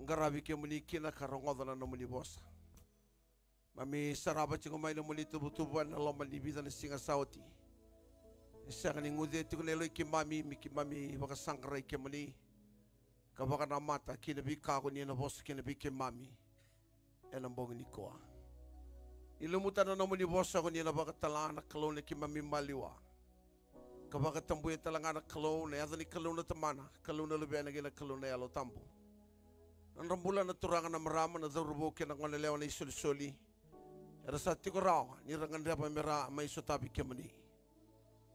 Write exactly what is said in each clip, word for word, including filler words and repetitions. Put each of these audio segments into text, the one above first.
qaravi kemuni kina ka rogoca na nomuni vosa. Mami sarava tiko mai na nomuni tuvatuva ena loma ni vica na siga sa oti. E sega ni guce tiko na yaloi keimami me keimami vakasaqarai kemuni ka vakanamata kei na veika ko ni na vosa kina vei keimami ena bogi nikua. Ni lumuta na nomuni vosa ko ni na vakatala na Kalou na keimami maliwa, ka vakatabuya tale ga na Kalou na yaca ni Kalou na Tamana, Kalou na Luvena kei na Kalou na Yalo Tabu. Nodra bula na turaga, na marama, na cauravou kei na gonelewa, na isolisoli era sa tiko rawa ni ra gadreva me ra mai sotavi kemuni.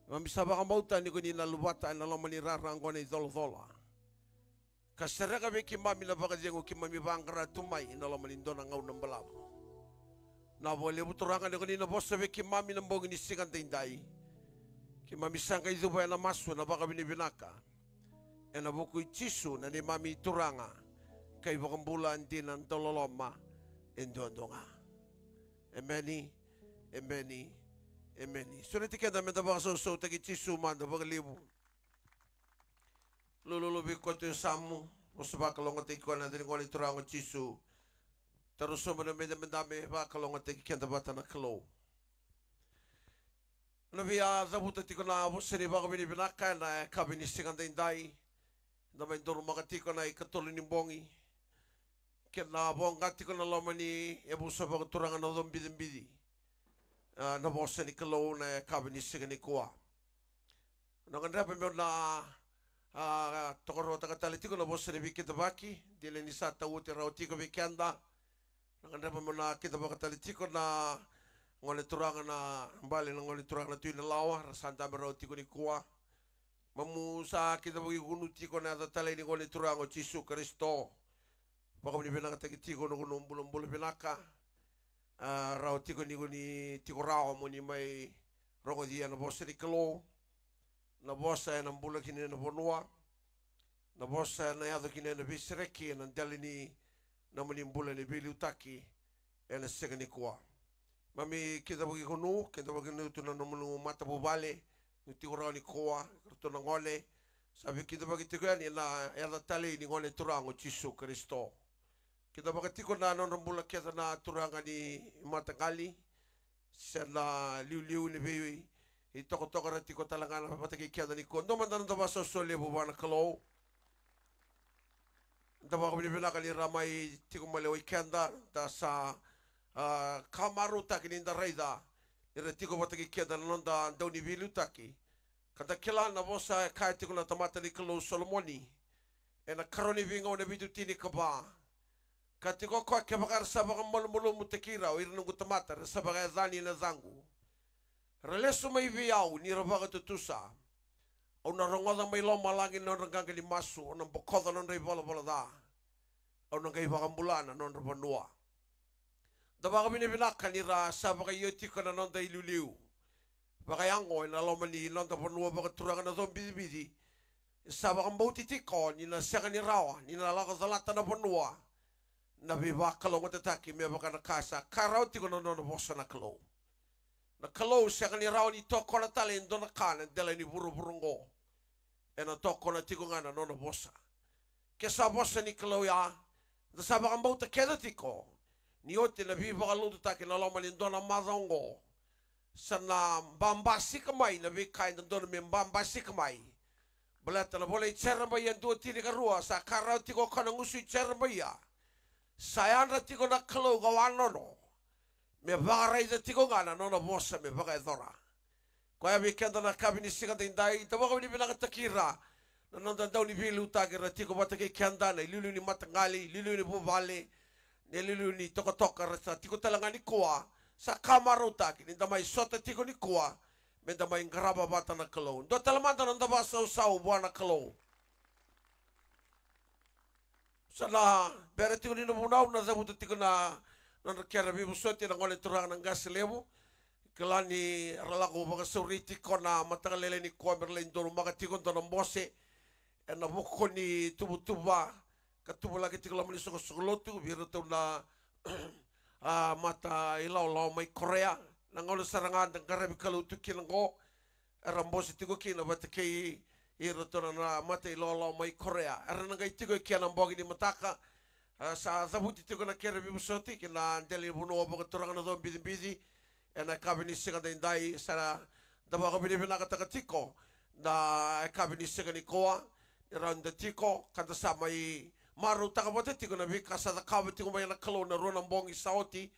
Mami sa vakabauta ni ko ni na luvata ena loma ni rara oqo na icolacola ka sereka vei keimami na vakacegu keimami vaqara tu mai ena loma ni dua na gauna balavu. Na vakalevu Turaga ni ko ni na vosa vei keimami na bogi ni siga daidai. Keimami sa qai cuva ena masu ena vakavinavinaka ena vuku i Jisu na neimami Turaga ka iVakabula dina dauloloma e duadua ga. Emeni. Emeni. Emeni. Sureti keda meda vakasausautaki Jisu mada vakalevu. Lululu vei koya tu e yasamu, vosa vakalougatataki koya na yaca ni Gone Turaga o Jisu. Taura sobu na medamedabe, vakalougatataki keda vata na Kalou. Na via cavuta tiko na vosa ni vakavinavinaka ena yakavi ni siga daidai. Da mai donumaka tiko na ikatolu ni bogi. Kena voqa tiko na loma ni yavusa vakaturaga na Cobicibici. A, na vosa ni Kalou na yakavi ni siga nikua. Na gadreva meu na, a, tokaruataka tale tiko na vosa ni veikidavaki, dina ni sa tau oti rawa tiko vei keda. Na gadreva meu na kidavaka tale tiko na Gone Turaga na Bale, na Gone Turaga na Tui Nalawa, ra sa dabe rawa tiko nikua. Mamu sa kidavaki gunu tiko na yaca talei ni Gone Turaga o Jisu Karisito. Vakavinavinakataki tiko na nomu bulabula vinaka. A, rawa tiko ni ko ni tiko rawa mo ni mai rogocia na vosa ni Kalou. Na vosa ena bula kina na vanua. Na vosa ena yaco kina na veisereki ena dela ni nomuni bula ni veiliutaki ena siga nikua. Mami kidavaki gunu, kidavaki gunu tu na nomuni matavuvale, ni tiko rawa nikua, ratou na gone, sa veikidavaki tiko yani ena yaca talei ni Gone Turaga o Jisu Karisito. Kidavaka tiko na nodra bula kece na turaga ni mataqali, se na liuliu ni vei itokatoka ra tiko tale ga na vata kei keda nikua. Dua mada na noda vakasausau levu vua na Kalou. Da vakavinavinaka ni ra mai tiko maliwai keda, da sa, a, ka marautaki ni da raica ni ra tiko vata kei keda na noda dau ni veiliutaki. Ka da kila na vosa e kaya tiko na tamata ni Kalou Solomoni ena Karua ni Veigauna vitu tinikava. Ka tiko o koya, kevaka era sa vakamalumalumutaki ira o ira noqu tamata, era sa vakayacani na yacaqu, ra lesu mai vei au ni ra vakatutusa, au na rogoca mai lomalagi na nodra qaqa ni masu, au na bokoca na nodra ivalavala ca, au na qai vakabula na nodra vanua. Da vakavinavinaka ni ra sa vakaio tiko na noda iliuliu vakayago ena loma ni noda vanua vakaturaga na Cobicibici. E sa vakabauti tiko ni na sega ni rawa ni na lako calata na vanua na veivakalougatataki, me vaka na ka sa ka rawa tiko na nona vosa na Kalou. Na Kalou sega ni rawa ni tokona tale e dua na ka na dela ni vuravura oqo. Ena tokona tiko ga na nona vosa. Ke sa vosa ni Kalou ya, da sa vakabauta kece tiko ni oti na veivakalotutaki na loma ni dua na macawa oqo, sa na babasika mai na veika e dodonu me babasika mai. Baleta na vola i Jeremaia dua tinikarua, sa ka rawa tiko o koya na gusu i Jeremaia, sa yadra tiko na Kalou ka wanono, me vakaraica tiko ga na nona vosa me vakayacora. Koya vei keda na yakavi ni siga daidai, da vakavinavinakataki ira na noda dau ni veiliutaki ra tiko vata kei keda, na iliuliu ni mataqali, iliuliu ni vuvale, na iliuliu ni tokatoka ra sa tiko tale ga nikua. Sa ka marautaki ni da mai sota tiko nikua, me da mai qarava vata na Kalou. Dua tale mada na noda vakasausau vua na Kalou. Sa na bera tiko ni na vunau, na cavuta tiko na nodra kena veivosoti na gone turaga na qase levu. Kila ni ra lako vakasauri tiko na mataka lailai nikua me ra lai donumaka tiko dua na bose ena vuku ni tuvatuva ka tuvalaki tiko loma ni soqosoqo lotu vei iratou na, a, mata ilawalawa mai Korea. Na gauna sara ga da qaravi Kalou tu kina oqo, era bose tiko kina vata kei iratou na mata ilawalawa mai Korea. Era na qai tiko e kea na bogi ni mataka. A, sa cavuti tiko na kena veivosoti ki na dela ni vanua vakaturaga na Caubidibici. Ena yakavi ni siga daidai, sa da vakavinavinakataka tiko na yakavi ni siga nikua, ni rawa ni da tiko ka da sa mai marautaka vata tiko na veika sa cakava tiko mai na Kalou na rua na bogi sa oti,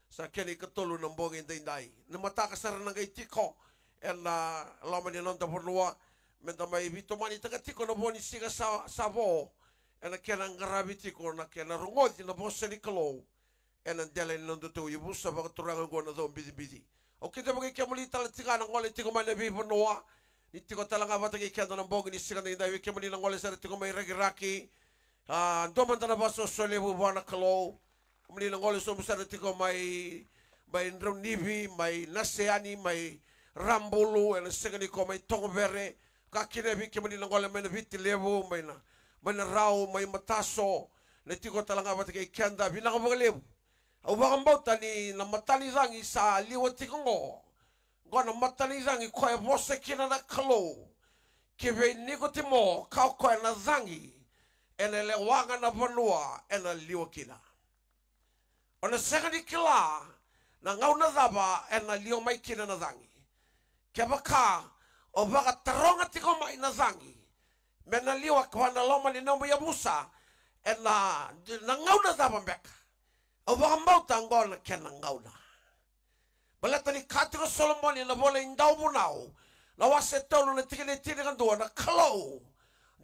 sa kena ikatolu na bogi daidai. Na mataka sara na qai tiko ena loma ni noda vanua, me da mai veitomanitaka tiko na vo ni siga sa, sa vo, ena kena qaravi tiko na kena rogoci na vosa ni Kalou ena dela ni nodatou ivusa vakaturaga oqo na Caubidibici. Au kidavaki kemuni tale tiko ga na gole tiko mai na veivanua, ni tiko tale ga vata kei keda na bogi ni siga daidai, vei kemuni na gole sara tiko mai Rakiraki. A, dua mada na vakasoso levu vua na Kalou. Kemuni na gole sobu sara tiko mai, mai Draunivi, mai Naseyani, mai Rabulu, ena sega ni ko mai Togovere. Ka kina vei kemuni na gole mai na Viti Levu, mai na, mai na Rau, mai Mataso, na tiko tale ga vata kei keda, vinaka vakalevu. Au vakabauta ni na matanicagi sa liwa tiko oqo, oqo na matanicagi koya e vosa kina na Kalou. Ki vei Nikotimo, ka o koya na cagi ena lewa ga na vanua ena liwa kina. O na sega ni kila na gauna cava ena liwa mai kina na cagi. Kevaka o vakataroga tiko mai na cagi me na liwa vua na loma ni nomu yavusa ena, na gauna cava beka, au vakabauta oqo na kena gauna. Baleta ni kaya tiko o Solomoni ena ivola i Dauvunau, na wase tolu na tikina e tinikadua, na Kalou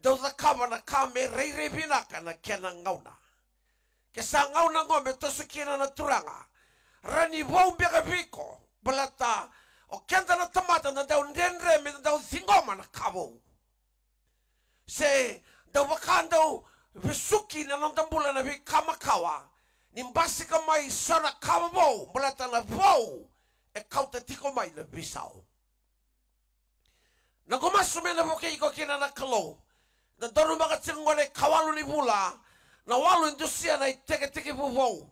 dau cakava na ka me rairai vinaka na kena gauna. Ke sa gauna oqo me toso kina na Turaga, rawa ni vou beka vei iko, baleta o keda na tamata da dau dredre me da dau ciqoma na ka vou. Se dau vaka dau vesuki na noda bula na veika makawa, ni basika mai so na ka vou, baleta na vou e kauta tiko mai na veisau. Na noqu masu me na vukei iko kina na Kalou. Na donumaka tiko gona ikawalu ni vula, na walu e dusia na itekitekivu vou.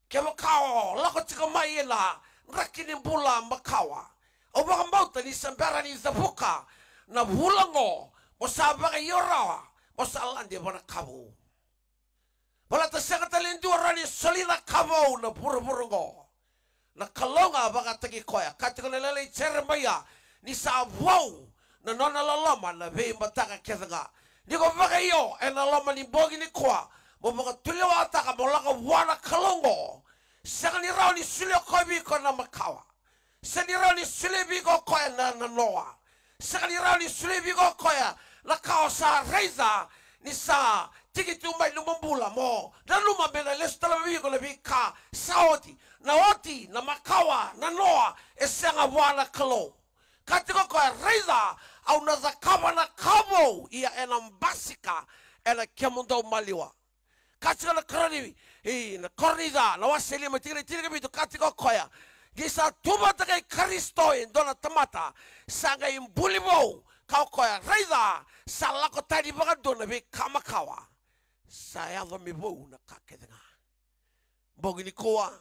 Kevaka o lako tiko mai ena draki ni bula makawa, au vakabauta ni se bera ni cavuka na vula oqo, mo sa vakaio rawa, mo sa lade vua na ka vou. Baleta sega tale e dua rawa ni soli na ka vou na vuravura oqo. Na Kalou ga vakataki koya. Kaya tiko na ivola i Jeremaia ni sa vou na nona loloma na veimataka kece ga. Ni ko vakaio ena loma ni bogi nikua, mo vakatulewataka mo lako vua na Kalou oqo, sega ni rawa ni solia koya vei iko na makawa. Sega ni rawa ni solia vei iko o koya na, na noa. Sega ni rawa ni solia vei iko o koya na ka o sa raica ni sa tiki tu mai nomu bula, mo nanuma me na lesu tale mai vei iko na veika sa oti. Na oti, na makawa, na noa, e sega vua na Kalou. Kaya tiko o koya, raica, au na cakava na ka vou, ia ena basika ena kemudou maliwa. Kaya tiko na Koroni, i na Korinica, na wase lima, tikina e tinikavitu, kaya tiko o koya, ni sa tu vata kei Karisito e dua na tamata, sa qai buli vou. Kaya o koya, raica, sa lako tani vakadua na veika makawa, sa yaco me vou na ka kece ga. Bogi nikua,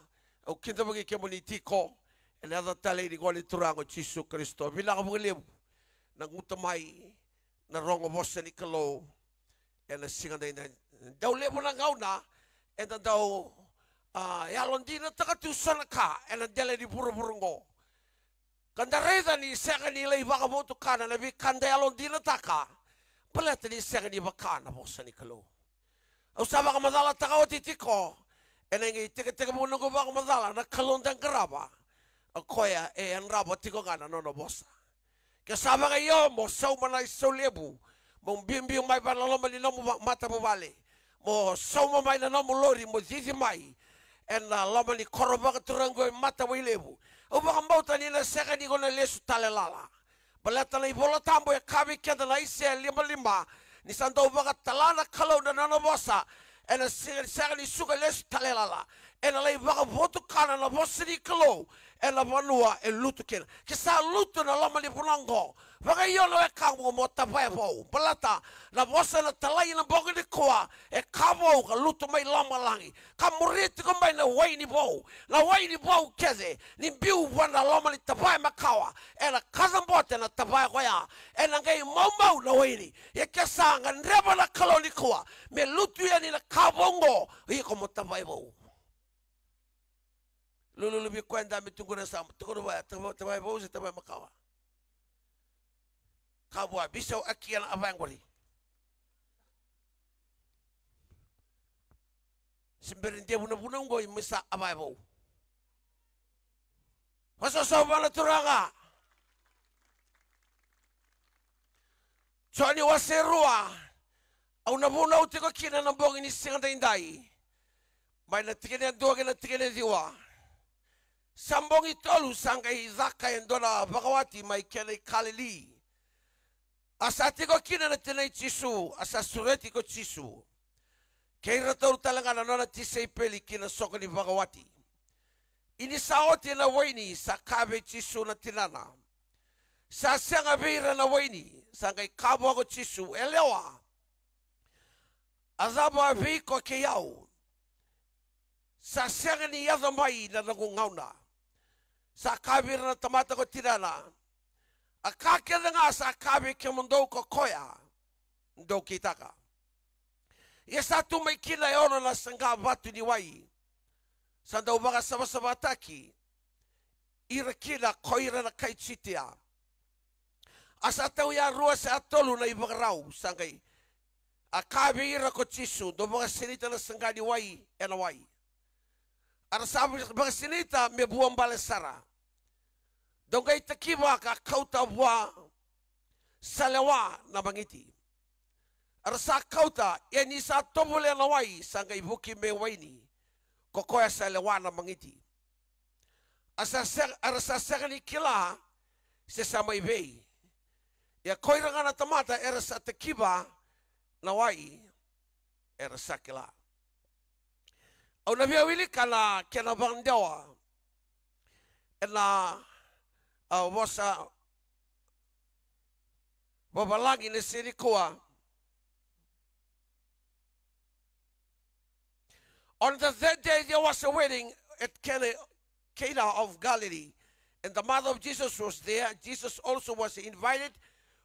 au kidavaki kemuni tiko ena yaca talei ni Gone Turaga o Jisu Karisito. Vinaka vakalevu na guta mai na rogo vosa ni Kalou ena siga daidai. Dau levu na gauna eda dau, a, yalodinataka tu so na ka ena dela ni vuravura oqo. Ka da raica ni sega ni lai vakavotukana na veika da yalodinataka, baleta ni sega ni vaka na vosa ni Kalou. Au sa vakamacalataka oti tiko ena iqai tekitekivu noqu vakamacala, na Kalou da qarava, o koya e yadrava tiko ga na nona vosa. Ke sa vakaio, mo sauma na isau levu, mo biubiu mai vua na loma ni nomu va-, matavuvale, mo sauma mai na nomu lori, mo cici mai ena loma ni koro vakaturaga e Matavailevu. Au vakabauta ni na sega ni ko na lesu tale lala. Baleta na iVola Tabu e kaya vei keda na Aisea lima lima, ni sa dau vakatala na Kalou na nona vosa, ena se-, sega ni suka lesu tale lala. Ena lai vakavotukana na vosa ni Kalou ena vanua e lutu kina. Ke sa lutu na loma ni vanua oqo, vakaio na wekaqu mo tavaya vou. Baleta na vosa na talai ena bogi nikua, e ka vou ka lutu mai lomalagi, ka muria tiko mai na waini vou. Na waini vou kece ni biu vua na loma ni tavaya makawa, ena kacabote na tavaya koya, ena qai maumau na waini. Ia ke sa gadreva na Kalou nikua me lutu yani na ka vou oqo, iko mo tavaya vou. Lululu vei koya eda me tukuna sa tukuna vaya, tava-, tavaya vou se tavaya makawa. Ka vua, veisau aki ena a vaya qori. Se bera ni devu na vunau qo, ia me sa a vaya vou. Vakasausau vua na Turaga. Joni wase rua. Au na vunau tiko kina na bogi ni siga daidai. Mai na tikina e dua kei na tikina e ciwa. Sa bogi tolu sa qai caka e dua na vakawati mai Kena i Kalili. A sa tiko kina na tinai Jisu, a sa sureti ko Jisu kei iratou tale ga na nona tisaipeli ki na soqo ni vakawati. Ia ni sa oti na waini, sa kaya vei Jisu na tinana, sa sega vei ira na waini. Sa qai kaya vua ko Jisu, yalewa, a cava vei iko kei au? Sa sega ni yaco mai na noqu gauna. Sa kaya vei ira na tamata ko tinana, a ka kece ga sa kaya vei kemudou ko koya dou kitaka. Ia sa tu mai kina e ono na saqa vatu ni wai, sa dau vakasavasavataki ira kina ko ira na kai Jutia. A sa tauya rua se a tolu na ivakarau, sa qai a kaya vei ira ko Jisu, dou vakasinita na saqa ni wai ena wai. A ra sa vakasinita me vuabale sara. Dou qai takiva ka kauta vua sa lewa na magiti. A ra sa kauta, ia ni sa tovolea na wai, sa qai vuki me waini ko koya sa lewa na magiti. A sa sega, a ra sa sega ni kila se sa mai vei. Ia ko ira ga na tamata era sa takiva na wai, era sa kila. Au na via wilika na kena vakadewa ena, a, vosa vavalagi na siga nikua. On the third day there was a wedding at Cana, Cana of Galilee, and the mother of Jesus was there. Jesus also was invited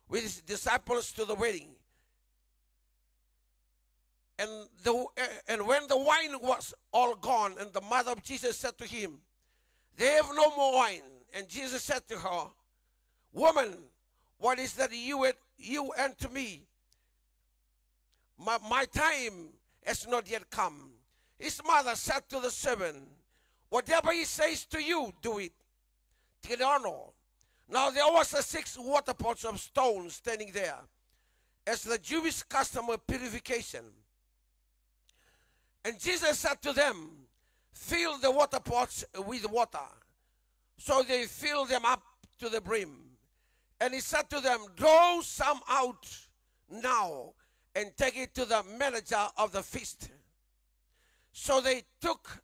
with his disciples to the wedding. And the, and when the wine was all gone, and the mother of Jesus said to him, "They have no more wine." And Jesus said to her, "Woman, what is that you, you and to me? My, my time has not yet come." His mother said to the servant, "Whatever he says to you, do it." Tikina e ono. Now there was a six water pots of stone standing there, as the Jewish custom of purification. And Jesus said to them, "Fill the water pots with water." So they filled them up to the brim. And he said to them, "Draw some out now and take it to the manager of the feast." So they took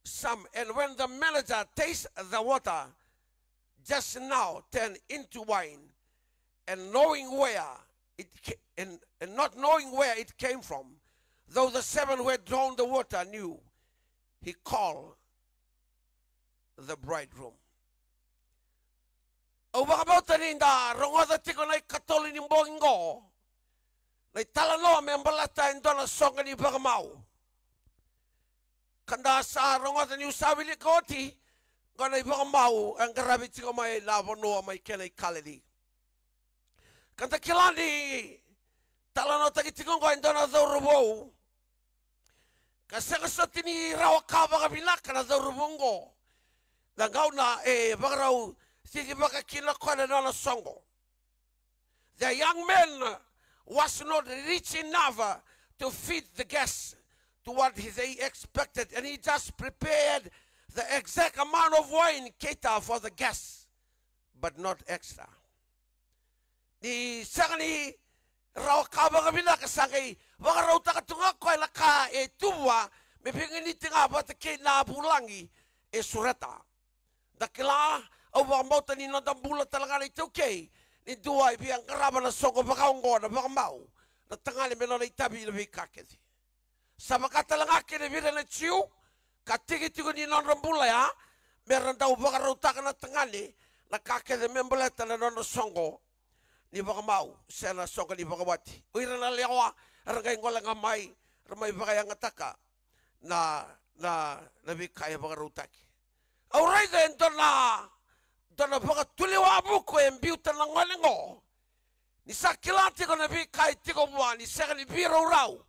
some, and when the manager tasted the water, just now turned into wine, and knowing where it ca-, and, and not knowing where it came from, though the servant who had drawn the water knew, he called the bridegroom. Au vakabauta ni da rogoca tiko na ikatolu ni bogi qo na italanoa me baleta e dua na soqo ni vakamau. Ka da sa rogoca niu sa wilika oti, qo na ivakamau e qaravi tiko mai na vanua mai Cana i Kalili. Ka da kila ni talanoataki tiko qo e dua na cauravou. Ka sega soti ni rawa ka vakavinaka na cauravou qo na gauna e vakarau cicivaka kina o koya na nona soqo. The young man was not rich enough, uh, to feed the guests to what they expected, and he just prepared the exact amount of wine cater for the guests, but not extra. Ni sega ni rawa ka vakavinaka, sa qai vakarautaka tu ga o koya na ka e tu vua me veiganiti ga vata kei na vulagi e sureta. Da kila, au vakabauta ni noda bula tale ga na iTaukei, ni dua e via qarava na soqo vakaoqo na vakamau, na tagane me nona itavi na veika kece. Sa vaka tale ga kina vei ira na Jiu, ka tiki tiko ni nodra bula ya, me ra dau vakarautaka na tagane na ka kece me baleta na nodra soqo ni vakamau se na soqo ni vakawati. O ira na lewa era qai gole ga mai, ra mai vakayagataka na, na, na veika e vakarautaki. Au raica e dua na, dua na vakatulewa vuku e biuta na gone qo. Ni sa kila tiko na veika e tiko vua, ni sega ni veiraurau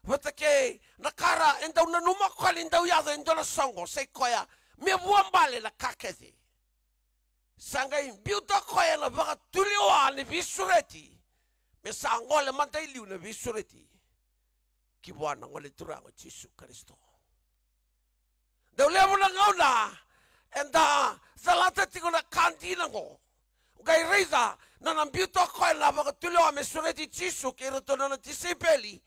vata kei na ka ra e dau nanuma o koya ni dau yaco e dua na soqo, sa i koya me vuabale na ka kece. Sa qai biuta o koya na vakatulewa ni veisureti, me sa gole mada i liu na veisureti ki vua na Gone Turaga o Jisu Karisito. Dau levu na gauna eda calata tiko na ka dina oqo. Qai raica na nona biuta o koya na vakatulewa me sureti Jisu kei iratou na nona tisaipeli.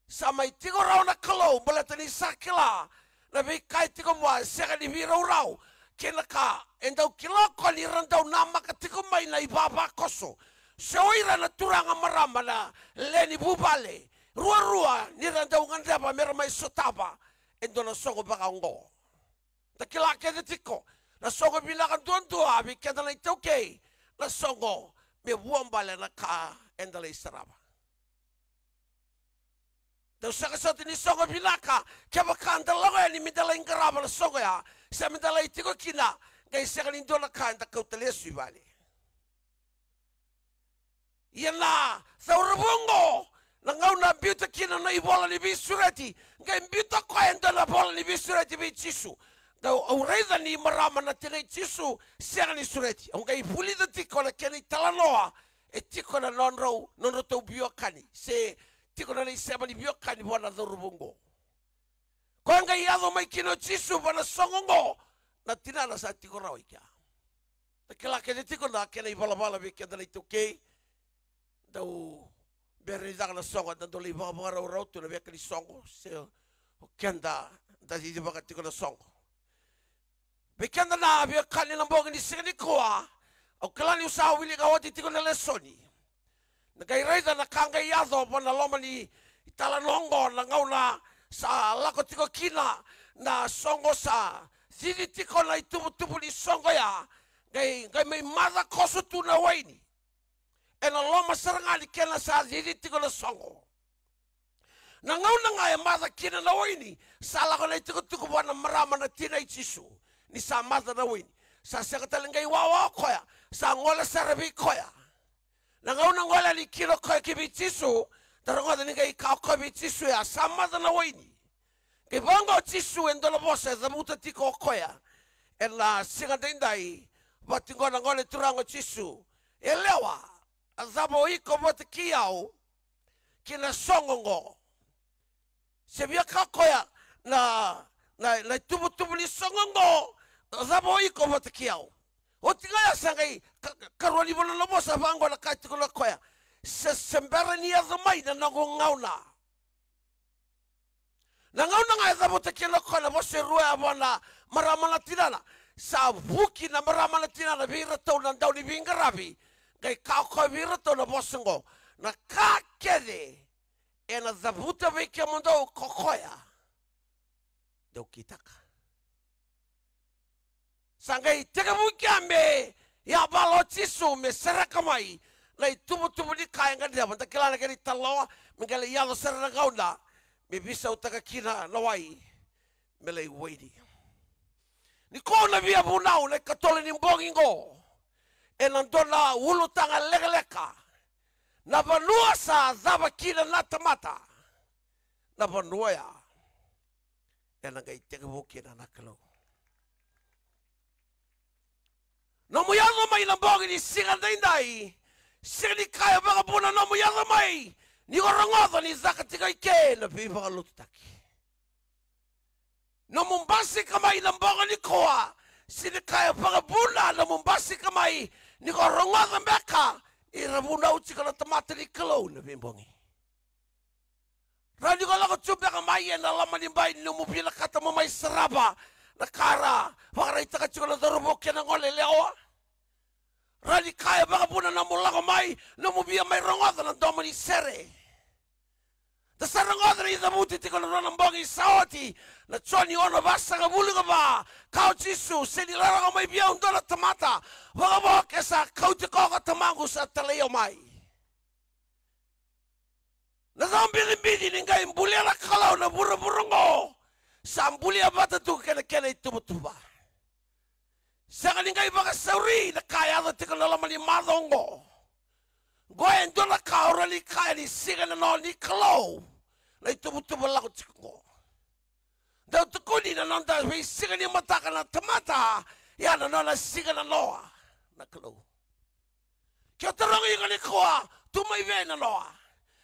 Sa mai tiko rawa na Kalou baleta ni sa kila na veika e tiko vua e sega ni veiraurau kei na ka e dau kila o koya ni ra dau namaka tiko mai na ivavakoso se o ira na turaga, marama, na lewe ni vuvale ruarua ni ra dau gadreva me ra mai sotava e dua na soqo vakaoqo. Da kila kece tiko na soqo vinaka duadua vei keda na iTaukei, na soqo me vuabale na ka eda lai sarava. Dau sega soti ni soqo vinaka kevaka da lako yani me da lai qarava na soqo ya, se me da lai tiko kina qai sega ni dua na ka eda kauta lesu i vale. Ia na cauravou oqo, na gauna a biuta kina na ivola ni veisureti, qai biuta o koya e dua na vola ni veisureti vei Jisu. Dau, au raica ni marama na tinai Jisu sega ni sureti. Au qai vulica tiko na kena italanoa e tiko na nodrau, nodratou veiwekani, se tiko na nona isema ni veiwekani vua na cauravou oqo. Koya qai yaco mai kina o Jisu vua na soqo oqo, na tinana sa tiko rawa i kea. Da kila kece tiko na kena ivalavala vei keda na iTaukei. Dau bera ni caka na soqo, da dau lai vakavakaraurau tu na veika ni soqo, se o keda da cicivaka tiko na soqo. Vei keda na veiwekani na bogi ni siga nikua, au kila niu sa wilika oti tiko na lesoni. Na qai raica na ka qai yaco vua na loma ni italanoa oqo, na gauna sa lako tiko kina na soqo, sa cici tiko na itubutubu ni soqo ya, qai, qai mai maca koso tu na waini. Ena loma sara ga ni kena sa cici tiko na soqo. Na gauna ga e maca kina na waini, sa lako na itukutuku vua na marama na tina i Jisu. Ni sa maca na waini, sa sega tale ni qai wawa o koya, sa gole sara vei koya. Na gauna gole yani kina o koya ki vei Jisu, da rogoca ni qai kaya o koya vei Jisu, ya sa maca na waini. Qai vaqo o Jisu e dua na vosa e cavuta tiko o koya ena siga daidai vata qo na Gone Turaga o Jisu. Yalewa, a cava o iko vata kei au ki na soqo oqo? Se via kaya o koya na, na, na itubutubu ni soqo oqo, a cava o iko vata kei au? Oti ga ya sa qai ka, ka, karua ni vanua na vosa vaqo na kaya tiko na koya, se, se bera ni yaco mai na noqu gauna. Na gauna ga e cavuta kina o koya na vosa e rua ya vua na marama na tinana, sa vuki na marama na tinana vei iratou na dau ni veiqaravi. Qai kaya o koya vei iratou na vosa oqo, na ka kece ena cavuta vei kemudou ko koya, dou kitaka. Sa qai tekivu kea me yavala o Jisu me sereka mai na itubutubu ni ka e gadreva. Da kila na kena italanoa, me qai lai yaco sara na gauna me veisautaka kina na wai me lai waini. Nikua au na via vunau na ikatolu ni bogi qo ena dua na ulutaga lekaleka. Na vanua sa cava kina na tamata, na vanua ya ena qai tekivu kina na Kalou. Nomu yaco mai na bogi ni siga daidai, sega ni kaya vakavuna nomu yaco mai ni ko rogoca ni caka tiko i ke na veivakalotutaki. Nomu basika mai na bogi nikua, sega ni kaya vakavuna nomu basika mai ni ko rogoca beka ni ra vunau tiko na tamata ni Kalou na veibogi. Rawa ni ko lako tu beka mai ena loma ni bai ni nomu vinakata mo mai sarava Na ka ra vakaraitaka tiko na cauravou kei na gone yalewa. Ra ni kaya vakavuna nomu lako mai, nomu via mai rogoca na domo ni sere. Da sa rogoca na icavuti tiko na nona bogi sa oti, na Joni ono vasagavulu ka va, kaya o Jisu, se ni lako mai vei au dua na tamata, vakavo ke sa kauti koya ko Tamaqu sa talai au mai. Na cau bicibini ni qai bulia na Kalou na vuravura oqo, sa bulia vata tu kei na kena ituvatuva. Sega ni qai vakasauri na ka e yaco tiko na loma ni macawa oqo. Qo e dua na ka au rawa ni kaya ni siga na noa ni Kalou na ituvatuva lako tiko oqo. Dau tukuni na noda veisiga ni mataka na tamata, ia na nona siga na noa na Kalou. Ke o tarogi iko nikua, tu mai vei na noa?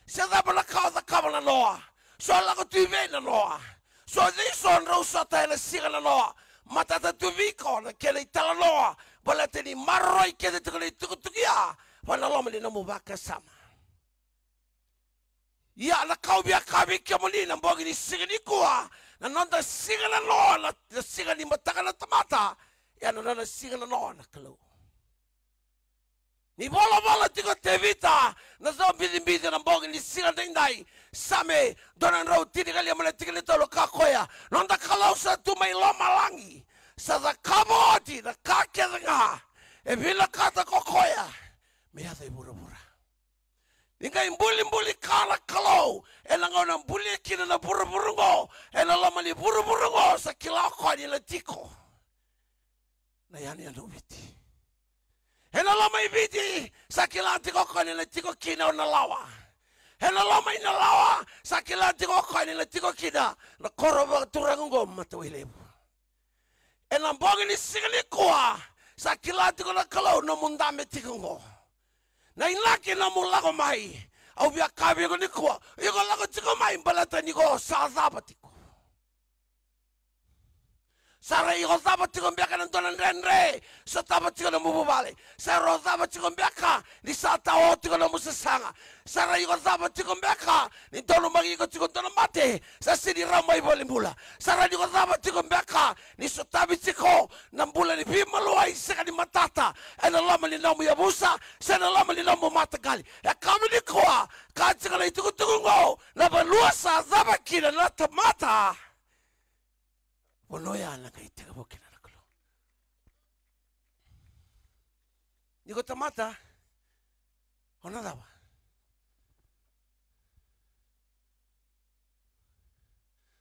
Se cava na ka o cakava na noa? So lako tu i vei na noa? So cei so drau sota ena siga na noa? Matata tu vei iko na kena italanoa, baleta ni maroroi kece tiko na itukutuku ya, va na loma ni nomu vakasama. Ia na ka au via kaya vei kemuni na bogi ni siga nikua, na noda siga na noa, na, na siga ni mataka na tamata, ia na nona siga na noa na Kalou. Ni volavola tiko o Tevita na cau bicibini na bogi ni siga daidai. Same dua na drau tini ka lima na tikina e tolu ka koya, noda Kalou sa tu mai lomalagi, sa cakava oti na ka kece ga e vinakata ko koya me yaco i vuravura. Ni qai bulibuli ka na Kalou ena gauna bulia kina na vuravura oqo, ena loma ni vuravura oqo sa kila o koya ni na tiko na yanuyanu o Viti. Ena loma i Viti sa kila tiko o koya ni na tiko kina o Nalawa. Ena loma i Nalawa sa kila tiko o koya ni na tiko kina na koro vakaturaga oqo Matawailevu. Ena bogi ni siga nikua sa kila tiko na Kalou nomu dabe tiko oqo. Na inaki nomu lako mai. Au via kaya vei iko nikua, iko lako tiko mai baleta ni ko sa cava tiko. Sa rai iko cava tiko beka na dua na dredre sotava tiko na nomu vuvale. Sa rai o cava tiko beka ni sa tao tiko na nomu sasaga. Sa rai iko cava tiko beka ni donumaki iko tiko dua na mate sa sega ni rawa mai valenibula. Sa rai iko cava tiko beka ni sotavi tiko na bula ni veimaluai sega ni matata ena loma ni nomu yavusa se na loma ni nomu mataqali. E kaya nikua, ka tiko na itukutuku oqo, na vanua sa cava kina na tamata, vanua ya na qai tekivu kina na Kalou. Ni ko tamata, o na cava?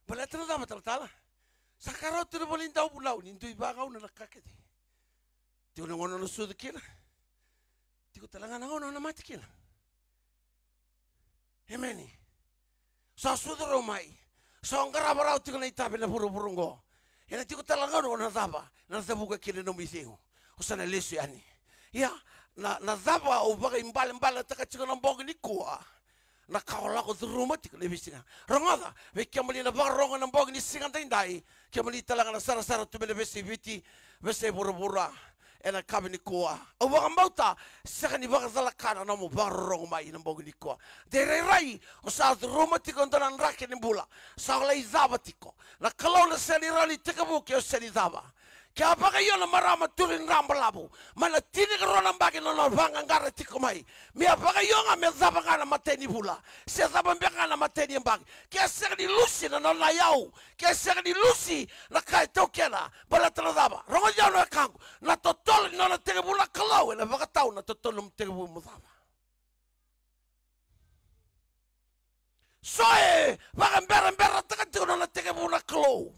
Baleta na cava talatala? Sa ka rawa tu na ivola ni Dauvunau ni dui vagauna na ka kece. Tiko na gauna o na sucu kina. Tiko tale ga na gauna o na mate kina. Emeni. Sa sucu rawa mai. Sa qarava rawa tiko na itavi ena vuravura oqo. Ena tiko tale ga na gauna o na cava, na cavuka kina na nomu icegu. O sa na lesu yani. Ia, na, na cava au vakaibalebaletaka tiko na bogi nikua. Na ka o lako curuma tiko na veisiga. Rogoca, vei kemuni na vakarorogo ena bogi ni siga daidai. Kemuni tale ga na sarasara tu mai na veiyasai Viti, veiyasai vuravura. Ena yakavi nikua. Au vakabauta, sega ni vakacalaka na nomu vakarorogo mai ena bogi nikua. De rairai, o sa curuma tiko e dua na draki ni bula. Sa o lai cava tiko. Na Kalou na sega ni rawa ni tekivu ke o sega ni cava. Ke a vakaio na marama turi drabalavu. Mai na tinikarua na yabaki na nona vaqaqara tiko mai. Me a vakaio ga me cava ga na matai ni vula. Se cava beka ga na matai ni yabaki. Ke a sega ni lusi na nona iyau. Ke a sega ni lusi na ka e taukena. Baleta na cava? Rogoci au na wekaqu. Na totolo ni nona tekivu na Kalou ena vakatau na totolo ni nomu tekivu mo cava. So e vakaberaberataka tiko na nona tekivu na Kalou.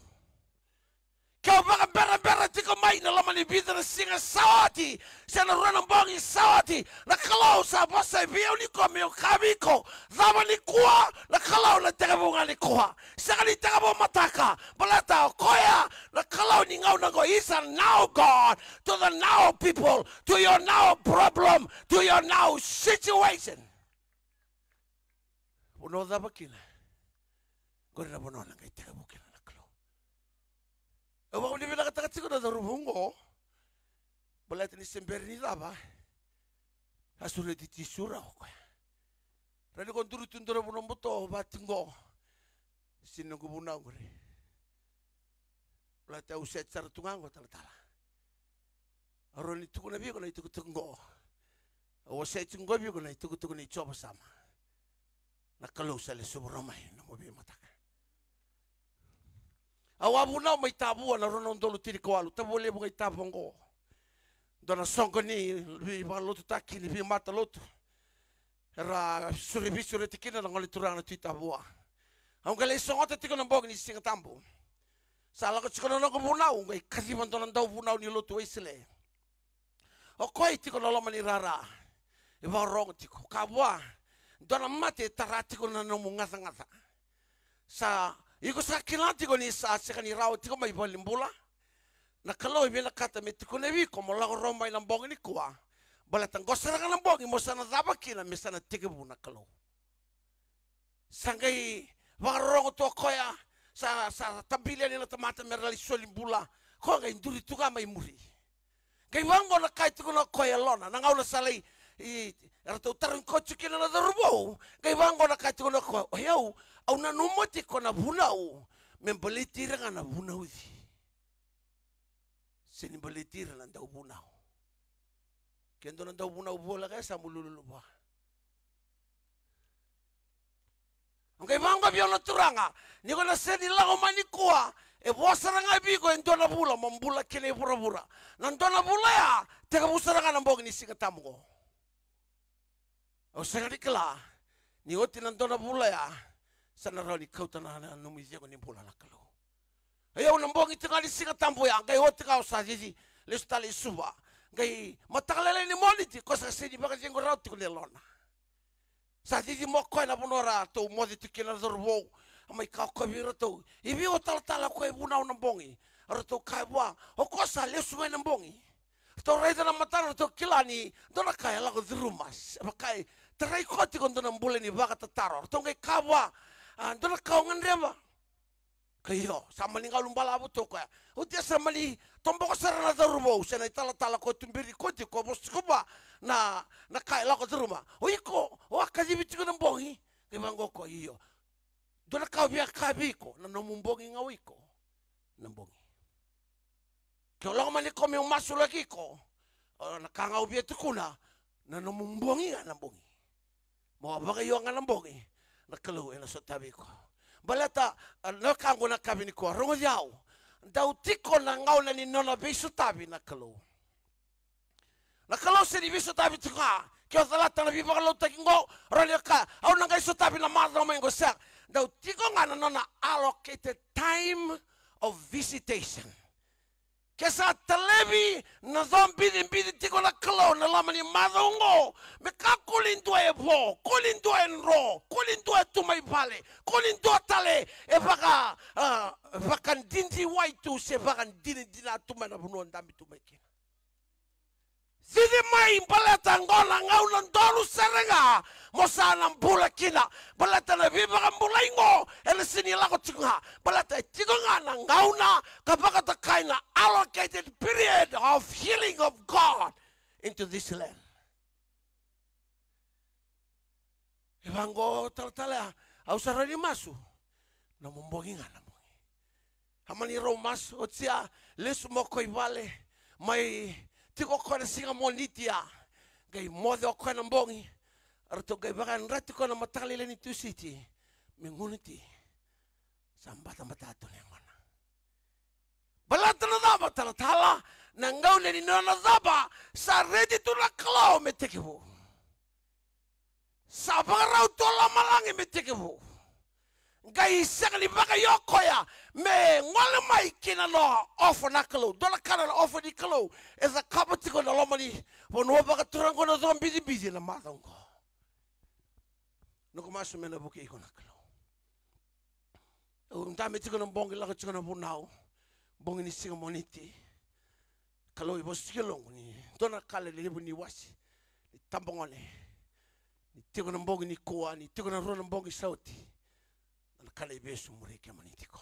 Ke o vakaberabera tiko mai na loma ni vica na siga sa oti, se na rua na bogi sa oti, na Kalou sa vosa vei au nikua meu kaya vei iko, cava nikua, na Kalou na tekivu ga nikua. Sega ni tekivu mataka, baleta o koya na Kalou ni gauna qo, he's a now God to the now people, to your now problem, to your now situation. Vanua o cava kina? Qori na vanua na qai tekivu kina na Kalou. Au vakavinavinakataka tiko na cauravou oqo. Baleta ni se bera ni cava, a sureti Jisu rawa o koya. Rawa ni ko duri tu dua na vanua buto vati qo. Sega ni noqu vunau qori. Baleta au set sara tu ga qo talatala. Au rawa ni tukuna vei iko na itukutuku qo. Au set tu qo vei iko na itukutuku ni Jiova Sama. Na Kalou sa lesu vakarau mai na nomu veimataka. Au a vunau mai Tavua na rua na udolu tinikawalu, Tavua levu qai Tavua qo. Dua na soqo ni veivakalotutaki ni veimata lotu. Era sure, veisureti kina na gone turaga na Tui Tavua. Au qai lai sogota tiko na bogi ni Siga Tabu. Sa lako tiko na noqu vunau, qai kaciva dua na dauvunau ni lotu Wesele. O koya e tiko na loma ni rara. E vakarorogo tiko. Ka vua, dua na mate e tara tiko na nomu gacagaca. Sa, iko sa kila tiko ni sa sega ni rawa tiko mai valenibula. Na Kalou e vinakata me tukuna vei iko mo lako rawa mai na bogi nikua. Baleta qo sara ga na bogi mo sa na cava kina me sa na tekivu na Kalou. Sa qai vakarorogo tu o koya, sa, sa tabili yani na tamata me ra lai soli bula. Koya qai duri tu ga mai muri. Qai vaqo na ka e tukuna o koya e yalona, na gauna sa lai, i, eratou tarogi koya tiko kina na cauravou. Qai vaqo na ka e tukuna o koya, o yau, au nanuma tiko na vunau, me baleti ira ga na vunauci. Se ni baleti ira na dauvunau. Ke dua na dauvunau voleka e sa mu lululu vua. Au qai vaqo vei au na Turaga, ni ko na sega ni lako mai nikua, e vo sara ga vei iko e dua na vula mo bula kina i vuravura. Na dua na vula ya, tekivu sara ga na bogi ni Siga Tabu qo. Au sega ni kila ni oti na dua na vula ya, sa na rawa ni kauta na, na nomu icegu ni bula na Kalou. Ia au na bogi tiko ga ni Siga Tabu ya, qai oti ga au sa cici, lesu tale i Suva. Qai mataka lailai ni Moniti, ko sa sega ni vakacegu rawa tiko na yalona. Sa cici mai o koya na vanua ratou moce tiko kina na cauravou. A mai kaya o koya vei iratou, i vei o talatala, o koya e vunau na bogi? Eratou kaya vua, o koya sa lesu mai na bogi. Ratou raica na matana, ratou kila ni dua na ka e lako curuma. Se vaka e tarai koya tiko dua na bula ni vakatataro. Ratou qai kaya vua, a, dua na ka o gadreva? Ka io, sa mani galu balavu tu o koya. Oti ya sa mani toboko sara na cauravou, se na italatala ko tuberi koya tiko, ko vosa tiko vua na, na ka e lako curuma. O iko, o a kacivi tiko na bogi? Qai vaqo o koya, io. Dua na ka au via kaya vei iko, na nomu bogi ga o iko na bogi. Ke o lako mai ni ko meu masulaki iko, o na ka ga au via tukuna, na nomu bogi ga na bogi. Mo vakaio ga na bogi, na Kalou ena sotavi iko. Baleta, a, na ka qo na ka vei nikua, rogoci au. Dau tiko na gauna ni nona veisotavi na Kalou. Na Kalou sega ni veisotavi tiko ga. Ke o calata na veivakalotutaki qo, rawa ni o kaya, au na qai sotavi na macawa mai qo, sega. Dau tiko ga na nona allocated time of visitation. Ke sa talevi na co bicibici tiko na Kalou na loma ni macawa qo, me kakua ni dua e vo, kua ni dua e dro, kua ni dua e tu mai vale, kua ni dua tale e vaka, a, vakadidiwai tu se vakadinadina tu mai na vanua dabe tu mai kina. Cici mai, baleta qo na gauna donu sara ga mo sa na bula kina. Baleta na veivakabulai qo ena sega ni lako tiko ga. Baleta e tiko ga na gauna ka vakatokai na allocated period of healing of God into this land. E vaqo talatala ya, au sa rawa ni masu. Nomu bogi ga na bogi. A mani rau masu, oti ya, lesu mai o koya i vale, mai tiko o koya na siga Moniti ya. Qai moce o koya na bogi, ratou qai vakayadrati koya na mataka lailai ni Tusiti. Me gunu ti, sa batabata tu na yagona. Baleta na cava talatala? Na gauna ni nona cava, sa redi tu na Kalou me tekivu. Sa vakarau tu o lomalagi me tekivu. Qai sega ni vakaio o koya me gole mai ki na nona ofo na Kalou. Dua na ka na ofo ni Kalou e cakava tiko na loma ni vanua vakaturaga qo na co bicibici na macawa qo. Noqu masu me na vukei iko na Kalou. Au dabe tiko na bogi, lako tiko na vunau. Bogi ni siga Moniti. Kalou e vosa tiko e yaloqu ni dua na ka levu ni wasi, ni tabagone, ni tiko na bogi nikua, ni tiko na rua na bogi sa oti. Na ka na ivesu muri kemuni tiko.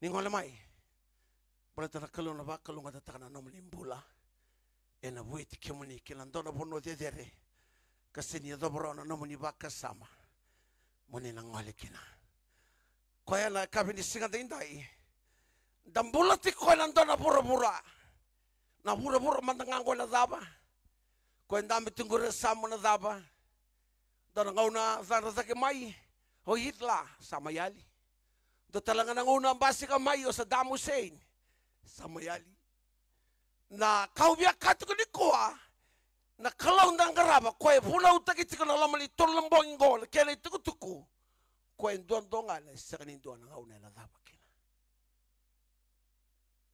Ni gole mai. Baleta na Kalou na vakalougatataka na nomuni bula. Ena vueti kemuni ki na dua na vanua cecere ka sega ni yacova rawa na nomuni vakasama. Mo ni na gole kina. Koya na yakavi ni siga daidai. Da bula tiko ena dua na vuravura. Na vuravura mada ga qo na cava? Ko e dabe tiko qori e yasamu na cava? Dua na gauna cadra cake mai o Hitler, sa mai yali. Dua tale ga na gauna basika mai o Saddam Hussein, sa mai yali. Na ka au via kaya tiko nikua, na Kalou da qarava, ko e vunautaki tiko na loma ni tolu na bogi qo, na kena itukutuku, ko e duadua ga, na sega ni dua na gauna ena cava kina.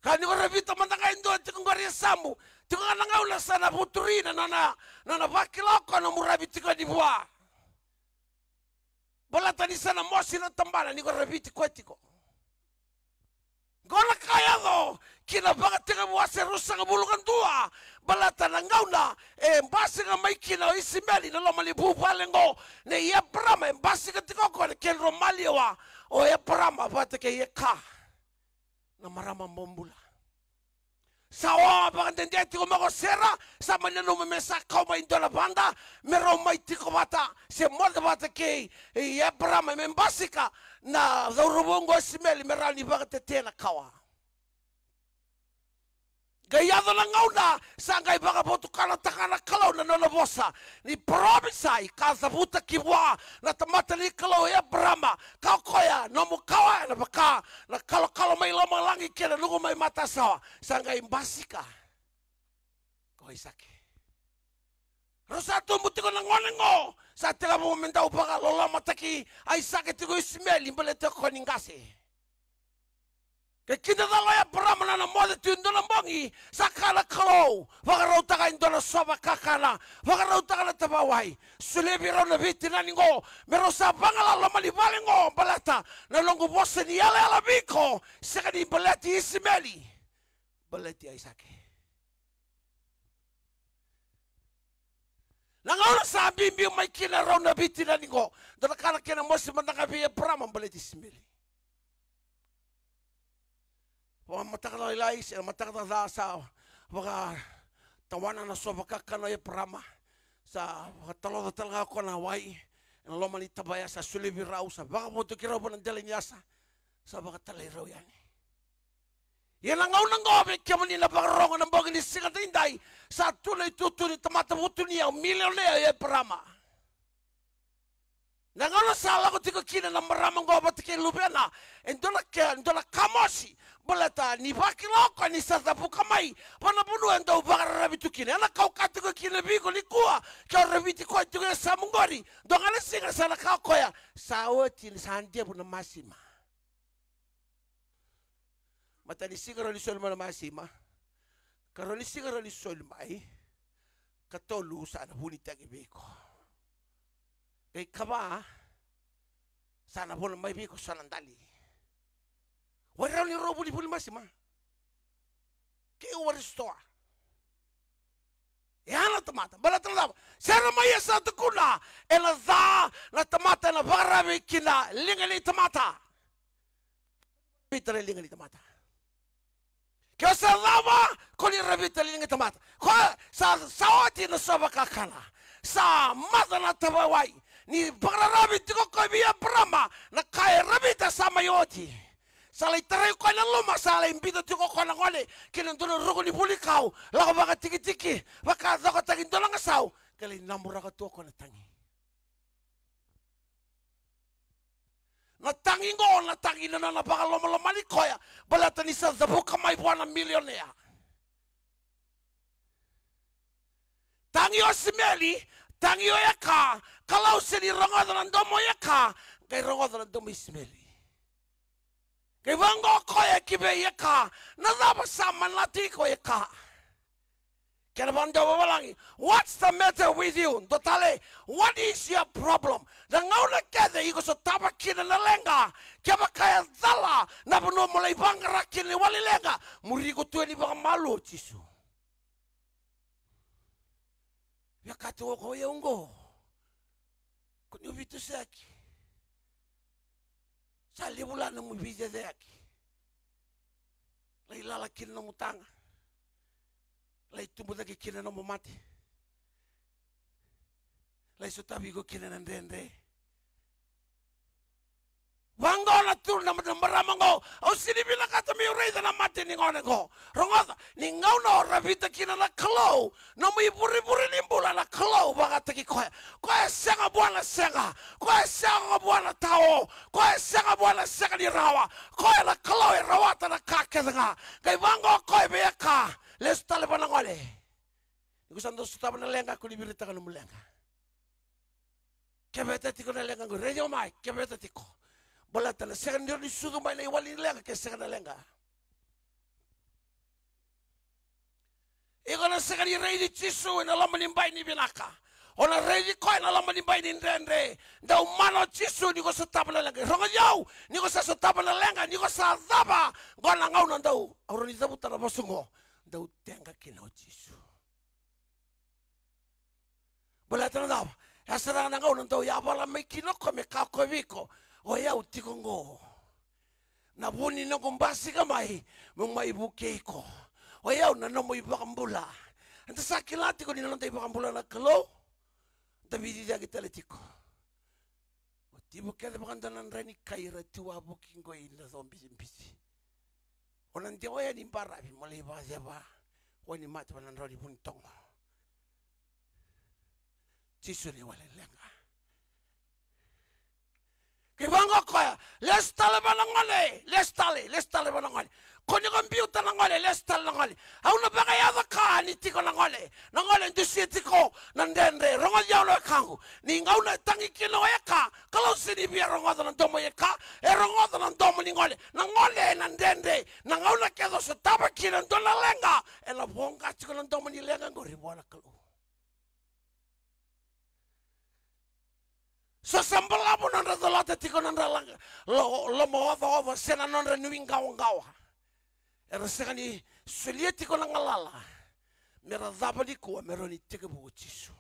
Ka ni ko ravita mada ga e dua tiko qori e yasamu, tiko ga na gauna sa na vuturi na nona, nona vakila o koya na nomu ravi tiko yani vua. Baleta ni sa na mosi na tabana ni ko raviti koya tiko. Qo na ka e yaco ki na Vakatekivu wase ruasagavulu ka dua, baleta na gauna e basika mai kina o Isimeli na loma ni vuvale qo nei Eparama, e basika tiko o koya na kedrau maliwa o Eparama vata kei Eka, na marama bobula. Sa oa vakadede tiko mai ko Sera, sa mai nanuma me sa kau mai dua na vada me rau mai tiko vata, se moce vata kei Eparama, me basika na cauravou qo Isimeli me rawa ni vakatetei na kawa. Qai yaco na gauna sa qai vakavotukanataka na Kalou na nona vosa ni parofisai ka cavuta ki vua na tamata ni Kalou o Eparama, ka o koya, nomu kawa ena vaka na kalokalo mai lomalagi kei na nuku mai matasawa, sa qai basika ko Aisake. Rau sa tubu tiko na gone qo, sa tekivu me dau vakalolomataki Aisake tiko Isimeli, baleta o koya ni qase. Ke kidacala o Eparama na nona moce tu e dua na bogi, sa kaya na Kalou, vakarautaka e dua na sova kakana, vakarautaka na tavawai, solia vei rau na veitinani qo, me rau sa vagala loma ni vale qo, baleta na noqu vosa ni yalayala vei iko, sega ni baleti Isimeli, baleti Aisake. Na gauna sa biubiu mai kina rau na veitinani qo, dua na ka na kena mosi mada ga vei Eparama baleti Isimeli. Vakamataka lailai se na mataka caca sa vakatawana na sova kakana o Eparama. Sa vakataloca tale ga o koya na wai ena loma ni tavaya, sa solia vei rau, sa vakavotuki rau vua na dela ni yasa, sa vakatalai rau yani. Ia na gauna qo vei kemuni na vakarorogo ena bogi ni siga daidai, sa tu na itutu ni tamata vutuniyau, milionea o Eparama. Na gauna sa lako tiko kina na marama qo vata kei luvena, e dua na ka, e dua na ka mosi, baleta ni vakila o koya ni sa cavuka mai vua na vanua e dau vakararavi tu kina. Ena kau ka tiko kina vei iko nikua, ke o raviti koya tiko e yasamu qori, dua ga na siga sa na kaya o koya, sa oti, ni sa devu na masima. Matai ni siga rau ni soli mai na masima, karua ni siga rau ni soli mai, katolu sa na vunitaki vei iko. Qai kava, sa na vuna mai vei iko so na dali. Wai rau ni rau vunivuni masima. Ke wari stoa. E a na tamata, baleta na cava? Sera mai e sa tukuna, ena ca na tamata ena vakararavi ki na liga ni tamata. Ravita na liga ni tamata. Ke o sa cava, ko ni ravita na liga ni tamata. Ko sa, sa oti na sova kakana. Sa maca na tavawai. Ni vakararavi tiko koya vei Eparama, na ka e ravita sa mai oti. Sa lai tarai koya na luma, sa lai biuta tiko koya na gone ki na dua na ruku ni vunikau, lako vakatikitiki, vakacokotaki dua na gasau, ka lai naburaka tu o koya na tagi. Na tagi qo, na tagi na nona vakalomalomani koya, baleta ni sa cavuka mai vua na milionea. Tagi o Isimeli, tagi o Eka, Kalou sega ni rogoca na domo o Eka, qai rogoca na domo o Isimeli. Qai vaqo o koya ki vei Eka, na cava sa manati iko Eka? Kena vakadau vavalagi, what's the matter with you? Dua tale, what is your problem? Na gauna kece iko sotava kina na leqa, kevaka e cala na vanua mo lai vaqara kina na iwali leqa, muri iko tu yani vakamalua o Jisu. Via kaya tu o koya, o yau oqo, ko ni veituseaki. Sa levu la nomu veiceceyaki. Lai lala kina nomu taga. Lai tubu cake kina nomu mate. Lai sotavi iko kina na dredre. Vaqo na turaga, na marama qo, au sega ni vinakata meu raica na mate ni gone qo. Rogoca, ni gauna o ravita kina na Kalou, nomu ivurevure ni bula na Kalou vakataki koya. Koya e sega vua na sega, koya e sega vua na tao, koya e sega vua na sega ni rawa. Koya na Kalou e rawata na ka kece ga. Qai vaqo koya vei Eka, lesu tale vua na gone. Ni ko sa dau sotava na leqa, ko ni viritaka nomu leqa. Keveta tiko na leqa qo, raici au mai, keveta tiko. Baleta na sega ni rawa ni sucu mai na iwali ni leqa ke sega na leqa. Iko na sega ni raici Jisu ena loma ni bai ni vinaka. O na raici koya ena loma ni bai ni dredre. Dau mana o Jisu ni ko sotava na leqa. Rogoci au, ni ko sa sotava na leqa, ni ko sa cava, qo na gauna dau, au rawa ni cavuta na vosa qo, dau teqa kina o Jisu. Baleta na cava? E a sara ga na gauna dau yavala mai kina o koya me kaya o koya vei iko, o yau tiko qo. Na vu ni noqu basika mai meu mai vukei iko. O yau na nomu iVakabula. Eda sa kila tiko ni na noda iVakabula na Kalou. Da veiciciyaki tale tiko. O tiko kece vaka dua na dra ni kai era tu wavoki qo ina co bisibisi. O na dewa yani baravi mo lai vakaceva. O ni mate vaka na drau ni vunitogo. Jisu ni wale leqa. Qai vaqo koya, lesu tale vua na gone, lesu tale, lesu tale vua na gone. Ko ni ko biuta na gone, lesu tale na gone. Au na vakayaco ka ni tiko na gone. Na gone dusia tiko na dredre. Rogoci au na wekaqu. Ni gauna e tagi kina o Eka, Kalou sega ni via rogoca na domo i Eka, e rogoca na domo ni gone. Na gone ena dredre. Na gauna kece o sotava kina e dua na leqa, ena voqa tiko na domo ni leqa qori vua na Kalou. So sa balavu nodra colata tiko nodra laga, lo, lomaocaoca se na nodra nuiqawaqawa. Era sega ni solia tiko na galala me ra cava nikua me rawa ni tekivu o Jisu.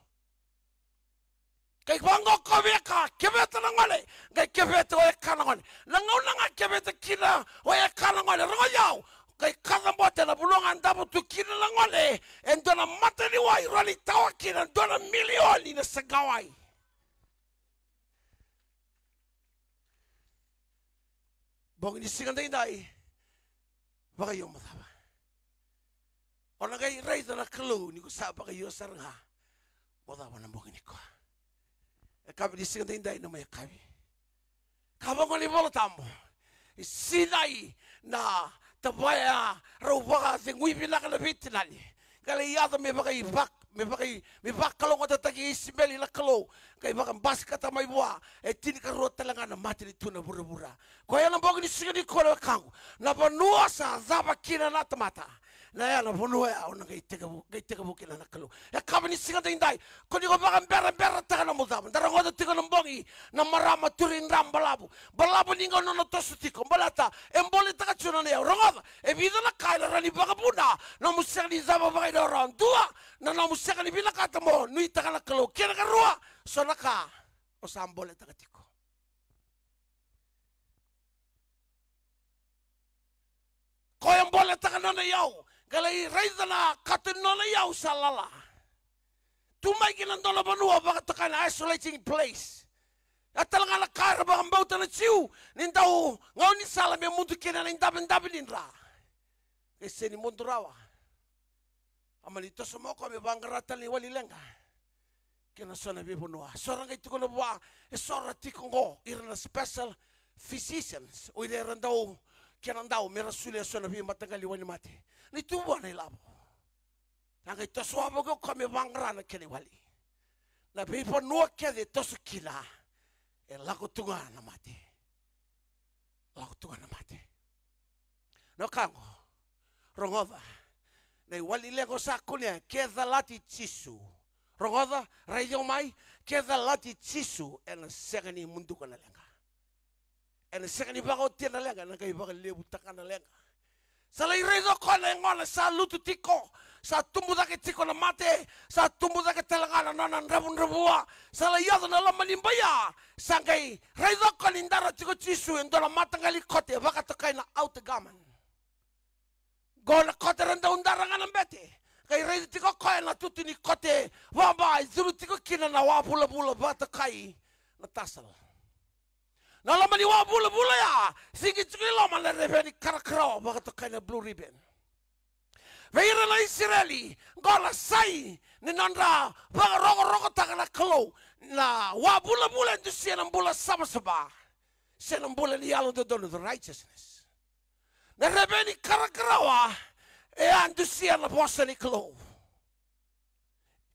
Qai vaqo o koya vei Eka, keveta na gone, qai keveta o Eka na gone. Na gauna ga keveta kina o Eka na gone, rogoci au, qai kacabote na vanua ga davo tu kina na gone e dua na mata ni wai, rawa ni tawa kina e dua na milioni na saqawai. Bogi ni siga daidai, vakaio mo cava. O na qai raica na Kalou ni ko sa vakaio sara ga mo cava na bogi nikua. E kavi ni siga daidai na mai kavi. Ka vaqo na iVola Tabu. E sinai na tavaya rau vakacegui vinaka na veitinani. Qai lai yaco me vakai vak, me vakai, me vakalougatataki Isipeli na Kalou. Qai vakabasikata mai vua e tinikarua tale ga na matanitu na vuravura. Koya na bogi ni siga nikua na wekaqu, na vanua sa cava kina na tamata, na ya na vanua ya o na qai tekivu, qai tekivu kina na Kalou. E kavi ni siga daidai, ko ni ko vakaberaberataka na nomu cava. Da rogoca tiko na bogi na marama turi dra balavu. Balavu ni gauna nona toso tiko, baleta e boletaka tiko na nona iyau. Rogoca, e vica na ka ena rawa ni vakavuna nomu sega ni cava vakaidavora. Dua, na nomu sega ni vinakata mo nuitaka na Kalou. Kena karua, so na ka o sa boletaka tiko. Koya boletaka nona iyau, qai lai raica na kato ni nona iyau sa lala. Tu mai ki na dua na vanua vakatokai na isolating place. Ya tale ga na ka era vakabauta na Jiu ni dau gaunisala me mudu kina na idavedave ni dra. Qai sega ni mudu rawa. A mani toso mai o koya me vaqara tale na iwali leqa kei na so na veivanua. So ra qai tukuna vua, e so ra tiko oqo, ira na special physicians, o ira era dau, kena dau me ra solia e so na veimataqali wainimate. Ni tu vua na ilavo. A qai toso wavoki o koya me vaqara na kena iwali. Na veivanua kece e toso kina, e lako tu ga na mate. Lako tu ga na mate. Na wekaqu, rogoca. Na iwali leqa o sa kunea, ke calati Jisu. Rogoca, raici au mai, ke calati Jisu, ena sega ni muduka na leqa. Ena sega ni vakaotia na leqa, ena qai vakalevutaka na leqa. Sa lai raica o koya na yagona sa lutu tiko, sa tubu cake tiko na mate, sa tubu cake tale ga na nona dravudravua. Sa lai yaco na loma ni bai ya, sa qai raica o koya ni dara tiko Jisu e dua na mataqali kote e vakatokai na outer garment. Qo na kote era dau dara ga na bete. Qai raica tiko o koya na tutu ni kote vava e curu tiko kina na wavulavula vakatokai na tassel. Na loma ni wavulavula ya, sigi tiko i loma na reveni karakarawa vakatokai na blue ribbon. Vei ira na Isireli, qo na sai ni nodra vakarokorokotaka na Kalou. Na wavulavula e dusia na bula savasava, se na bula ni yalododonu, the righteousness. Na reveni karakarawa e a dusia na vosa ni Kalou.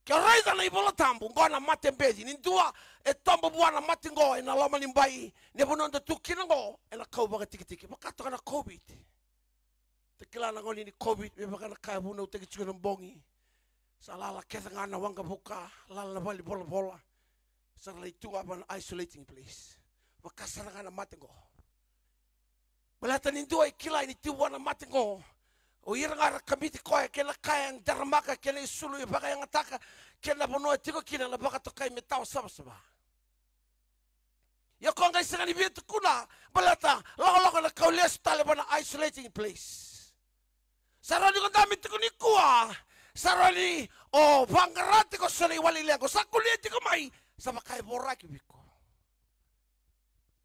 Ke o raica na iVola Tabu, qo na mate beci, ni dua e toba vua na mate qo ena loma ni bai, ni vanua da tu kina qo ena kau vakatikitiki, vaka toka na COVID. Da kila na gauna ni COVID, me vaka na ka e vunautaki tiko na bogi. Sa lala kece ga na waqavuka, lala na valenivolavola. Sa ra lai tu ga va na isolating place. Vaka sara ga na mate qo. Baleta ni dua e kila ni tu vua na mate qo. O ira ga ra kabiti koya, kei na ka e daramaka, kei na isulu e vakayagataka, kei na vanua e tiko kina, na vakatokai me tawa savasava. Ia ko qai sega ni via tukuna, baleta lakolako na kau lesu tale va na isolating place. Sa rawa ni ko dabe tiko nikua, sa rawa ni o vaqara tiko so na iwali lequ, sa kulia tiko mai, sa vaka e voraki vei iko.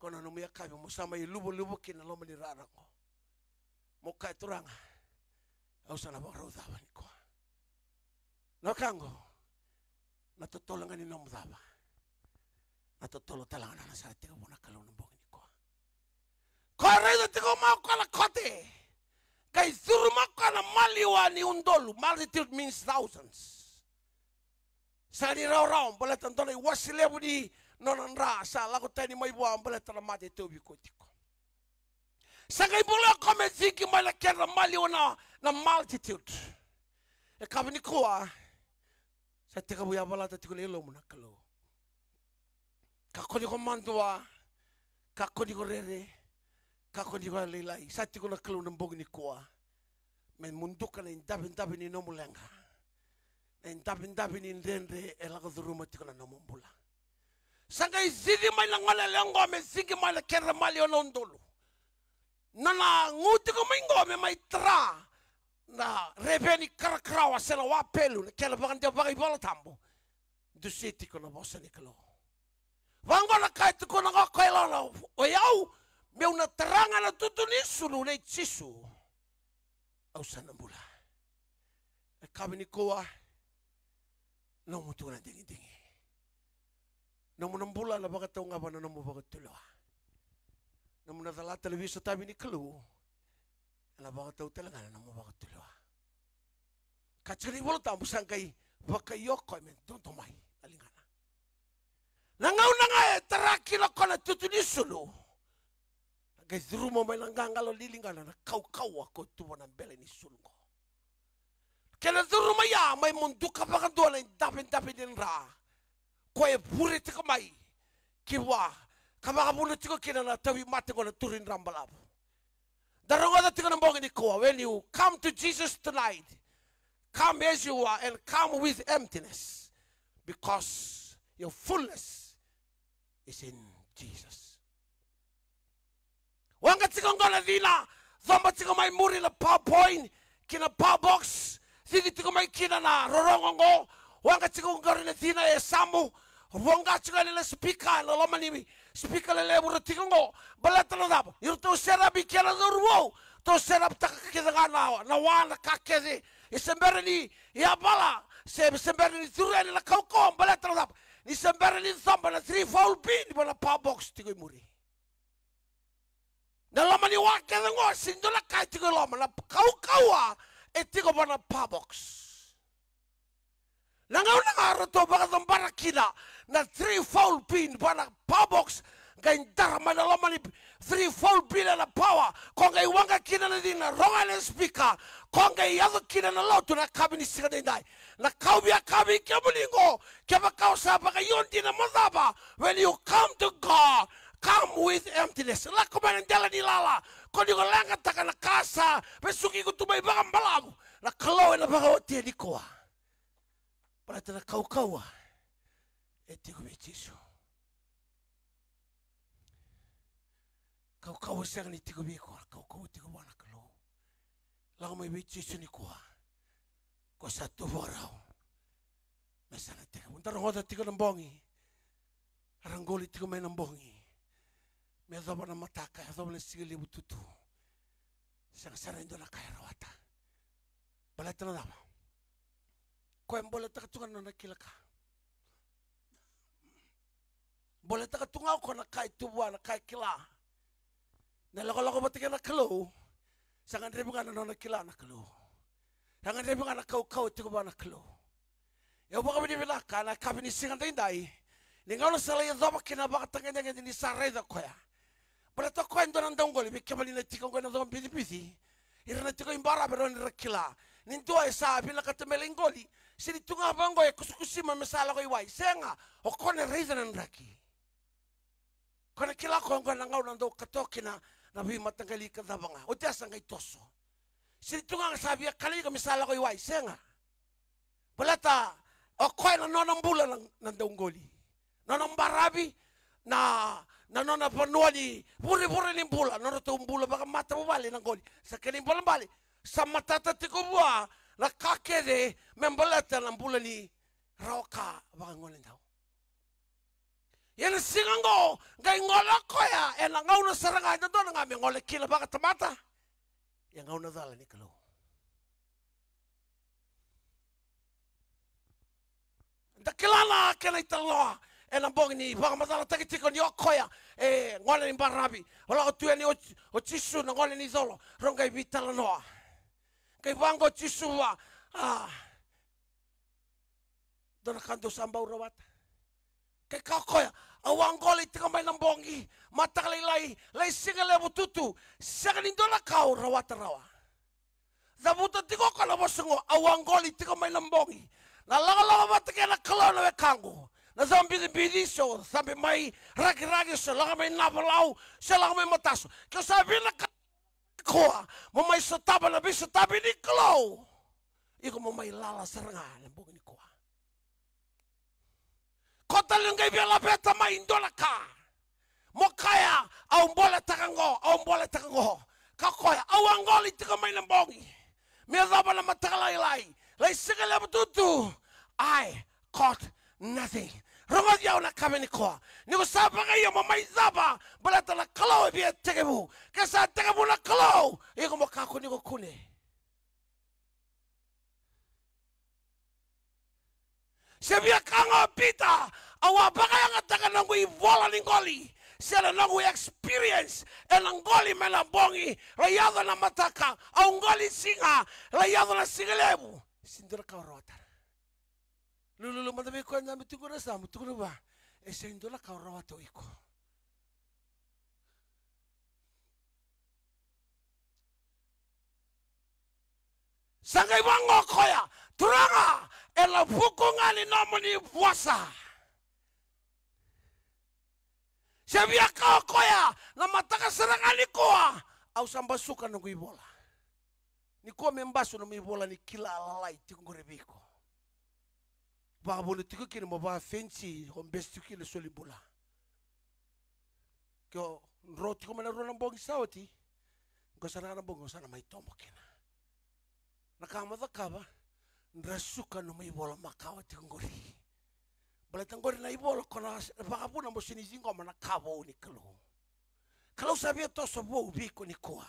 Ko na nomu yakavi mo sa mai luvaluva kina loma ni rara qo. Mo kaya, Turaga, au sa na vakarau cava nikua? Na wekaqu, na totolo ga ni nomu cava, na totolo tale ga na nona sa tekivu na Kalou na bogi nikua. Ko raica tiko mai o koya na kote, qai curu mai o koya na maliwa ni udolu. Multitude means thousands. Sega ni rawarawa, baleta dua na iwase levu ni nona dra sa lako tani mai vua, baleta na mate e tauvi koya tiko. Sa qai bula o koya me cigi mai na kedra maliwa na, na multitude. E kaya nikua, sa tekivu yavalata tiko na yalomu na Kalou. Kakua ni ko madua, kakua ni ko rere, kakua ni ko lailai. Sa tiko na Kalou na bogi nikua me muduka na idavedave ni nomu leqa, na idavedave ni dredre e lako curuma tiko na nomu bula. Sa qai cici mai na gone yalewa qo me cigi mai na kedra maliwa na udolu. Na, na gu tiko mai qo me mai tara na reveni karakarawa se na wapelu, na kena vakadewa vakaivolatabu. Dusi tiko na vosa ni Kalou. Vaqo na ka e tukuna ga o koya e loma, o yau, meu na tara ga na tutu ni sulu nei Jisu, au sa na bula. E kaya nikua, nomu tu na digidigi. Nomu na bula ena vakatau ga va na nomu vakatulewa. Nomu na calata na veisotavi ni Kalou, ena vakatau tale ga na nomu vakatulewa. Ka tiko na iVola Tabu, sa qai vakaio o koya me dodo mai na ligana. Na gauna ga e tara kina o koya na tutu ni sulu, qai curuma mai na qaqalo ni ligana na kaukauwa ko tu va na bele ni sulu qo. Kena curuma ya mai muduka vakadua na idavedave ni dra, koya e vure tiko mai ki vua, ka vakavuna tiko kina na tauvimate qo, na turi dra balavu. Da rogoca tiko na bogi nikua, when you come to Jesus tonight, come as you are and come with emptiness, because your fullness is in Jesus. Waqa tiko qo na cina, coba tiko mai muri na PowerPoint kei na PowerBox, cici tiko mai kina na rorogo qo. Waqa tiko qori na cina e yasamu, voqa tiko yani na sipika, na loma ni sipika lelevu ra tiko qo. Baleta na cava? Ni ratou set up i kea na cauravou, ratou set up taka kece ga na, na wa, na ka kece. E se bera ni yavala, se, se bera ni curu yani na kaukauwa, baleta na cava? Ni se bera ni coba na three fold beam va na PowerBox tiko i muri. Na loma ni wa kece qo, sega ni dua na ka e tiko i loma, na kaukauwa e tiko va na PowerBox. Na gauna ga ratou vakacobara kina na three fold beam va na PowerBox, qai dara mai na loma ni three fold beam na power, ko qai waqa kina na cina, rogo na sipika, ko qai yaco kina na lotu na yakavi ni siga daidai. Na ka au via kaya vei kemuni qo, kevaka o sa vakaio dina mo cava, when you come to God, come with emptiness. Lako mai na dela ni lala, ko ni ko leqataka na ka sa vesuki iko tu mai vakabalavu, na Kalou ena vakaotia nikua. Baleta na kaukauwa e tiko vei Jisu. Kaukauwa sega ni tiko vei iko, kaukauwa tiko vua na Kalou. Lako mai vei Jisu nikua. Ko sa tu vakarau me sa na tekivu. Da rogoca tiko na bogi. Ra qoli tiko mai na bogi. Me yacova na mataka, yacova na siga levu tutu. Sega sara e dua na ka e rawata. Baleta na cava? Koya e boletaka tu ga na nona kila ka. Boletaka tu ga o koya na ka e tu vua, na ka e kila. Na lakolako vata kei na Kalou, sa gadrevi ga na nona kila na Kalou. Sa gadrevi ga na kaukauwa e tiko vua na Kalou. Au vakavinavinaka na yakavi ni siga daidai, ni gauna sa lai yacova kina na vakatagedegede ni sa raica koya. Baleta o koya e dua na dauqoli, vei kemuni na tiko oqo ena Cokobicibici, ira na tiko i baravi, rawa ni ra kila ni dua e sa vinakata me lai qoli. Sega ni tu ga vaqo e kusakusima me sa lako i wai. Sega, o koya na raica na draki. Koya na kila o koya oqo na gauna dau katoa kina na veimataqali ka cava ga. Oti ya sa qai toso. Sega ni tu ga sa via kana iko me sa lako i wai, sega. Baleta o koya na nona bula na, na dauqoli. Nona baravi, na, na nona vanua ni vurevure ni bula, na nodratou bula vakamatavuvale na qoli. Sa kena ibalebale, sa matata tiko vua na ka kece me baleta na bula ni rawa ka vakagonedau. Ia na siga oqo, qai gole o koya ena gauna sara ga e dodonu ga me gole kina vakatamata. Ia gauna cala ni Kalou. Da kila na kena italanoa ena bogi ni vakamacalataki tiko ni o koya e gone ni baravi. O lako tu yani o, o Jisu na gone ni colo, rau qai veitalanoa. Qai vaqo o Jisu vua, a, dua na ka dou sa bau rawata. Qai kaya o koya, au a qoli tiko mai na bogi, mataka lailai, lai siga levu tutu, sega ni dua na ka au rawata rawa. Cavuta tiko o koya na vosa oqo, au a qoli tiko mai na bogi. Na lakolako vata kei na Kalou na wekaqu. Na cabicibici se o cabe mai Rakiraki, se o lako mai Navalau, se o lako mai Matasu. Ke o sa vinakata nikua mo mai sotava na veisotavi ni Kalou, iko mo mai lala sara ga ena bogi nikua. Ko tale ni qai via laveta mai e dua na ka, mo kaya, au boletaka qo, au boletaka qo. Kaya o koya, au a qoli tiko mai na bogi, me yacova na mataka lailai, lai siga levu tutu, I caught nothing. Rogoci au na ka me nikua. Ni ko sa vakaio mo mai cava, baleta na Kalou e via tekivu. Ke sa tekivu na Kalou, iko mo kakua ni ko kune. Se via kaya ga o Pita, au a vakayagataka na noqu ivola ni qoli, se na noqu experience ena qoli mai na bogi, lai yaco na mataka, au qoli siga, lai yaco na siga levu. Sega ni dua na ka au rawata. Lululu mada vei koya dabe tu qo na yasamu, tukuna vua, e sega ni dua na ka au rawata o iko. Sa qai vaqo o koya, Turaga, ena vuku ga ni nomuni vosa. Se via kaya o koya, na mataka sara ga nikua, au sa basuka noqu ivola. Nikua me basu nomu ivola ni kila lalai tiko qori vei iko. Vakavuna tiko kina mo vakafenisi, o bese tiko kina soli bula. Ke o dro tiko mai na rua na bogi sa oti, qo sara ga na bogi o sa na mai tobo kina. Na ka mo cakava, drasuka nomu ivola makawa tiko qori. Baleta qori na ivola ko na vakavuna mo sega ni ciqoma na ka vou ni Kalou. Kalou sa via toso vou vei iko nikua.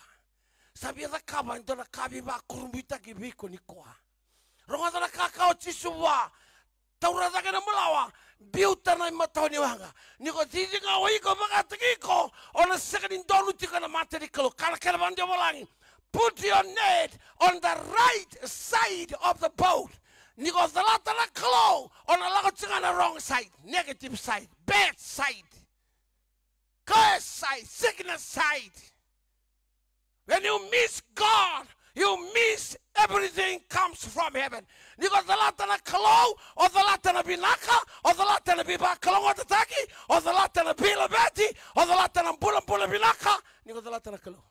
Sa via cakava e dua na ka veivakurabuitaki vei iko nikua. Rogoca na ka kaya o Jisu vua, taura cake na malawa, biuta na imatau ni waqa. Ni ko cici ga o iko vakataki iko, o na sega ni donu tiko ena mata ni Kalou. Kaya na kena vakadiovolagi, put your net on the right side of the boat. Ni ko calata na Kalou, o na lako tiko ga na wrong side, negative side, bad side, curse side, sickness side. When you miss God, you miss everything comes from heaven. Ni ko calata na Kalou, o calata na vinaka, o calata na veivakalougatataki, o calata na veilaveti, o calata na bulabula vinaka. Ni ko calata na Kalou.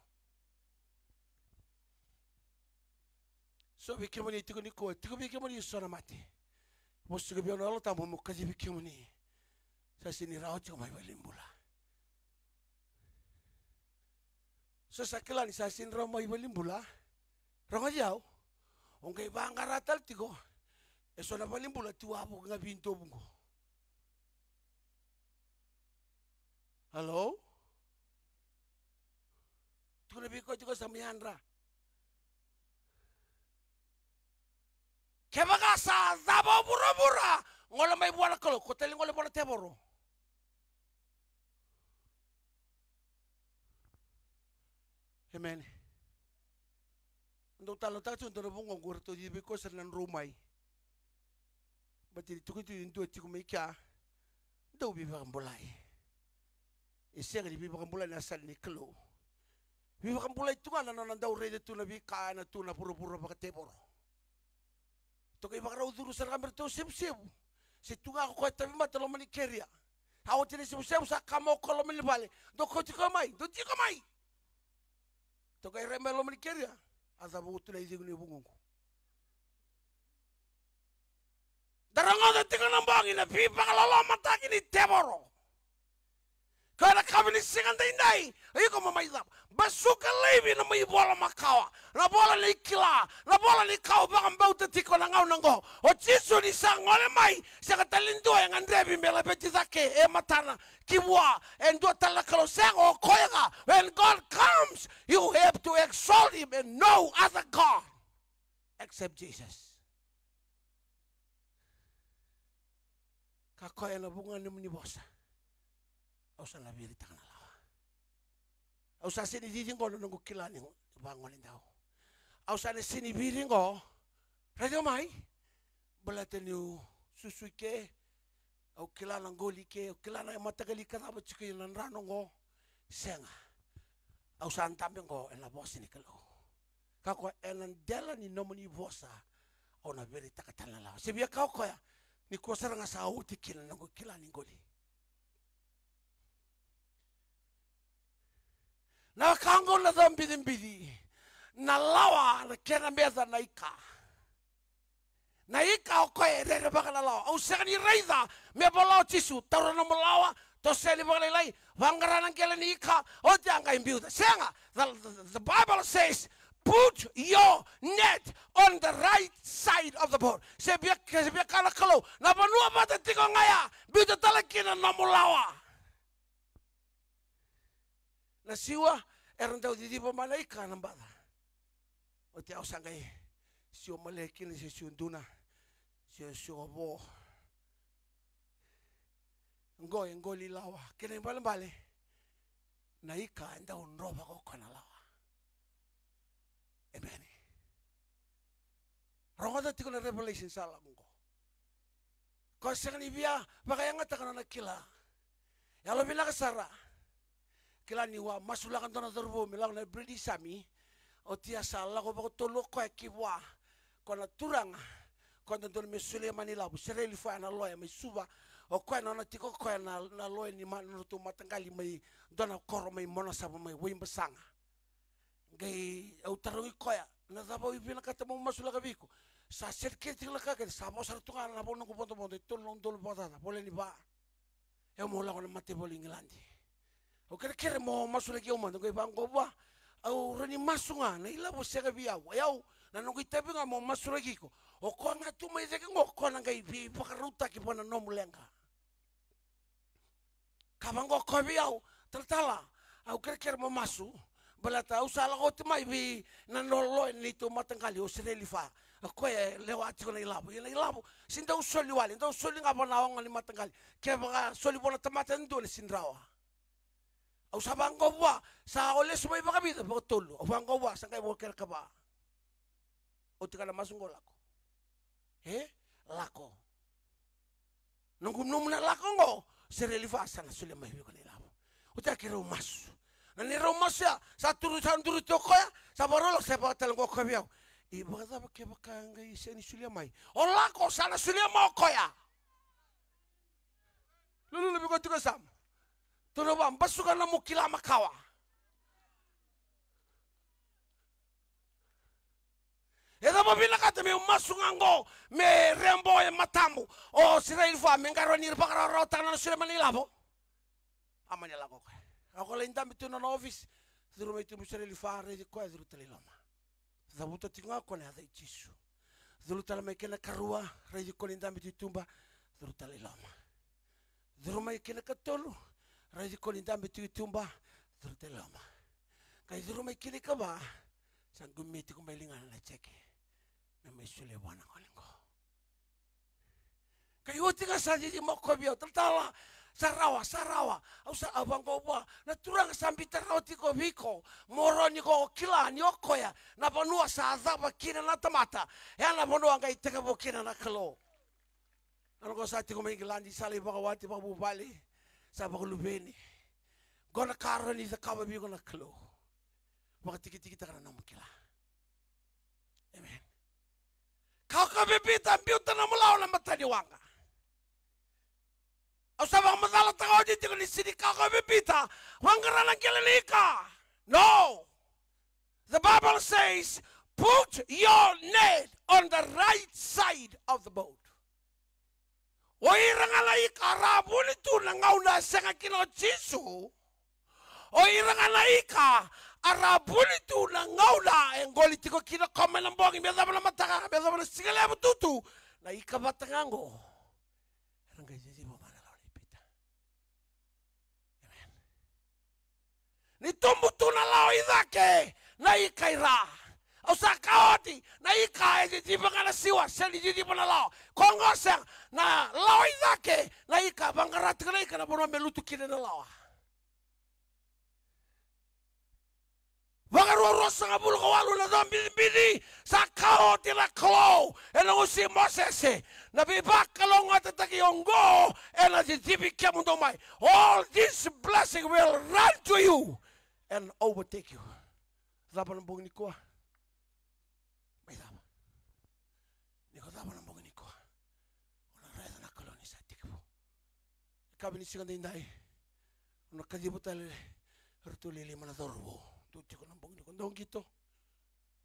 So vei kemuni tiko nikua, tiko vei kemuni so na mate. Vosa tiko vei au na Yalo Tabu mo kacivi kemuni. Sa sega ni rawa tiko mai valenibula. So sa kila ni sa sega ni rawa mai valenibula. Rogoci au. O qai vaqara tale tiko e so na valenibula tu wavoki ga vei dovu qo. Hello? Na veika tiko sa mai yadra. Kevaka sa cava o vuravura, gole mai vua na Kalou, ko tale gole vua na tevoro. Amen. Dou talanoataka tiko dua na vugoqu, ratou cici vei koya sara na drau mai. Baleta ni tukuni tu e dua tiko mai kea, dau veivakabulai. E sega ni veivakabulai na sala ni Kalou. Veivakabulai tu ga na nona dau raica tu na veika ena tu na vuravura vakatevoro. Toka i vakarau curu sara ga me ratou sevusevu. Se tu ga ko koya tauvimate loma ni keria. A oti na sevusevu sa kama o koya loma ni vale. Dou kauti koya mai, dou tiko mai. Toka i rai mai loma ni keria. A cava oti na icegu ni vugoqu. Da rogoca tiko na bogi na veivakalolomataki ni tevoro. Ka na kavi ni siga daidai, iko mo mai cava? Basuka laivi na mai vola makawa, na vola ni kila, na vola ni ka o vakabauta tiko na gauna oqo. O Jisu ni sa gole mai, sega tale ni dua e gadrevi me laveti cake e matana ki vua e dua tale na Kalou, sega, o koya ga. When God comes, you have to exalt him and no other God except Jesus. Ka koya ena vuqa na nomuni vosa, au sa na viritaka na lawa. Au sa sega ni cici qo na noqu kila ni vagone dau. Au sa na sega ni viri qo. Raica mai. Baleta niu susu i ke. Au kila na qoli i ke. Au kila na mataqali ka cava tiko ina drano qo. Sega. Au sa dabe qo ena vosa ni Kalou. Ka koya ena dela ni nomuni vosa, au na viritaka tale na lawa. Se via ka o koya, nikua sara ga sa oti kina na noqu kila ni qoli. Na ka oqo na cabicibici. Na lawa na kena meca na ika. Na ika o koya e rerevaka na lawa. Au sega ni raica me vola o Jisu, taura nomu lawa, toso yani vakalailai, vaqara na qele ni ika, oti a qai biuta. Sega, the, the, the Bible says, put your net on the right side of the boat. Se via, se via ka na Kalou, na vanua vata tiko ga ya, biuta tale kina nomu lawa. Na siwa era dau ciciva mai na ika na baca. Oti au sa qai siwa male kina se siwa duna, se siwa vo. Qo e qoli lawa. Kena ibalebale na ika e dau drova ko koya na lawa. Emeni. Rogoca tiko na Revelation sa lako qo. Ko sega ni via vakayagataka nona kila. Yalovinaka sara. Kila niu a masulaka dua na cauravou me lako na British Army. Oti a sa lako vakatolu o koya ki vua. Ko na turaga. Ko dodonu me solia mai na ilavo. Sereli Fa na loya mai Suva. O koya na nona tiko o koya na, na loya ni ma, na nodratou mataqali mai dua na koro mai Monasava mai Waibasaga. Qai au tarogi koya, na cava au vinakata meu masulaka vei iko? Sa sere kece tiko na ka kece, sa vo sara tu ga na vo noqu vodovodo e tolu na udolu vakacaca, voleka ni va. Au meu lako na mataivalu i Igiladi. Au kerekere mo masulaki au mada, qai vaqo vua. Au rawa ni masu ga, na ilavo sega vei au. E au, na noqu itavi ga mo masulaki iko. O koya ga tu mai cake qo, o koya na qai veivakarautaki vua na nomu leqa. Ka vaqo o koya vei au, talatala, au kerekere mo masu. Baleta au sa lako oti mai vei na loya ni neitou mataqali o Sereli Fa. O koya e lewa tiko na ilavo. Ia na ilavo, se dau soli wale, dau soli ga vua na oga ni mataqali. Kevaka soli vua na tamata e dua na sega ni rawa. Au sa vaqo vua, sa o lesu mai vakavica, vakatolu. Au vaqo vua, sa qai vo kere ka va. Oti ga na masu qo lako. E? Lako. Noqu nomu na lako qo, Sereli Fa sa na solia mai vei iko na ilavo. Oti a keirau masu. Na neirau masu ya, sa turu, sa duru tu o koya, sa vakarau lako, sa vakatale qo o koya vei au. I vakacava kevaka qai sega ni solia mai? O lako, sa na solia mai o koya. Lululu vei koya tiko e yasamu. Tou na vabasuka na nomu kila makawa. E cava o vinakata meu masu ga qo me rebo e matamu o Sereli Fa me qarauni ira vakarawarawataka na nona solia mai na ilavo? A mani lako o koya. A ko lai dabe tu na nona ofisi. Curu mai tubu Sereli Fa, raici koya, curu tale i loma. Cavuta tiko ga o koya na yaca i Jisu. Curu tale mai kena karua, raici koya ni dabe tu i tuba, curu tale i loma. Curu mai kena katolu, raici koya ni dabe tu i tuba, curu tale i loma. Ka i curu mai kina i kava, sa qumia tiko mai ligana na jeke me mai solia vua na gone qo. Ka i oti ga sa cici mai o koya vei au, talatala, sa rawa, sa rawa. Au sa, au vaqo vua, na Turaga sa biuta rawa tiko vei iko. Mo rawa ni ko kila ni o koya na vanua sa cava kina na tamata, e a na vanua qai tekivu kina na Kalou. Na noqu sa tiko mai Igiladi, sa lai vakawati, vakavuvale, sa vakaluveni. Qo na ka rawa ni cakava vei iko na Kalou. Vakatikitikitaka na nomu kila. Amen. Ka o koya vei Pita, biuta na nomu lawa na mata ni waqa. Au sa vakamacalataka oti tiko ni sega ni ka o koya vei Pita, vaqara na qele ni ika. No. The Bible says, put your net on the right side of the boat. O ira ga na ika ra vuni tu na gauna e sega kina o Jisu. O ira ga na ika a ra vuni tu na gauna e qoli tiko kina o koya mai na bogi, me yacova na mataka, me yacova na siga levu tutu. Na ika vata ga qo era qai ciciva mai na lawa nei Pita. Amen. Ni tubu tu na lawa i cake, na ika i ra. Au sa kaya oti, na ika e ciciva ga na siwa, sega ni ciciva na lawa. Ko qo sega, na lawa i cake, na ika, vaqara tiko na ika na vanua me lutu kina na lawa. Vakaruarua sagavulu ka walu na cava bidibidica sa kaya oti na Kalou ena gusu i Mosese, na veivakalougatataki oqo ena cicivi kemudou mai. All this blessing will run to you and overtake you. Cava na bogi nikua? Mai cava? Ni ko cava na bogi nikua? O na raica na Kalou ni sa tekivu. Yakavi ni siga daidai, o na kaciva tale eratou lima na cauravou. Dou tiko na bogi nikua, dou qito.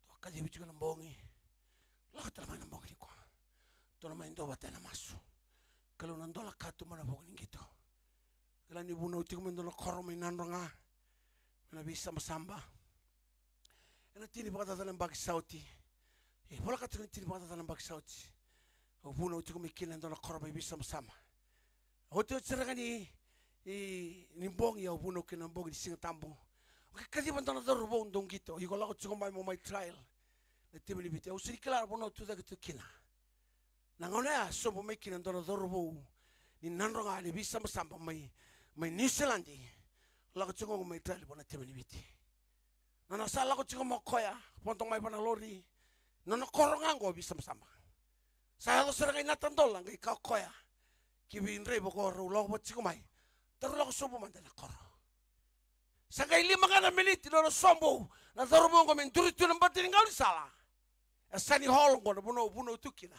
Dou kaciva tiko na bogi. Lako tale mai na bogi nikua. Dou na mai dua vata ena masu. Kalou na dola ka tu mai na bogi ni qito. Kila ni vunau tiko mai dua na koro mai Nadroga. Mai na veisabasaba. Ena tini vakacaca na yabaki sa oti. E voleka tiko ni tini vakacaca na yabaki sa oti. Au vunau tiko mai kina e dua na koro mai veisabasaba. Otioti sara ga ni, i, ni bogi au vunau kina na bogi ni Siga Tabu. Au qai kaciva dua na cauravou, dou qito. Iko lako tiko mai mo mai trial. Na timi ni Viti. Au sega ni kila na vanua tu cake tu kina. Na gauna ya sobu mai kina dua na cauravou ni Nadroga ni veisabasaba mai, mai Niusiladi. Lako tiko mai trial vua na timi ni Viti. Nona sa lako tiko mai o koya, vodo mai vua na lori. Nona koro ga qo veisabasaba. Sa yaco sara ga i Natadola, qai kaya o koya ki vei draiva ko rau lako vata tiko mai, daru lako sobu mada ena koro. Sa qai lima ga na miniti nona sobu na cauravou qo me duri tu na bati ni gaunisala. E Sunny Hall qo na vanua au vunau tu kina.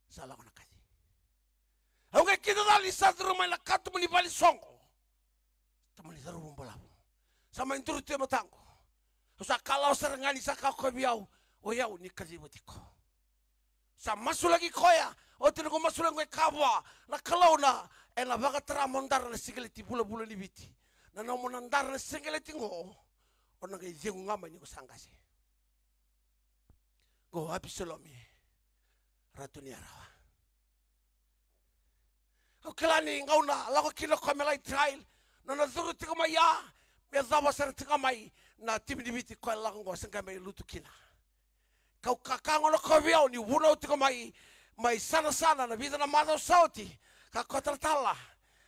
Sa lako na kaci. Au qai kida cala ni sa curu mai na katuba ni vale soqo. Tamani cauravou balavu. Sa mai duri tu e mataqu. Au sa kalawa sara ga ni sa kaya o koya vei au, o yau ni kaciva tiko. Sa masulaki koya, oti na noqu masulaki qo e kaya vua na Kalou na, ena vakatara mo dara na siqeleti vulavula ni Viti. Na nomu na dara na siqeleti qo, o na qai cegu ga mai ni ko sa qase. Qo Apisalomi, ratu ni yarawa. Au kila ni gauna lako kina o koya me lai trial, nona curu tiko mai ya, me yacova sara tiko mai na timi ni Viti koya lako qo, se qai mai lutu kina. Kau kakana o koya vei au ni vunau tiko mai, mai Sanasana na vica na macawa sa oti. Kaya o koya, talatala,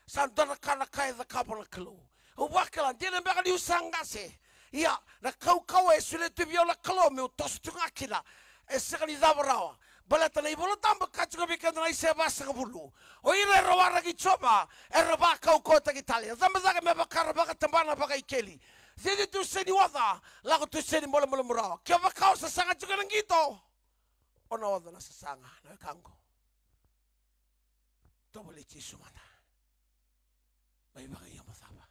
sa dua na ka na ka e cakava na Kalou. Au vakila, dina beka niu sa qase. Ia, na kaukauwa e solia tu vei au na Kalou meu toso tiko ga kina, e sega ni cava rawa. Baleta na iVola Tabu e kaya tiko vei keda na Aisea vasagavulu, o ira era waraki Jiova era vakaukauwataki tale. Cabe cake me vaka ra vakatabana vakaikeli. Cici tu se ni oca, lako tu se ni malumalumu rawa. Kevaka o sasaga tiko ena qito, o na oca na sasaga, na wekaqu. Tovolei Jisu mada. Mai vakaio mo cava.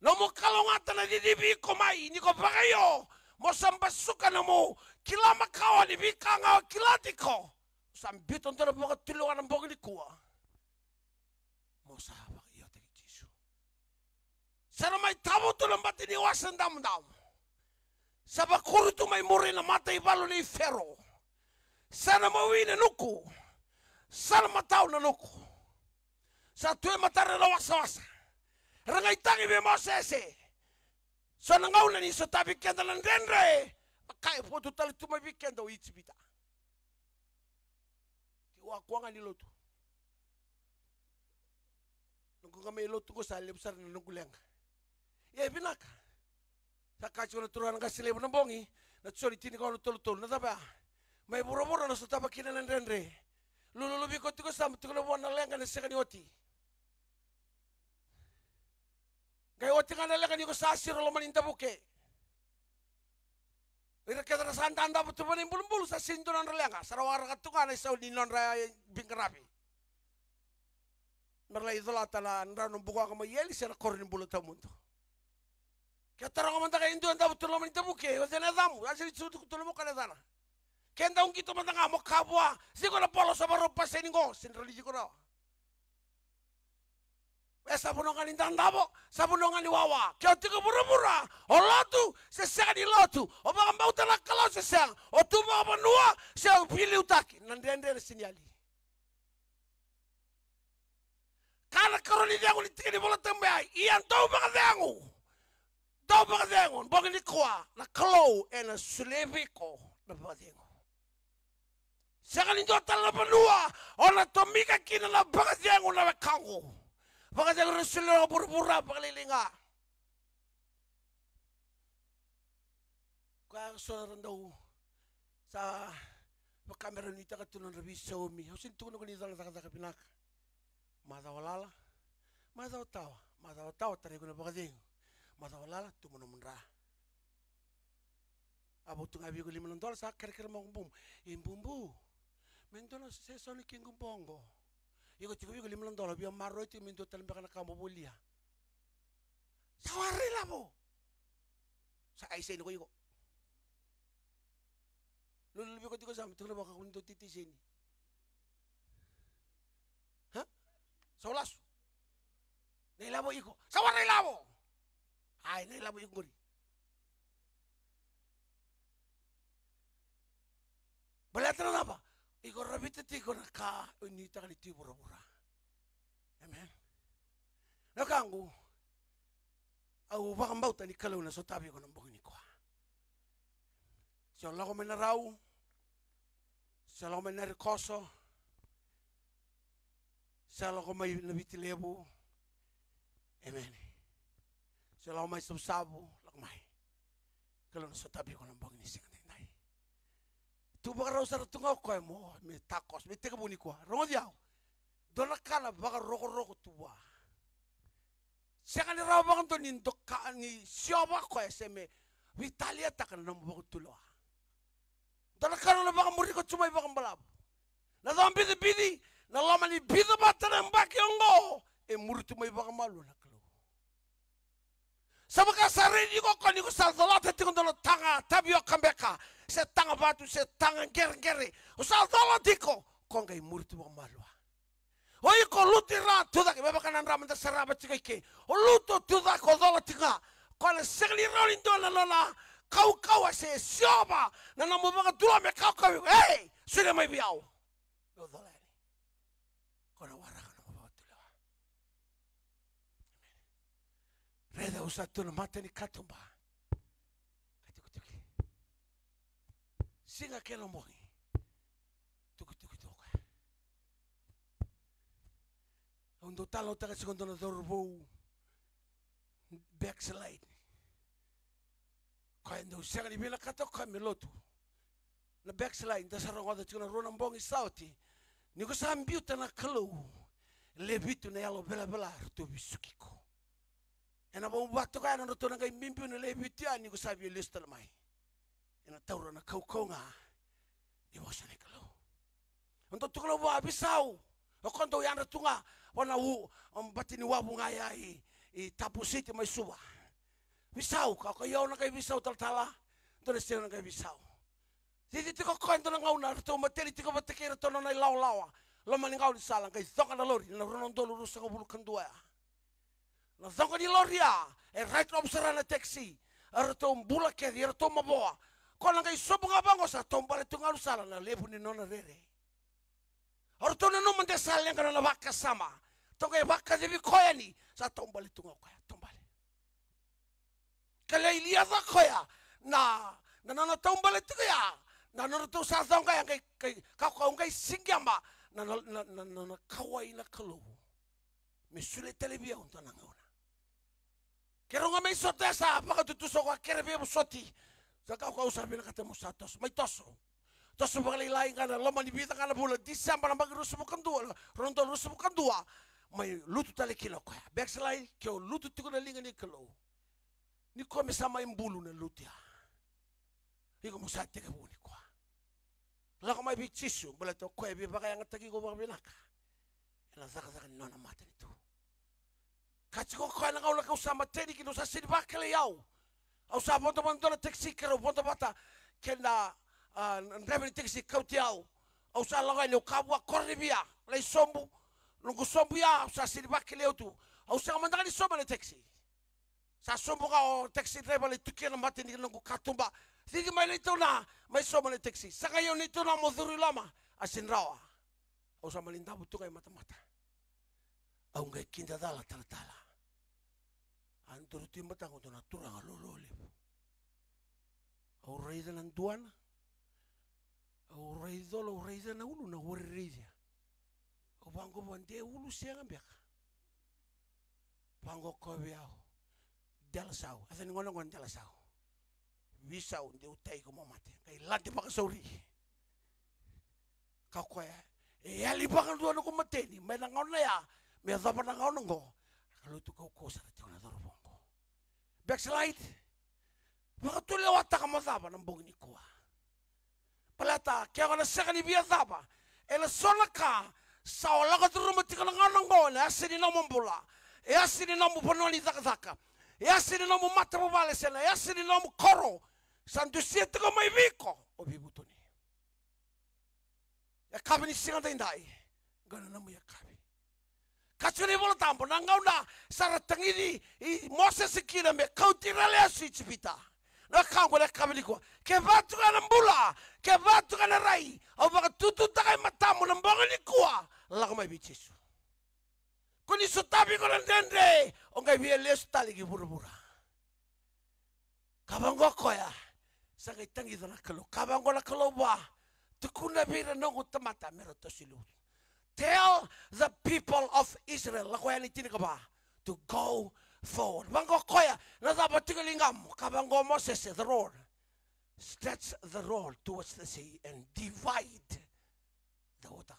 Nomu kalougata na cicivi iko mai ni ko vakaio, mo sa basuka nomu kila makawa ni veika ga o kila tiko. Sa biuta dua na vakatulewa na bogi nikua. Mo sa vakaiotaki Jisu. Sa na mai tavo tu na bati ni wasa damudamu. Sa vakuru tu mai muri na mataivalu nei Fero. Sa na mawi na nuku. Sa na matau na nuku. Sa tu e matara na wasawasa. Ra qai tagi vei Mosese. So na gauna ni sotavi keda na dredre, vaka e votu tale tu mai vei keda o Ijipita. Ke o kua ga ni lotu. Noqu ga mai lotu qo sa levu sara na noqu leqa. Ia e vinaka. Sa kaya tiko na turaga na qase levu na bogi, na Joni tinikaono tolu tolu, na cava ya? Mai vuravura na sotava kina na dredre. Lululu vei iko tiko sa, mo tukuna vua na leqa ena sega ni oti. Qai oti ga na leqa ni ko sa siro loma ni davuke. Ira kece ra sa dadavo tu vua na ibulubulu sa sega ni dua nodra leqa, sa ra waraka tu ga na isau ni nodra veiqaravi. Me ra lai colata na drau na bukawaqa mai eli se na koro ni bula tawamudu. Ke taroga mada ga e dua e davo tu loma ni davuke, o cei na yacamu? A sega ni sutuku tu na vuka na yacana. Ke dau qito mada ga mo kaya vua, ciko na polo sa varau paseni qo, sega ni rawa ni ciko rawa. E sa vanua ga ni dadavo, sa vanua ga ni wawa. Ke o tiko vuravura, o lotu se sega ni lotu, o vakabauta na Kalou se sega, o tu vakavanua se o veiliutaki, na dredre na sega ni yali. Ka na karua ni cegu ni tiki ni Vola Tabu ya, ia dou vakacegu. Dou vakacegu, bogi nikua, na Kalou ena solia vei iko na vakacegu. Sega ni dua tale na vanua o na tomika kina na vakacegu na wekaqu. Vakacegu era solia o vuravura vakalailai ga. Koya so era dau sa vaka me ra nuitaka tu na nodra veisaumi. Au sega ni tukuna ko ni cala cakacaka vinaka. Macawa lala, macawa tawa, macawa tawa tarai iko na vakacegu. Macawa lala tu mo nomu dra. A votu ga vei iko lima na dola sa kerekere mai ko bubu. E bubu, me dua na sesoni kei Guboqo. Iko tiko vei iko lima na dola, via maroroi tiko me dua tale beka na ka mo volia. Sa warai lavo. Sa ai seni ko iko. Lululu vei iko tiko sa me tukuna vaka ko ni dau titi seni. Ha? Sa o lasu. Na ilavo iko. Sa warai lavo. Ai, na ilavo iko qori. Baleta na cava? Iko ravita tiko na ka o nuitaka ni tu i vuravura. Amen. Na wekaqu, au vakabauta ni Kalou na sotavi iko na bogi nikua. Se o lako mai na rau, se o lako mai na rikoso, se o lako mai na Viti Levu. Amen. Se o lako mai Savusavu, lako mai. Kalou na sotavi iko na bogi ni siga daidai. Tu vakarau sara tu ga o koya mo, me takoso, me tekivu nikua. Rogoci au. Dua na ka na vakarokoroko tu vua. Sega ni rawa vakadua ni doka ni siova o koya se me veitaliataka na nomu vakatulewa. Dua na ka na vakamuri iko tu mai vakabalavu. Na cava bidibici, na loma ni bica vata na yabaki oqo, e muri tu mai vakamalua na Kalou. Sa vaka sa raici iko ko ni ko sa colata tiko dua na taga tavioka beka, se taga vatu, se taga qereqere. O sa cola tiko, ko qai muri tu vakamalua. O iko lutu i ra, tucake, me vaka na dra meda sarava tiko i ke. O lutu, tucake, o cola tiko ga. Ko na sega ni rawa ni dua na nona kaukauwa se siova na nomu vakatulewa me kaukauwa. Ei, solia mai vei au. Meu cola yani. Ko na waraka nomu vakatulewa. Raica au sa tu na mata ni katuba. Ka tukituki. Siga kei na bogi. Tukituki tu o koya. Au dau talanoataka tiko dua na cauravou. Backslide. Koya dau sega ni vinakata o koya me lotu. Na backslide, da sa rogoca tiko na rua na bogi sa oti. Ni ko sa biuta na Kalou, lewe vitu na yalo velavela eratou vesuki iko. Ena vauva toka ya na nodratou na qai biubiu na lewe vitu ya ni ko sa via lesu tale mai. Ena taura na kaukauwa ga ni vosa ni Kalou. Au dau tukuna vua, veisau. O koya dau yadra tu ga vua na u, um, bati ni wavu ga ya i, i Tapu City mai Suva. Veisau, ka o koya, io, au na qai veisau talatala. Dua na siga na qai veisau. Cici tiko o koya dua na gauna, ratou mateni tiko vata kei iratou na nona ilawalawa. Loma ni gaunisala, qai coqa na lori, na rua na udolu ruasagavulu ka dua ya. Na coqa ni lori ya, e ride off sara na taxi. Eratou bula kece, eratou mavoa. Ko na qai sobu ga vaqo sa taubale tu ga gaunisala na levu ni nona rere. Eratou nanuma de sa leqa na nona vakasama. Ratou qai vakacevi koya yani, sa taubale tu ga o koya, taubale. Ka lai liaca koya na, na nona taubale tiko ya, na nodratou sa coqa ya, qai, qai, ka, ka, qai siqema na, na, na, na, na, na kauwai na Kalou. Me solia tale vei au dua na gauna. Keirau ga mai sota ya sa vakatutusa o koya, kere veivosoti. Sa ka, ka, au sa vinakata mo sa toso, mai toso. Toso vakalailai ga na loma ni vica ga na vula, December na yabaki ruasagavulu ka dua, rua na udolu ruasagavulu ka dua. Mai lutu tale kina o koya. Backslide, ke o lutu tiko na liga ni Kalou, ni koya me sa mai bulu na lutu ya. Iko mo sa tekivu nikua. Lako mai vei Jisu, baleta o koya e via vakayagataki iko vakavinaka ena cakacaka ni nona matanitu. Ka tiko o koya na gauna kau sa mateni kina, au sa sega ni vakelei au. Au sa vodo vata dua na taxi, keirau vodo vata kei na, a, na draiva ni taxi kauti au. Au sa lako yani, au ka vua Koronivia, lai sobu. Noqu sobu ya, au sa sega ni vakelei au tu. Au sega mada ga ni sauma na taxi. Sa sobu ga o taxi driver, lai tukia na mata ni noqu katuba. Cici mai, neitou na, mai sauma na taxi. Sa qai au, neitou na, mo curu i loma. A sega ni rawa. Au sa mani davo tu ga i matamata. Au qai kidacala talatala. A duri tu i mataqu dua na turaga loaloa levu. Au raica na duana. Au raica, au raica na uluna, au raica. Au vaqo vua, de ulu sega beka? Vaqo o koya vei au, Delasau. Yaca ni gone qo Delasau. Veisau, deu tai iko mo mate. Qai lade vakasauri. Ka o koya, e yali vakadua noqu mateni mai na gauna ya me yacova na gauna oqo. Ka lotu kaukauwa sara tiko na cauravou oqo. Backslide. Vakatulewataka mo cava na bogi nikua. Baleta ke o na sega ni via cava ena so na ka sa o lako curuma tiko na gauna oqo, ena yasa ni nomu bula, e yasa ni nomu vanua ni cakacaka, e yasa ni nomu matavuvale, se na yasa ni nomu koro, sa dusia tiko mai vei iko o veivutuni. Yakavi ni siga daidai, qo na nomu yakavi. Ka tukuna na iVola Tabu, na gauna sa ra tagici i Mosese kina me kauti ira lesu i Ijipita. Na ka oqo na yakavi nikua. Kevaka tu ga na bula, kevaka tu ga na rai, au vakatututaka e matamu na bogi nikua, lako mai vei Jisu. Ko ni sotavi iko na dredre, o qai via lesu tale ki vuravura. Ka vaqo o koya, sa qai tagica na Kalou. Ka vaqo na Kalou vua, tukuna vei ira noqu tamata me ra toso i lutu. Tell the people of Israel, lako yani tinikava, to go forward. Vaqo o koya, na cava tiko e ligamu? Ka vaqo o Mosese, the rod. Stretch the rod towards the sea and divide the water.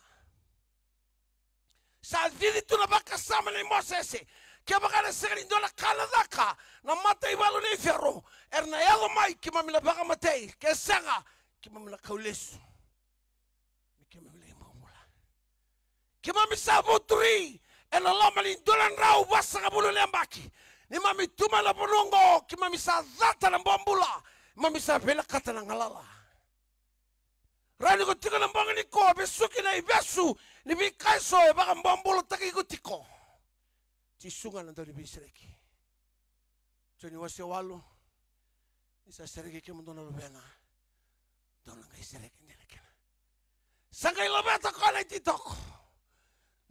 Sa cici tu na vakasama nei Mosese. Kevaka na sega ni dua na ka na caka na mataivalu nei Fero, era na yaco mai, keimami na vakamatei. Ke sega, keimami na kau lesu. Me keimami lai bobula. Keimami sa vuturi ena loma ni dua na drau vasagavulu na yabaki. Neimami tu mai na vanua oqo, keimami sa cata na bobula. Keimami sa vinakata na galala. Rawa ni ko tiko na bogi nikua, vesuki na ivesu ni veika eso e vakabobulataki iko tiko. Jisu ga na dauniveisereki. Joni wase walu. Ni sa sereki kemudou na luvena, dou na qai sereki dina kina. Sa qai laveta koya na ititoko.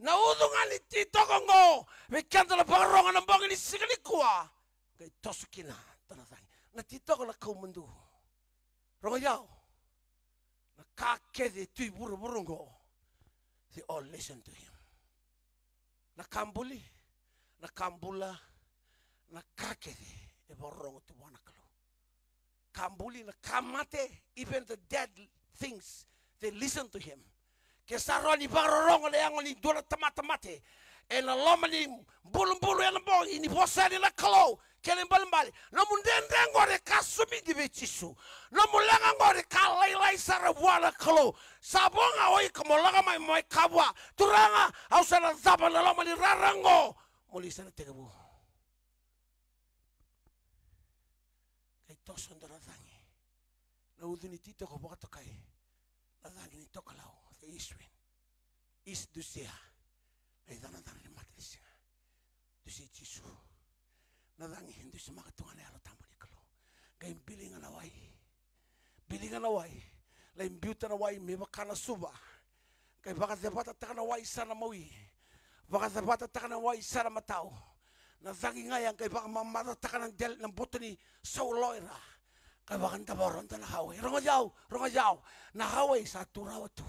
Na ucu ga ni titoko oqo vei keda na vakarogo na bogi ni siga nikua. Qai toso kina dua na cagi. Na titoko na kau madu. Rogo i au. Na ka kece e tu i vuravura oqo, they all listen to him. Na ka buli, na ka bula, na ka kece e vakarorogo tu vua na Kalou. Ka buli, na ka mate, even the dead things, they listen to him. Ke sa rawa ni vakarorogo na yago ni dua na tamata mate ena loma ni bulubulu ena bogi, ni vosa yani na Kalou, kena ibalebale, nomu dredre oqori e ka somidi vei Jisu. Nomu leqa oqori e ka lailai sara vua na Kalou. Sa vo ga o iko mo lako mai, mo mai kaya vua, Turaga, au sa na cava na loma ni rara oqo? Mo lai sa na tekivu. Qai toso dua na cagi. Na ucu ni titoko vakatokai na cagi ni tokalau, the east wind. East, dusia. Na icanacara ni matanisiga. Dusi Jisu. Na cagi, dusimaka tu ga na Yalo Tabu ni Kalou. Qai biliga na wai. Biliga na wai. Lai biuta na wai me vaka na suva. Qai vakacevatataka na wai sa na mawi. Vakacevatataka na wai sa na matau. Na cagi ga ya qai vakamamacataka na dela, na boto ni sauloa i ra. Qai vakadavora e dua na highway. Rogoci au, rogoci au. Na highway sa tu rawa tu.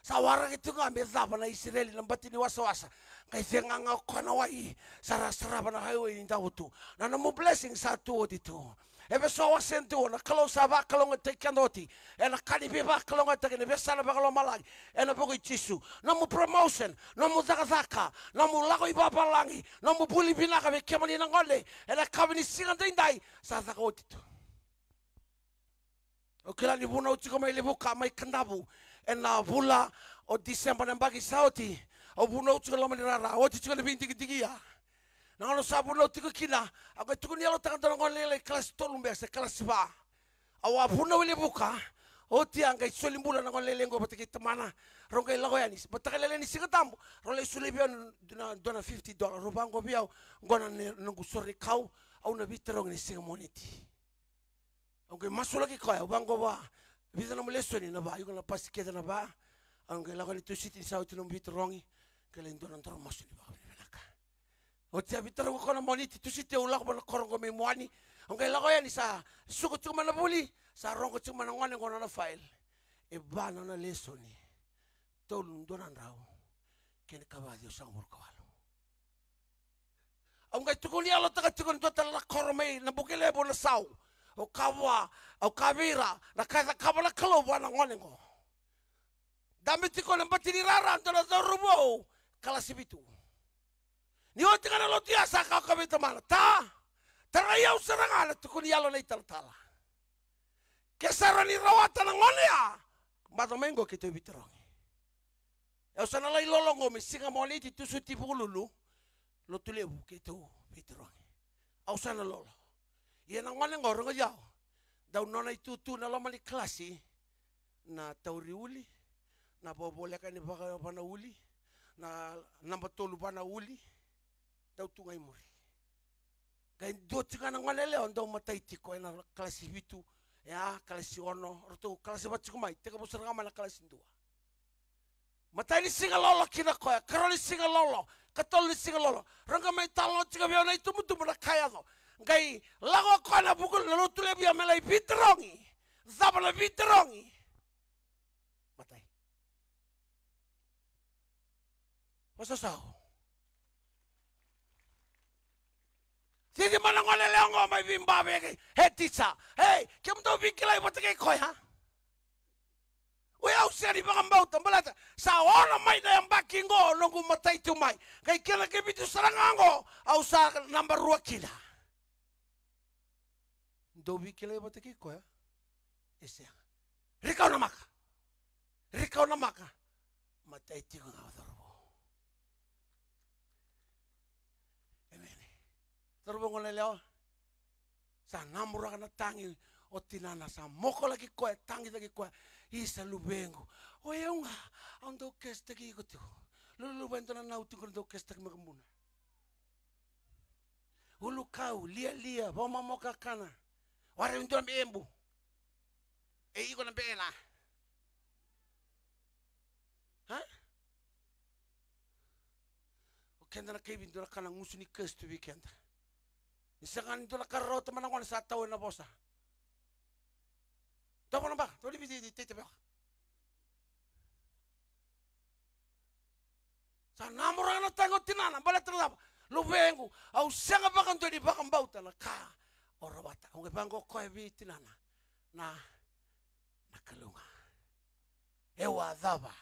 Sa waraki tu ga me cava na Isireli na bati ni wasawasa. Qai cega ga o koya na wai. Sa ra sarava na highway ni davo tu. Na nomu blessing sa tu oti tu. Efeso wase dua, na Kalou sa vakalougatataki keda oti ena ka ni veivakalougatataki ena veiyasana vakalomalagi ena vuku i Jisu. Nomu promotion, nomu cakacaka, nomu lako i vavalagi, nomu vuli vinaka vei kemuni na gone ena yakavi ni siga daidai sa caka oti tu. Au kila ni vunau tiko mai Levuka, mai Kadavu, ena vula o December na yabaki sa oti. Au vunau tiko e loma ni rara, oti tiko na veidigidigi ya. Na gauna sa vunau tiko kina, au qai tukuni yalotaka dua na gone lailai kalasi tolu beka se kalasi va. Au a vunau e Levuka, oti a qai soli bula na gone lailai qo vata kei tamana. Rau qai lako yani, vata kei lailai ni Siga Tabu, rau lai solia vei au na dua na fifty dollar, rau vaqo vei au, qo na ne-, noqu sore ni kau, au na veitarogi ni siga Moniti. Au qai masulaki koya, au vaqo va, vica nomu lesoni na va, iko na pasi kece na va, au qai lako yani Tusiti ni sa oti nomu veitarogi, qai lai dua na doro masu ni vakavinavinaka. Oti a veitarogi koya na Moniti, Tusiti au lako mai na koro qo mai Moani, au qai lako yani sa suka tiko mai na vuli, sa rogo tiko mai na gone qo na nona file. E va na nona lesoni, tolu na dua na drau, kei na ka va ciwasagavulu ka walu. Au qai tukuni yalotaka tiko e dua tale na koro mai Nabukelevu, Nasau. Au kaya vua, au kaya vei ira na ka e cakava na Kalou vua na gone qo. Dabe tiko na bati ni rara dua na cauravou kalasi vitu. Ni oti ga na lotu ya sa kaya o koya vei tamana, ta, tarai au sara ga na tukuni yalo na italatala. Ke sa rawa ni rawata na gone ya, baca mai qo keitou veitarogi. Au sa na lai lolo qo me Siga Moniti, Tusiti, Vukelulu, Lotulevu, keitou veitarogi. Au sa na lolo. Ia na gone qo, rogoci au. Dau nona itutu na loma ni kalasi, na tauri uli, na vovoleka ni vaka, vana uli, na naba tolu vana uli. Dau tu ga i muri. Qai dua tiko ga na gone yalewa dau matai tiko ena kalasi vitu, e a kalasi ono, ratou kalasi va tiko mai, tekivu sara ga mai na kalasi dua. Matai ni siga lolo kina koya, karua ni siga lolo, katolu ni siga lolo. Rau qai mai talanoa tiko vei au na itubutubu na ka e yaco. Qai lako o koya na vuku na Lotulevu ya me lai veitarogi. Cava na veitarogi? Matai. Vasasau. Cici mai na gone yalewa qo mai veiba vei head teacher. Ei, kemudou veikilai vata kei koya? Oi, au sega ni vakabauta, baleta sa ono mai na yabaki qo noqu matai tu mai. Qai kena ikavitu sara ga qo, au sa naba rua kina. Dou veikilai vata kei koya? E sega. Rikau na maka. Rikau na maka. Matai tiko ga o cauravou. Emeni. Cauravou gone yalewa. Sa namuraka na tagi o tinana, sa mokolaki koya, tagicaki koya. Isa luvequ. O yau ga, au dau kesitaki iko tiko. Lululu vua e dua na nau tiko, dau kesitaki mai Kabuna. Ulukau, lialia, vakamomo kakana. Wara e dua na be ebu. E iko na be ena. Ha? O keda na kaivi dua na ka na gusu ni kastu vei keda. Ni sega ni dua na ka rawata mai na gone sa tau ena vosa. Dua vana baka, dua ni viti tete beka. Sa namuraka na tagi o tinana, baleta na cava? Luvequ, au sega vakadua ni vakabauta na ka o rawata. Au qai vaqo koya vei tinana. Na, na Kalou ga. E a cava?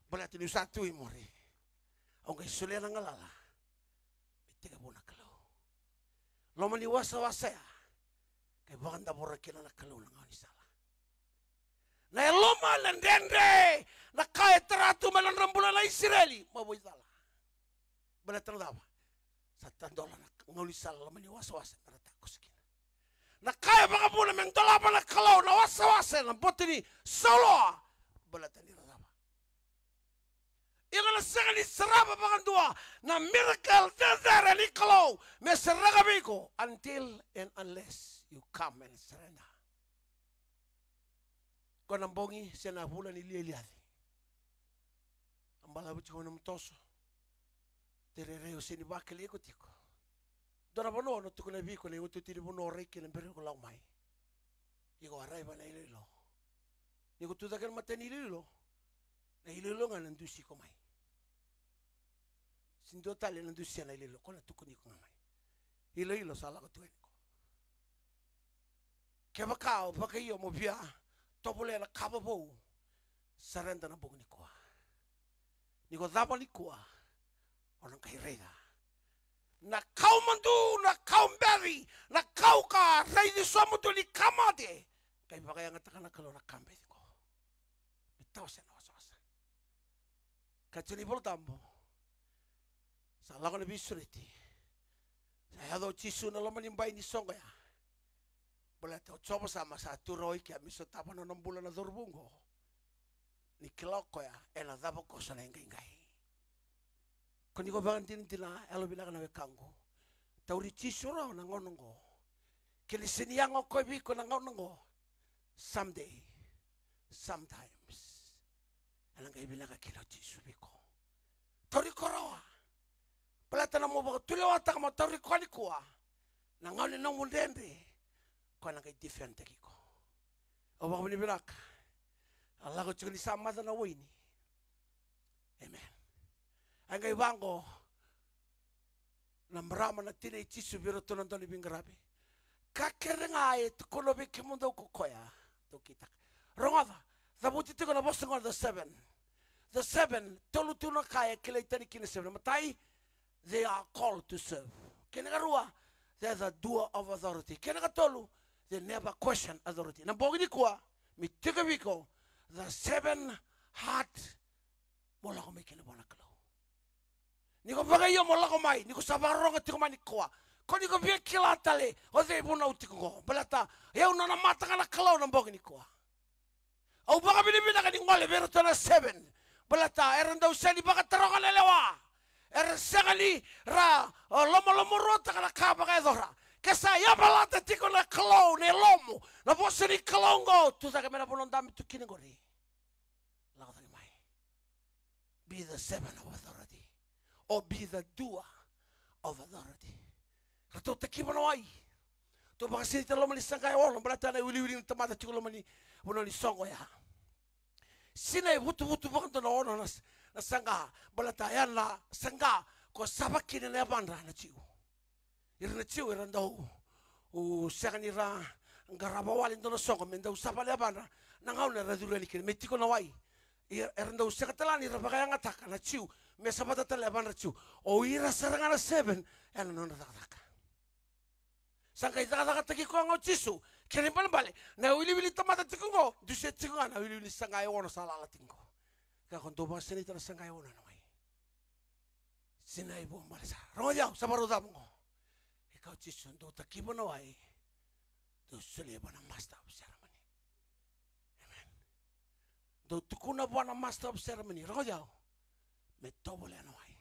Baleta niu sa tu i muri. Au qai solia na galala. Me tekivu na Kalou. Loma ni wasawasa ya. Qai vakadavora kina na Kalou na gaunisala. Na yaloma, na dredre, na ka e tara tu mai na nodra bula na Isireli, mavoicala. Baleta na cava? Sa tadola na gaunisala loma ni wasawasa me ra takoso kina. Na ka e vakavuna me dolava na Kalou na wasawasa ena boto ni sauloa. Baleta ni ra cava? Iko na sega ni sarava vakadua na miracle cecere ni Kalou me sereka vei iko until and unless you come and surrender. Ko na bogi se na vula ni lialiaci. A balavu tiko na nomu toso. Tererei, o sega ni vakilai iko tiko. Dua na vanua au na tukuna vei iko na iotioti ni vanua o rai kina, bera ni ko lako mai. Iko a raica na iloilo. Ni ko tu cake ena mata ni iloilo, na iloilo ga na dusi iko mai. Sega ni dua tale na dusia na iloilo, ko na tukuni iko ga mai. Iloilo sa lako tu yani ko. Kevaka o vakaio mo via tovolea na ka vovou, surrender na bogi nikua. Ni ko cava nikua, o na qai raica na kau madu, na kau beci, na kau ka raici sobu tu ni ka mate. Qai vakayagataka na Kalou na ka beci ko. Me tawasea na wasawasa. Ka tiko ni Vola Tabu, sa lako na veisureti. Sa yaco o Jisu na loma ni bai ni soqo ya. Baleta o Jiova sa ma sa tu rawa i kea me sotava na nona bula na cauravou oqo. Ni kila o koya ena cava ko sa na iqaiqai. Ko ni ko vakadinadina, yalovinaka na wekaqu. Tauri Jisu rawa na gauna oqo. Ke ni sega ni yaga o koya vei iko na gauna oqo, someday, sometimes, ena qai vinaka kina o Jisu vei iko. Tauri koya rawa. Baleta na mo vakatulewataka mo tauri koya nikua, na gauna ni nomu dredre, koya na qai defendtaki iko. Au vakavinavinaka. A lako tiko ni sa maca na waini. Amen. A qai vaqo na marama na tina i Jisu vei iratou na dau ni veiqaravi. Ka kece ga e tukuna vei kemudou ko koya, dou kitaka. Rogoca, cavuti tiko na vosa qo na the seven. The seven, tolu tu na ka e kilai tani kina seven. Na matai, they are called to serve. Kena karua, they are the doer of authority. Kena katolu, they never question authority. Na bogi nikua, me tiko vei iko the seven heart, mo lako mai kina vua na Kalou. Ni ko vakaio mo lako mai, ni ko sa vakarorogo tiko mai nikua. Ko ni ko via kila tale o cei vunau tiko qo. Baleta, e au nona mata ga na Kalou na bogi nikua. Au vakavinavinaka ni gole vei iratou na seven. Baleta, era dau sega ni vakataroga na lewa. Era sega ni ra, o, lomalomaruataka na ka vakayacora. Ke sa yavalata tiko na Kalou, na yalomu, na vosa ni Kalou qo, tu cake mai na vanua dabe tu kina qori. Lako cake mai. Be the servant of authority. Or be the doer of authority. Ratou takiva na wai. Tou vakasinaita loma ni saqa e ono, baleta na iwiliwili ni tamata tiko loma ni vanua ni soqo ya. Sinai vutuvutu vakadua na ono na, na saqa, baleta ya na saqa ko sava kina na yavadra na Jiu. Ira na Jiu era dau, u, sega ni ra qarava wale dua na soqo me dau sava na yavadra. Na gauna era curu yani kina me tiko na wai, era, era dau sega tale ni ra vakayagataka na Jiu me savata tale na yavadra Jiu. O ira sara ga na seven ena nodra cakacaka. Sa qai cakacakataki koya ga o Jisu. Kena ibalebale, na iwiliwili tamata tiko qo, dusia tiko ga na iwiliwili saqa e ono sa lala tiko qo. Ka ko dou vakasinaita na saqa e ono ena wai. Sinai vua bale sara. Rogoci au, sa vakarau cava qo. E kaya o Jisu, dou takiva na wai, dou solia vua na master of ceremony. Amen. Dou tukuna vua na master of ceremony, rogoci au, me tovolea na wai.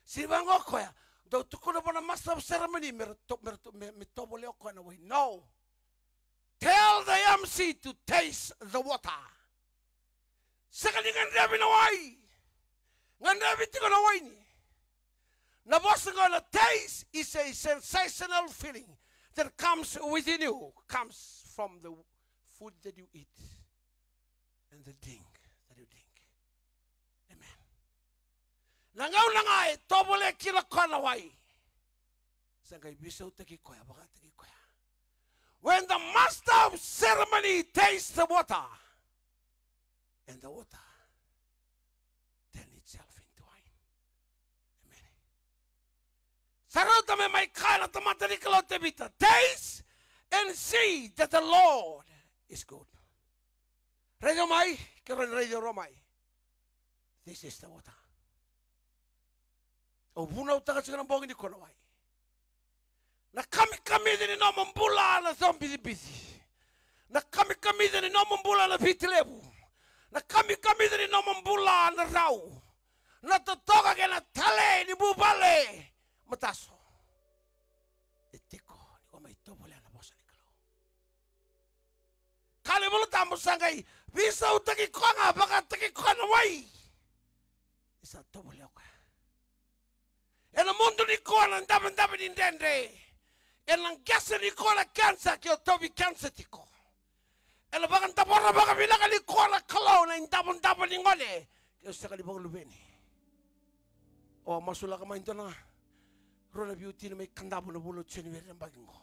Sega ni vaqo o koya, dou tukuna vua na master of ceremony me ra to-, me ra to-, me, me tovolea o koya na wai. No. Tell the M C to taste the water. Sega ni gadrevi na wai. Gadrevi tiko na waini. Na vosa qo na taste is a sensational feeling that comes within you, comes from the food that you eat and the drink that you drink. Amen. Na gauna ga e tovolea kina o koya na wai, sa qai veisautaki koya, vakataki koya. When the master of ceremony tastes the water, and the water turn itself into wine. Amen. Sa rauta me mai kaya na tamata ni Kalou o Tevita, taste and see that the Lord is good. Raici au mai, ke rawa ni raici au mai. This is the water. Au vunautaka tiko na bogi nikua na wai. Na kamikamica ni nomu bula na cobicibici. Na kamikamica ni nomu bula na Viti Levu. Na kamikamica ni nomu bula na rau. Na totoka kei na tale ni vuvale. Mataso. E tiko ni ko mai tovolea na vosa ni Kalou. Ka na iVola Tabu sa qai veisautaki koya ga, vakataki koya na wai. Ni sa tovolea o koya. Ena mudu nikua na davodavo ni dredre. Ena qase nikua na kenisa ke o tauvi kenisa tiko. Ena vakadavora vakavinaka nikua na Kalou na idavodavo ni gone ke o sega ni vakaluveni. O masulaka mai dua na rua na veiwatini mai Kadavu na vula o January na yabaki qo.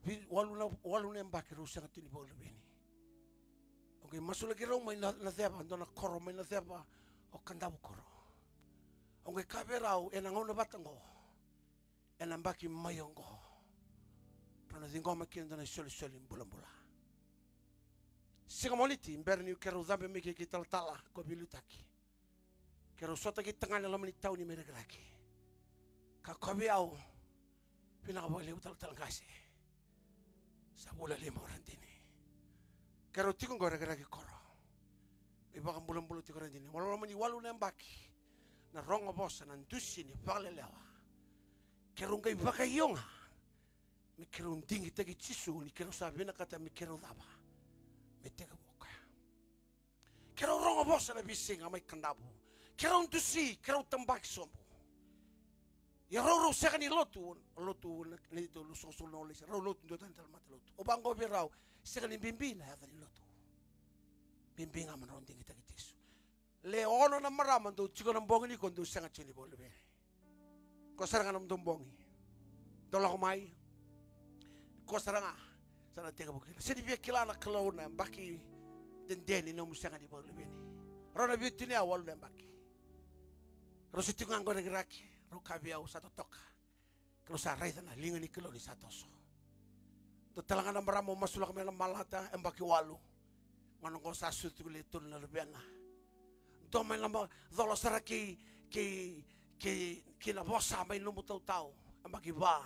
Vei walu na, walu na yabaki rau sega tu ni vakaluveni. O qai masulaki rau mai na, na ceva, dua na koro mai na ceva o Kadavu koro. O qai kaya vei rau ena gauna vata qo, ena yabaki mai oqo, rau na ciqoma kina dua na isolisoli bulabula. Siga Moniti, bera ni keirau cabe mai kei, kei talatala ko veiliutaki, keirau sota kei tagane loma ni tauni mai Rakiraki. Ka kovi au, vinaka vakalevu talatala qase. Sa vula lima o Radini. Keirau tiko qo Rakiraki koro. Mai vakabulabula tiko Radini. Walu, loma ni walu na yabaki na rogo vosa, na dusi ni vakalelewa. Keirau qai vakaio ga me keirau digitaki Jisu ni keirau sa vinakata me keirau cava? Me tekivu o koya. Keirau rogo vosa na veisiga mai Kadavu. Keirau dusi, keirau tabaki sobu. Ia rau, rau sega ni lotu, lotu na, na neitou soqosoqo na Olese, rau lotu duatani tale mata lotu. Au vaqo vei rau, sega ni bibi na yaca ni lotu. Bibi ga mo drau digitaki Jisu. Le ono na marama dou tiko na bogi nikua dou sega tiko ni vakaluveni. Qo sara ga na nomudou bogi. Dou lako mai. Qo sara ga. Sa na tekivu kina. Sega ni via kila na Kalou na yabaki dede ni nomu sega ni vakaluveni. Rau na veiwatini e walu na yabaki. Rau se tiko ga qo Rakiraki. Rau kaya vei au sa totoka. Kalou sa raica na liga ni Kalou ni sa toso. Dua tale ga na marama au masulaka mai na Malata, yabaki walu. Gauna qo sa sucu tiko le tolu na luvena. Dua mai na ma-, cola sara kei, kei, kei, kei na vosa mai Nomu Tautau, yabaki va.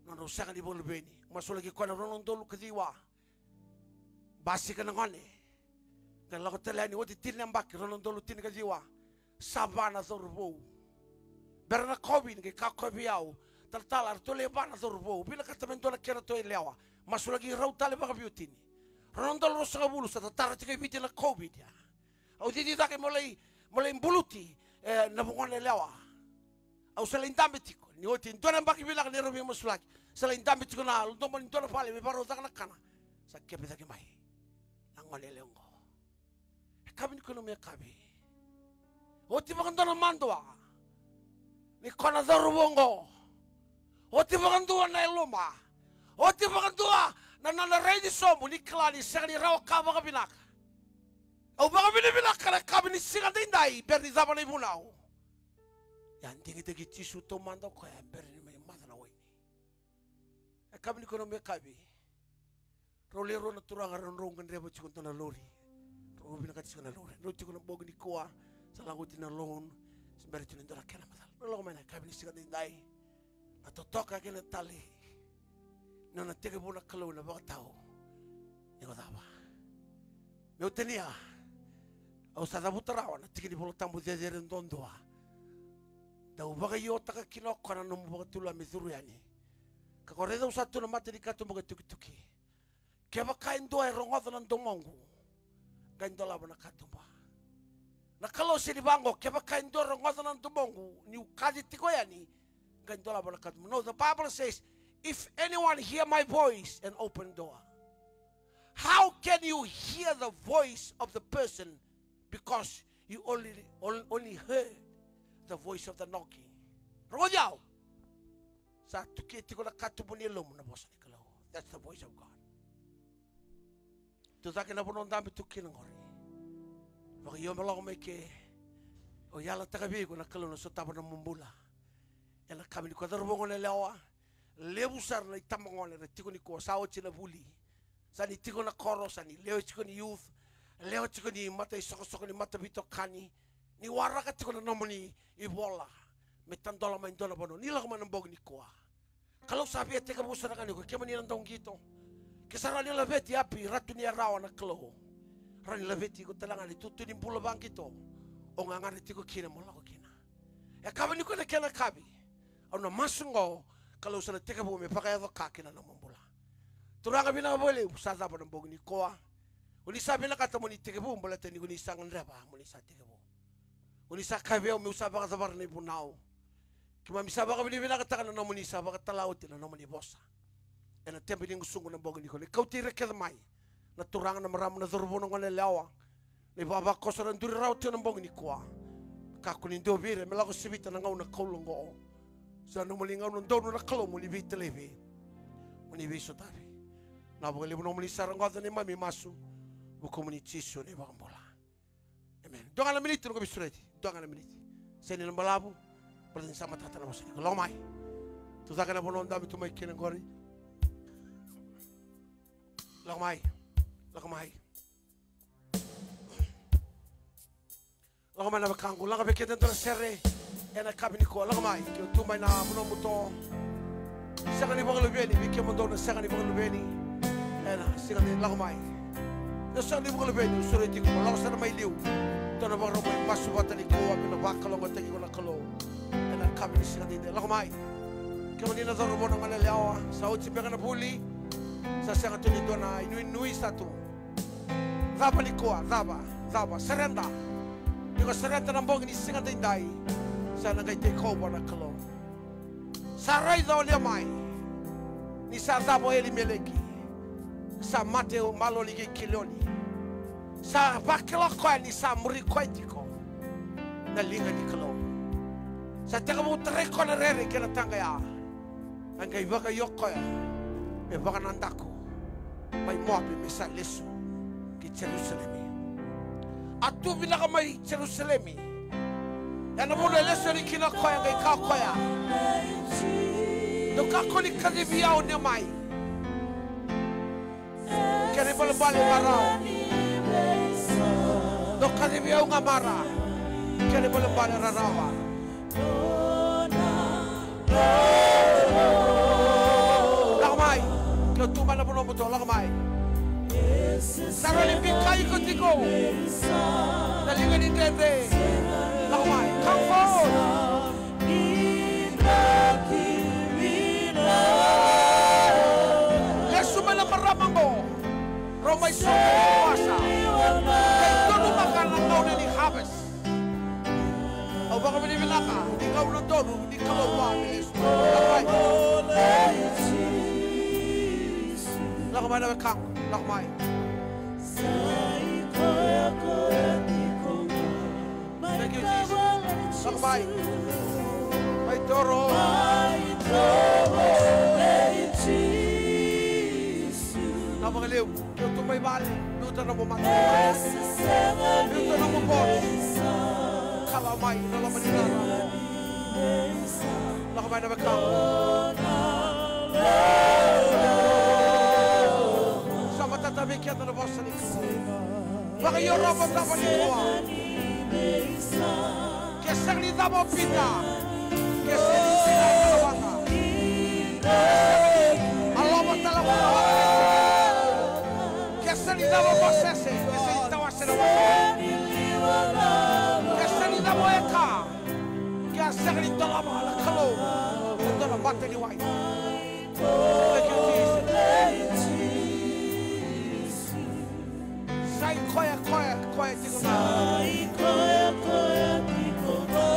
Nodrau sega ni vakaluveni. Masulaki koya na rua na udolu ka ciwa. Basika na gone. Qai lako tale yani oti tini na yabaki, rua na udolu tini ka ciwa. Sa va na cauravou. Bera na COVID, qai kaya o koya vei au, talatala, eratou le va na cauravou. Vinakata me dua na kedratou yalewa. Masulaki rau tale vakaveiwatini. Rua na udolu ruasagavulu, sa tatara tiko e Viti na COVID ya. Au cici cake meu lai, meu lai buluti, e, na vugona yalewa. Au sa lai dabe tiko. Ni oti e dua na yabaki vinaka ni rau veimasulaki. Sa lai dabe tiko na loma ni dua na vale me vakarau caka na kana. Sa kebe cake mai na gone yalewa oqo. E kavi ni kua na me kavi. Oti vakadua na madua. Ni kua na cauravou oqo. Oti vakadua na yaluma. Oti vakadua na, na, na raici sobu ni kila ni sega ni rawa ka vakavinaka. Au vakavinavinaka na kavi ni siga daidai, bera ni cava na ivunau. Ia digitaki Jisu taumada o koya, bera ni mai maca na waini. E kavi ni kua na me kavi. Rau le rua na turaga rau drau gadreva tiko dua na lori. Rau vinakata tiko na lori. Rau tiko na bogi nikua, sa lako oti na loan, se bera tiko ni dua na kena macala. Rau lako mai na kavi ni siga daidai. Na totoka kei na talei. Nona tekivu na Kalou na vakatau. Ni ko cava? Meu tania. Au sa cavuta rawa na tiki ni Vola Tabu cecere duadua. Dau vakaiotaka kina o koya na nomu vakatulewa me curu yani. Ka ko raica au sa tu na mata ni katuba ka tukituki. Kevaka e dua e rogoca na domoqu, qai dolava na katuba. Na Kalou sega ni vaqo, kevaka e dua e rogoca na domoqu, niu kaci tiko yani, qai dolava na katuba. No, the Bible says, if anyone hear my voice and open door. How can you hear the voice of the person because you only, on-, only heard the voice of the knocking? Rogoci au. Sa tukia tiko na katuba ni yalomu na vosa ni Kalou. That's the voice of God. Tu cake na vanua dabe tu kina qori. Vakaio me lako mai ke. O yalataka vei iko na Kalou na sotava na nomu bula. Ena kavi ni kua cauravou, gone yalewa. Levu sara na itabagone era tiko nikua, sa oti na vuli. Sa ni tiko na koro, sa ni lewe tiko ni youth. Lewe tiko ni mata isokosoko ni mata veitokani. Ni waraka tiko na nomuni ivola. Me tadola mai dua na vanua. Ni lako mai na bogi nikua. Kalou sa via tekivu sara ga nikua, kemuni na dauqito. Ke sa rawa ni laveti Api, Ratu ni Yarawa na Kalou. Rawa ni laveti iko tale ga na itutu ni bula vaqito. O gagadre tiko kina mo lako kina. E kavi nikua na kena kavi. Au na masu oqo, Kalou sa na tekivu me vakayaco ka kina nomu bula. Turaga vinaka vakalevu, sa cava na bogi nikua. O ni sa vinakata mo ni tekivu, baleta ni ko ni sa gadreva mo ni sa tekivu. Oni sa kaya vei au meu sa vakacavara na ivunau. Keimami sa vakavinavinakataka na nomuni sa vakatala oti na nomuni vosa ena tebe ni gusuqu na bogi nikua. Ni kauti ira kece mai na turaga, na marama, na cauravou, na goneyalewa, na ivavakoso era duri rawa tiko na bogi nikua. Kakua ni dua vei ira me lako sivita na gauna koula oqo. Sa nomuni gauna donu na Kalou, moni veitalevi, moni veisotavi. Na vakalevu nomuni sa rogoca na neimami masu. Vukumuni Jisu na iVakabula. Amen. Dua ga na miniti, noqu veisureti. Dua ga na miniti. Sega ni na balavu. Baleta ni sa matata na vosa nikua. Lako mai. Tucake na vanua o dabe tu mai kina qori. Lako mai. Lako mai. Lako mai na wekaqu. Lako vei keda dua na sere ena yakavi nikua. Lako mai. Ke o tu mai na vanua buto. Sega ni vakaluveni, vei kemudou na sega ni vakaluveni ena siga ni, lako mai. Io, sega ni vakaluveni, au sureti iko mo lako sara mai liu. Tou na vakarau mai masu vata nikua me na vakalougatataki iko na Kalou ena yakavi ni siga edaidai. Lako mai. Kemuni na cauravou, na goneyalewa, sa oti beka na vuli. Sa sega tu ni dua na inuinui sa tu. Cava nikua, cava, cava, surrender. Ni ko surrender na bogi ni siga edaidai, sa na qai take over na Kalou. Sa raica o Leimai ni sa cava o Elimeleki. Sa mate o Maloni kei Kilioni. Sa vakila o koya ni sa muri koya tiko na liga ni Kalou. Sa tekivu tarai koya na rere kei na taqaya. A qai vakaio koya me vakanadaku mai Moapi me sa lesu ki Jerusalemi. A tu vinaka mai Jerusalemi. Ena vanua e lesu yani kina o koya, qai kaya o koya, dou kakua ni kacivi au, Leimai. Kena ibalebale ga rawa. Dou kacivi au ga mara. Kena ibalebale rarawa. Lako mai. Ke o tu mai na vanua buto, lako mai. Sa rawa ni bikai iko tiko na liga ni dredre. Lako mai. Come forward. Lesu mai na marama qo. Rau mai soqo na wasa. Qai donumaka na gauna ni harvest. Au vakavinavinaka ni gauna donu ni Kalou vua me lesu. Lako mai. Lako mai na wekaqu. Lako mai. Thank you, Jesus. Lako mai. Mai toro. Na vakalevu. Biuta na nomu mata. Biuta na nomu body. Kala mai na loma ni rara. Lako mai na wekaqu. Sa matata vei keda na vosa ni Kalou. Vakaio rawa, cava nikua. Ke sega ni cava o Pita, ke sega ni cava o Pita. A lova tale ga o Mosese. Ke sega ni cava o Mosese, ke sega ni tawase na Mosese. Ke sega ni cava o Eka, ke a sega ni dolava na Kalou e dua na mata ni wai. Thank you, Jesus. Sa i koya, koya, koya tiko ga. Sa i koya, koya tiko ga.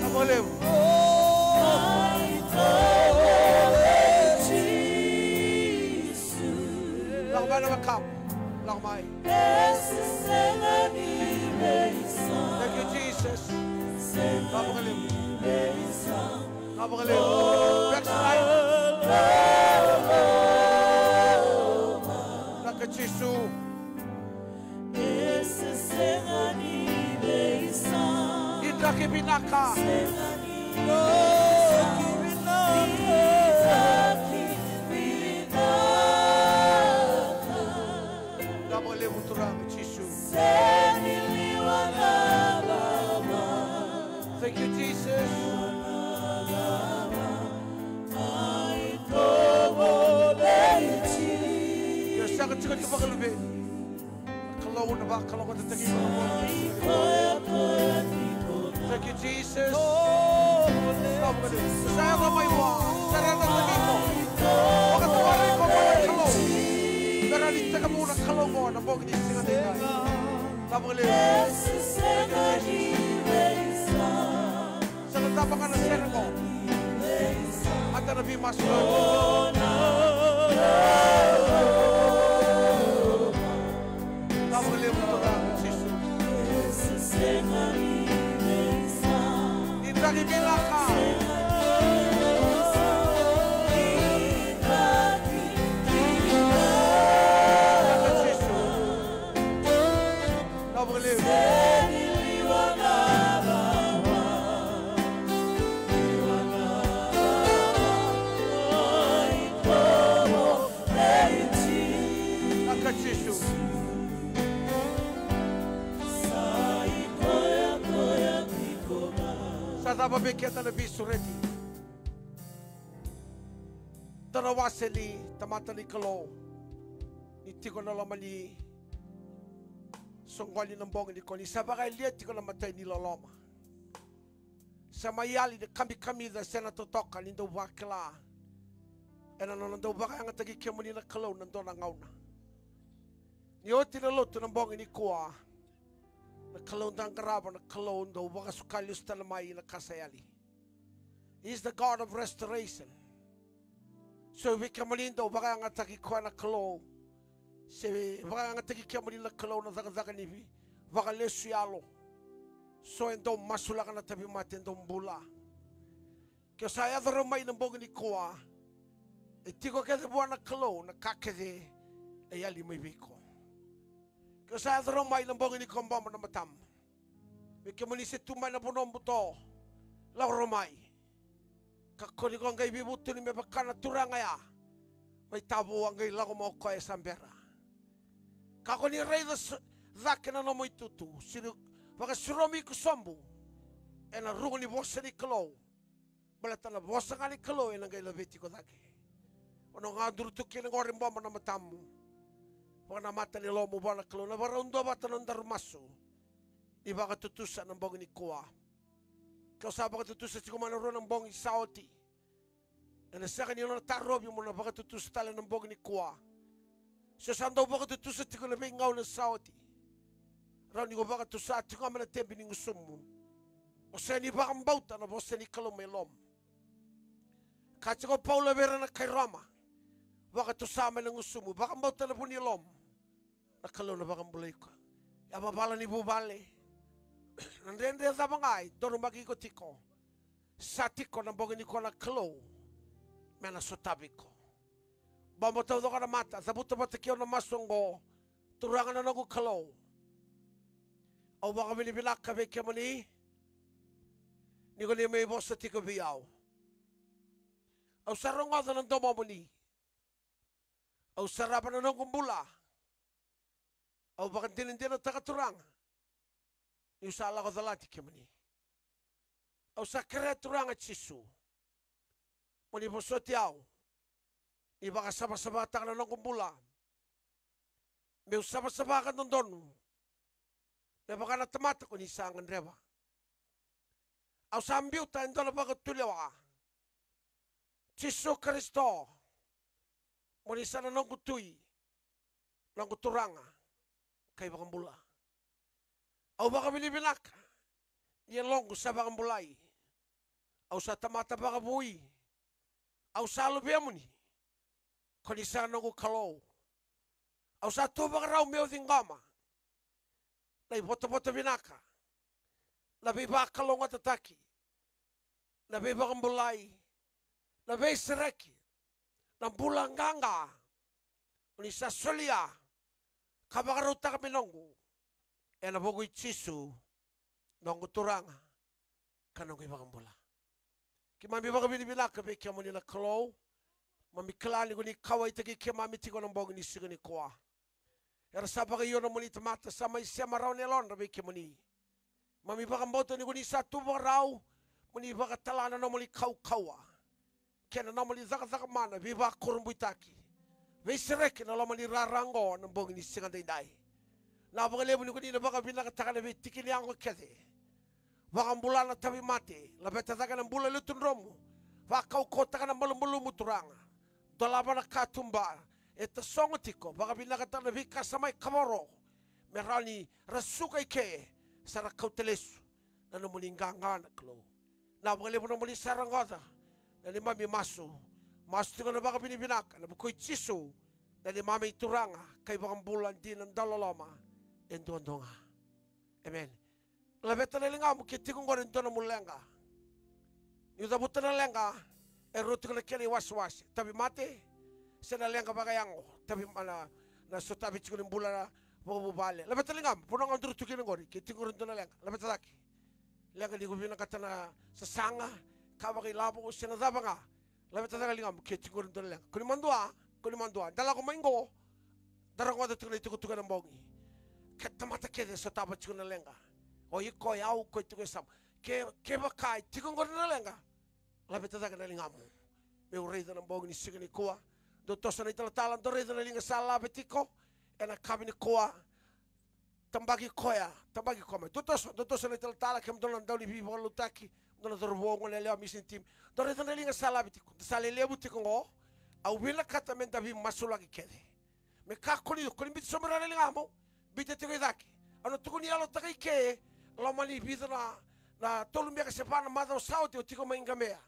Sa vakalevu. Sa i koya, koya tiko ga. Lako mai na wekaqu. Lako mai. Thank you, Jesus. Lako vakalevu. Lako vakalevu. Backslide. Vinaka Jisu. Ni draki vinaka. Vinaka. Vinaka vakalevu Turaga Jisu. Thank you, Jesus. Io, sega tiko ni vakaluveni. Kalou na vakalougatataki iko. Thank you, Jesus. Sa yaco mai vua, sa yaco mai vua. Vakatawari iko vua na Kalou. Me rawa ni tekivu na Kalou qo na bogi ni siga edaidai. Cava vakalevu. Sa na cava ga na sere qo. Mata na veimasu. Cava vakalevu Turaga Jisu. Ni draki vinaka. Vinaka Jisu. Cava vakalevu. Vinaka Jisu. Sa cava vei keda na veisureti? Dou na wasei, tamata ni Kalou, ni tiko na loma ni soqoni na bogi nikua, ni sa vakayalia tiko na imatai ni loloma. Sa mai yali na kamikamica se na totoka ni dau vakila ena nona dau vakayagataki kemuni na Kalou na dua na gauna. Ni oti na lotu na bogi nikua, na Kalou da qarava, na Kalou dau vakasuka lesu tale mai na ka sa yali. He is the God of restoration. So vei kemuni dau vakayagataki koya na Kalou, se vakayagataki kemuni na Kalou na cakacaka ni vakalesu yalo. So e dau masulaka na tauvimate, e dau bula. Ke o sa yaco rawa mai na bogi nikua, e tiko kece vua na Kalou na ka kece e yali mai vei iko. Ke o sa yaco rawa mai na bogi nikua, bobo na matamu. Vei kemuni se tu mai na vanua buto, lako rawa mai. Kakua ni ko qai veivutuni me vaka na turaga ya mai Tavua, qai lako mai o koya e sa bera. Kakua ni raica s-, cake na nomu itutu, siri, vakasuromi iko sobu ena ruku ni vosa ni Kalou. Baleta na vosa ga ni Kalou ena qai laveti iko cake. O na gaduru tu kina qori, bobo na matamu. Vakanamata na yalomu vua na Kalou, na vakarau duavata na nodaru masu ni vakatutusa na bogi nikua. Ke o sa vakatutusa tiko mai na rua na bogi sa oti, ena sega ni nona tarovi mo na vakatutusa tale na bogi nikua. Se o sa dau vakatutusa tiko na veigauna sa oti, rawa ni ko vakatusa tiko ga mai na tepi ni gusumu. O sega ni vakabauta na vosa ni Kalou mai lomamu. Kaya tiko o Paula vei ira na kai Roma, vakatusa mai na gusumu, vakabauta na vu ni lomamu, na Kalou na vakabulai iko. Yavavala ni vuvale, na dredre cava ga e donumaki iko tiko, sa tiko na bogi nikua na Kalou me na sotavi iko. Bobo taucoko na mata, cavuta vata kei au na masu oqo. Turaga na noqu Kalou, au vakavinavinaka vei kemuni ni ko ni mai vosa tiko vei au. Au sa rogoca na domomuni. Au sarava na noqu bula. Au vakadinadinataka, Turaga, niu sa lako calati kemuni. Au sa kerea, Turaga Jisu, mo ni vosoti au, ni vakasavasavataka na noqu bula, meu savasava ka dodonu me vaka na tamata ko ni sa gadreva. Au sa biuta e dua na vakatulewa, Jisu Karisito, mo ni sa na noqu Tui, noqu Turaga ka iVakabula. Au vakavinavinaka ni yaloqu sa vakabulai. Au sa tamata vakavoui. Au sa luvemuni. Ko ni sa noqu Kalou. Au sa tu vakarau meu ciqoma na ivotavota vinaka, na veivakalougatataki, na veivakabulai, na veisereki, na bula qaqa o ni sa solia ka vakarautaka me noqu, ena vuku i Jisu, noqu Turaga ka noqu iVakabula. Keimami vakavinavinaka vei kemuni na Kalou. Mami kila ni ko ni kauwaitaki keimami tiko na bogi ni siga nikua. Era sa vakaio nomuni tamata, sa mai sema rawa na yalodra vei kemuni. Mami vakabauta ni ko ni sa tu vakarau mo ni vakatala na nomuni kaukauwa kei na nomuni cakacaka mana, veivakurabuitaki, veisereki na loma ni rara oqo na bogi ni siga daidai. Na vakalevu ni ko ni na vakavinakataka na veitiki ni yago kece. Vakabula na tauvimate, laveta cake na bula lewe ni dromu. Vakaukauwataka na malumalumu, Turaga. Dolava na katuba e tasogo tiko, vakavinakataka na veika sa mai kavoro me rawa ni ra suka i ke, sa ra kauta lesu na nomuni qaqa na Kalou. Na vakalevu nomuni sa rogoca na neimami masu. Masu tiko na vakavinavinaka ena vuku i Jisu, na neimami Turaga ka iVakabula dina dauloloma e duadua ga. Emeni. Laveta na ligamu ke tiko qori e dua nomu leqa. Niu cavuta na leqa, e rua tiko na kena iwasewase. Tauvimate, se na leqa vakayago. Tauvima-, na, na sotavi tiko ni bula vakavuvale. Laveta na ligamu, vanua ga o duru tu kina qori, ke tiko qori e dua na leqa. Laveta cake. Leqa ni ko vinakata na sasaga, ka vakailavo, se na cava ga. Laveta cake na ligamu ke tiko qori e dua na leqa. Kua ni madua, kua ni madua. Da lako mai qo, da rogoca tiko na itukutuku ena bogi. Ke tamata kece e sotava tiko na leqa. O iko, o yau, ko e tiko e yasamu. Ke, kevaka e tiko qori na leqa, laveta cake na ligamu. Meu raica ena bogi ni siga nikua. Dou toso na italatala, dou raica na liga sa lave tiko ena yakavi nikua. Tabaki koya, tabaki koya mai. Dou toso, dou toso na italatala, kemudou na dauniveivakalotutaki, dou na cauravou, goneyalewa, mission team. Dou raica na liga sa lave tiko, da sa lelevu tiko qo. Au vinakata meda veimasulaki kece. Me kakua ni, kua ni biuta sobu rawa na ligamu, biuta tiko i cake. Au na tukuni yalotaka i ke, loma ni vica na, na tolu beka se va na macawa sa oti au tiko mai Qamea.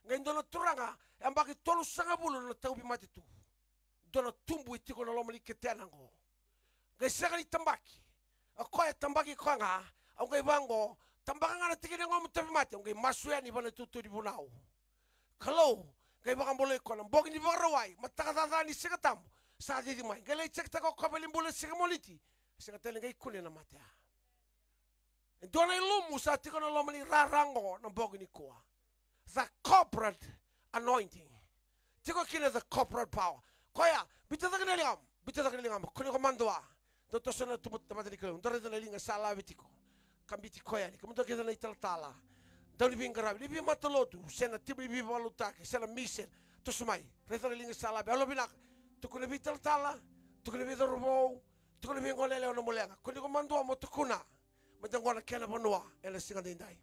Qai dua na turaga, yabaki tolusagavulu na tauvimate tu. Dua na tubu e tiko na loma ni ketena qo. Qai sega ni tabaki. O koya e tabaki koya ga, au qai vaqo, tabaka ga na tikina e yagomu tauvimate, au qai masu yani vua na itutu ni vunau. Kalou, qai vakabulai koya na bogi ni Vakarauwai, mataka caca ni Siga Tabu, sa cici mai. Qai lai jekitaka o koya valenibula e siga Moniti, sega tale ni qai kune na mate ya. E dua na ilumu sa tiko ena loma ni rara qo na bogi nikua. The corporate anointing. Tiko kina the corporate power. Koya, biuta cake na ligamu, biuta cake na ligamu. Kua ni ko madua. Dou toso na tubu tamata ni Kalou. Dou raica na liga sa lave tiko. Ka biuti koya yani. Kemudou kece na italatala, dauniveiqaravi, ni veimatalotu, se na timu ni veivakalotutaki, se na mission. Toso mai. Raica na liga sa lave. Yalovinaka. Tukuna vei italatala, tukuna vei cauravou, tukuna vei goneyalewa na nomu leqa. Kua ni ko madua mo tukuna. Meda qo na kena vanua ena siga daidai.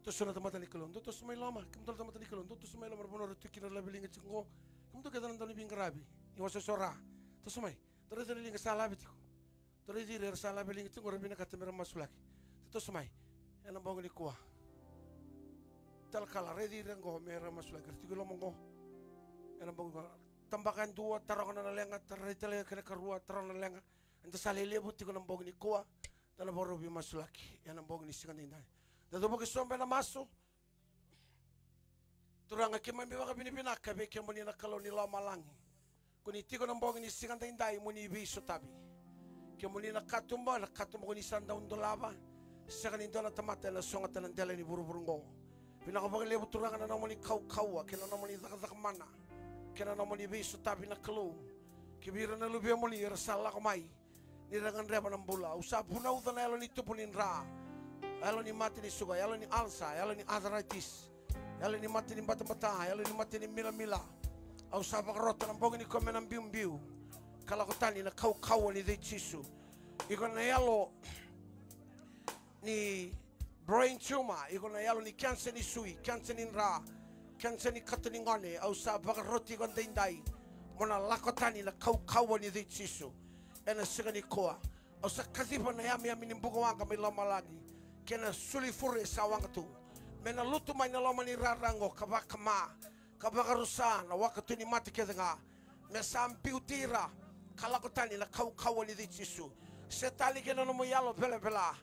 Dou toso na tamata ni Kalou, dou toso mai loma. Kemudou na tamata ni Kalou, dou toso mai loma, na vanua era tu kina, ra laveliga tiko qo. Kemudou kece na dauniveiqaravi, ni wasewase o Ra. Toso mai. Dou raica na liga sa lave tiko. Dou raici ira era sa laveliga tiko qo, ra vinakata mera masulaki. Dou toso mai ena bogi nikua. Talakala, raici ira qo mera masulaki. Ra tiko i loma qo. Ena bogi qo. Tabaka e dua, taroga na leqa, tarai tale kena karua, taroga na leqa. Eda sa lelevu tiko na bogi nikua. Da na vakarau veimasulaki ena bogi ni siga daidai. Da cuva ki sobu ena masu. Turaga, keimami vakavinavinaka vei kemuni na Kalou ni lomalagi. Ko ni tiko na bogi ni siga daidai mo ni veisotavi. Kemuni na katuba, na katuba ko ni sa dau dolava. Sega ni dua na tamata ena sogota na dela ni vuravura oqo. Vinaka vakalevu Turaga na nomuni kaukauwa kei na nomuni cakacaka mana kei na nomuni veisotavi na Kalou. Ki vei ira na luvemuni era sa lako mai ni ra gadreva na bula. Au sa vunauca na yalo ni tubu ni dra, yalo ni mate ni suka, yalo ni alsa, yalo ni arthritis, yalo ni mate ni batabata, yalo ni mate ni milamila. Au sa vakarota na bogi nikua me na biubiu ka lako tani na kaukauwa ni cei Jisu. Iko na yalo ni brain tumor, iko na yalo ni kenisa ni sui, kenisa ni dra, kenisa ni kato ni gone, au sa vakaroti iko daidai mo na lako tani na kaukauwa ni cei Jisu. Ena siga nikua Au sa kaciva na yamiyami ni bukawaqa mai lomalagi kei na sulifure sa waqa tu. Me na lutu mai na loma ni rara oqo ka vakama ka vakarusa na wakatu ni mate kece ga. Me sa biuti ira ka lako tani na kaukauwa ni cei Jisu. Setani kei na nomu yalo velavela,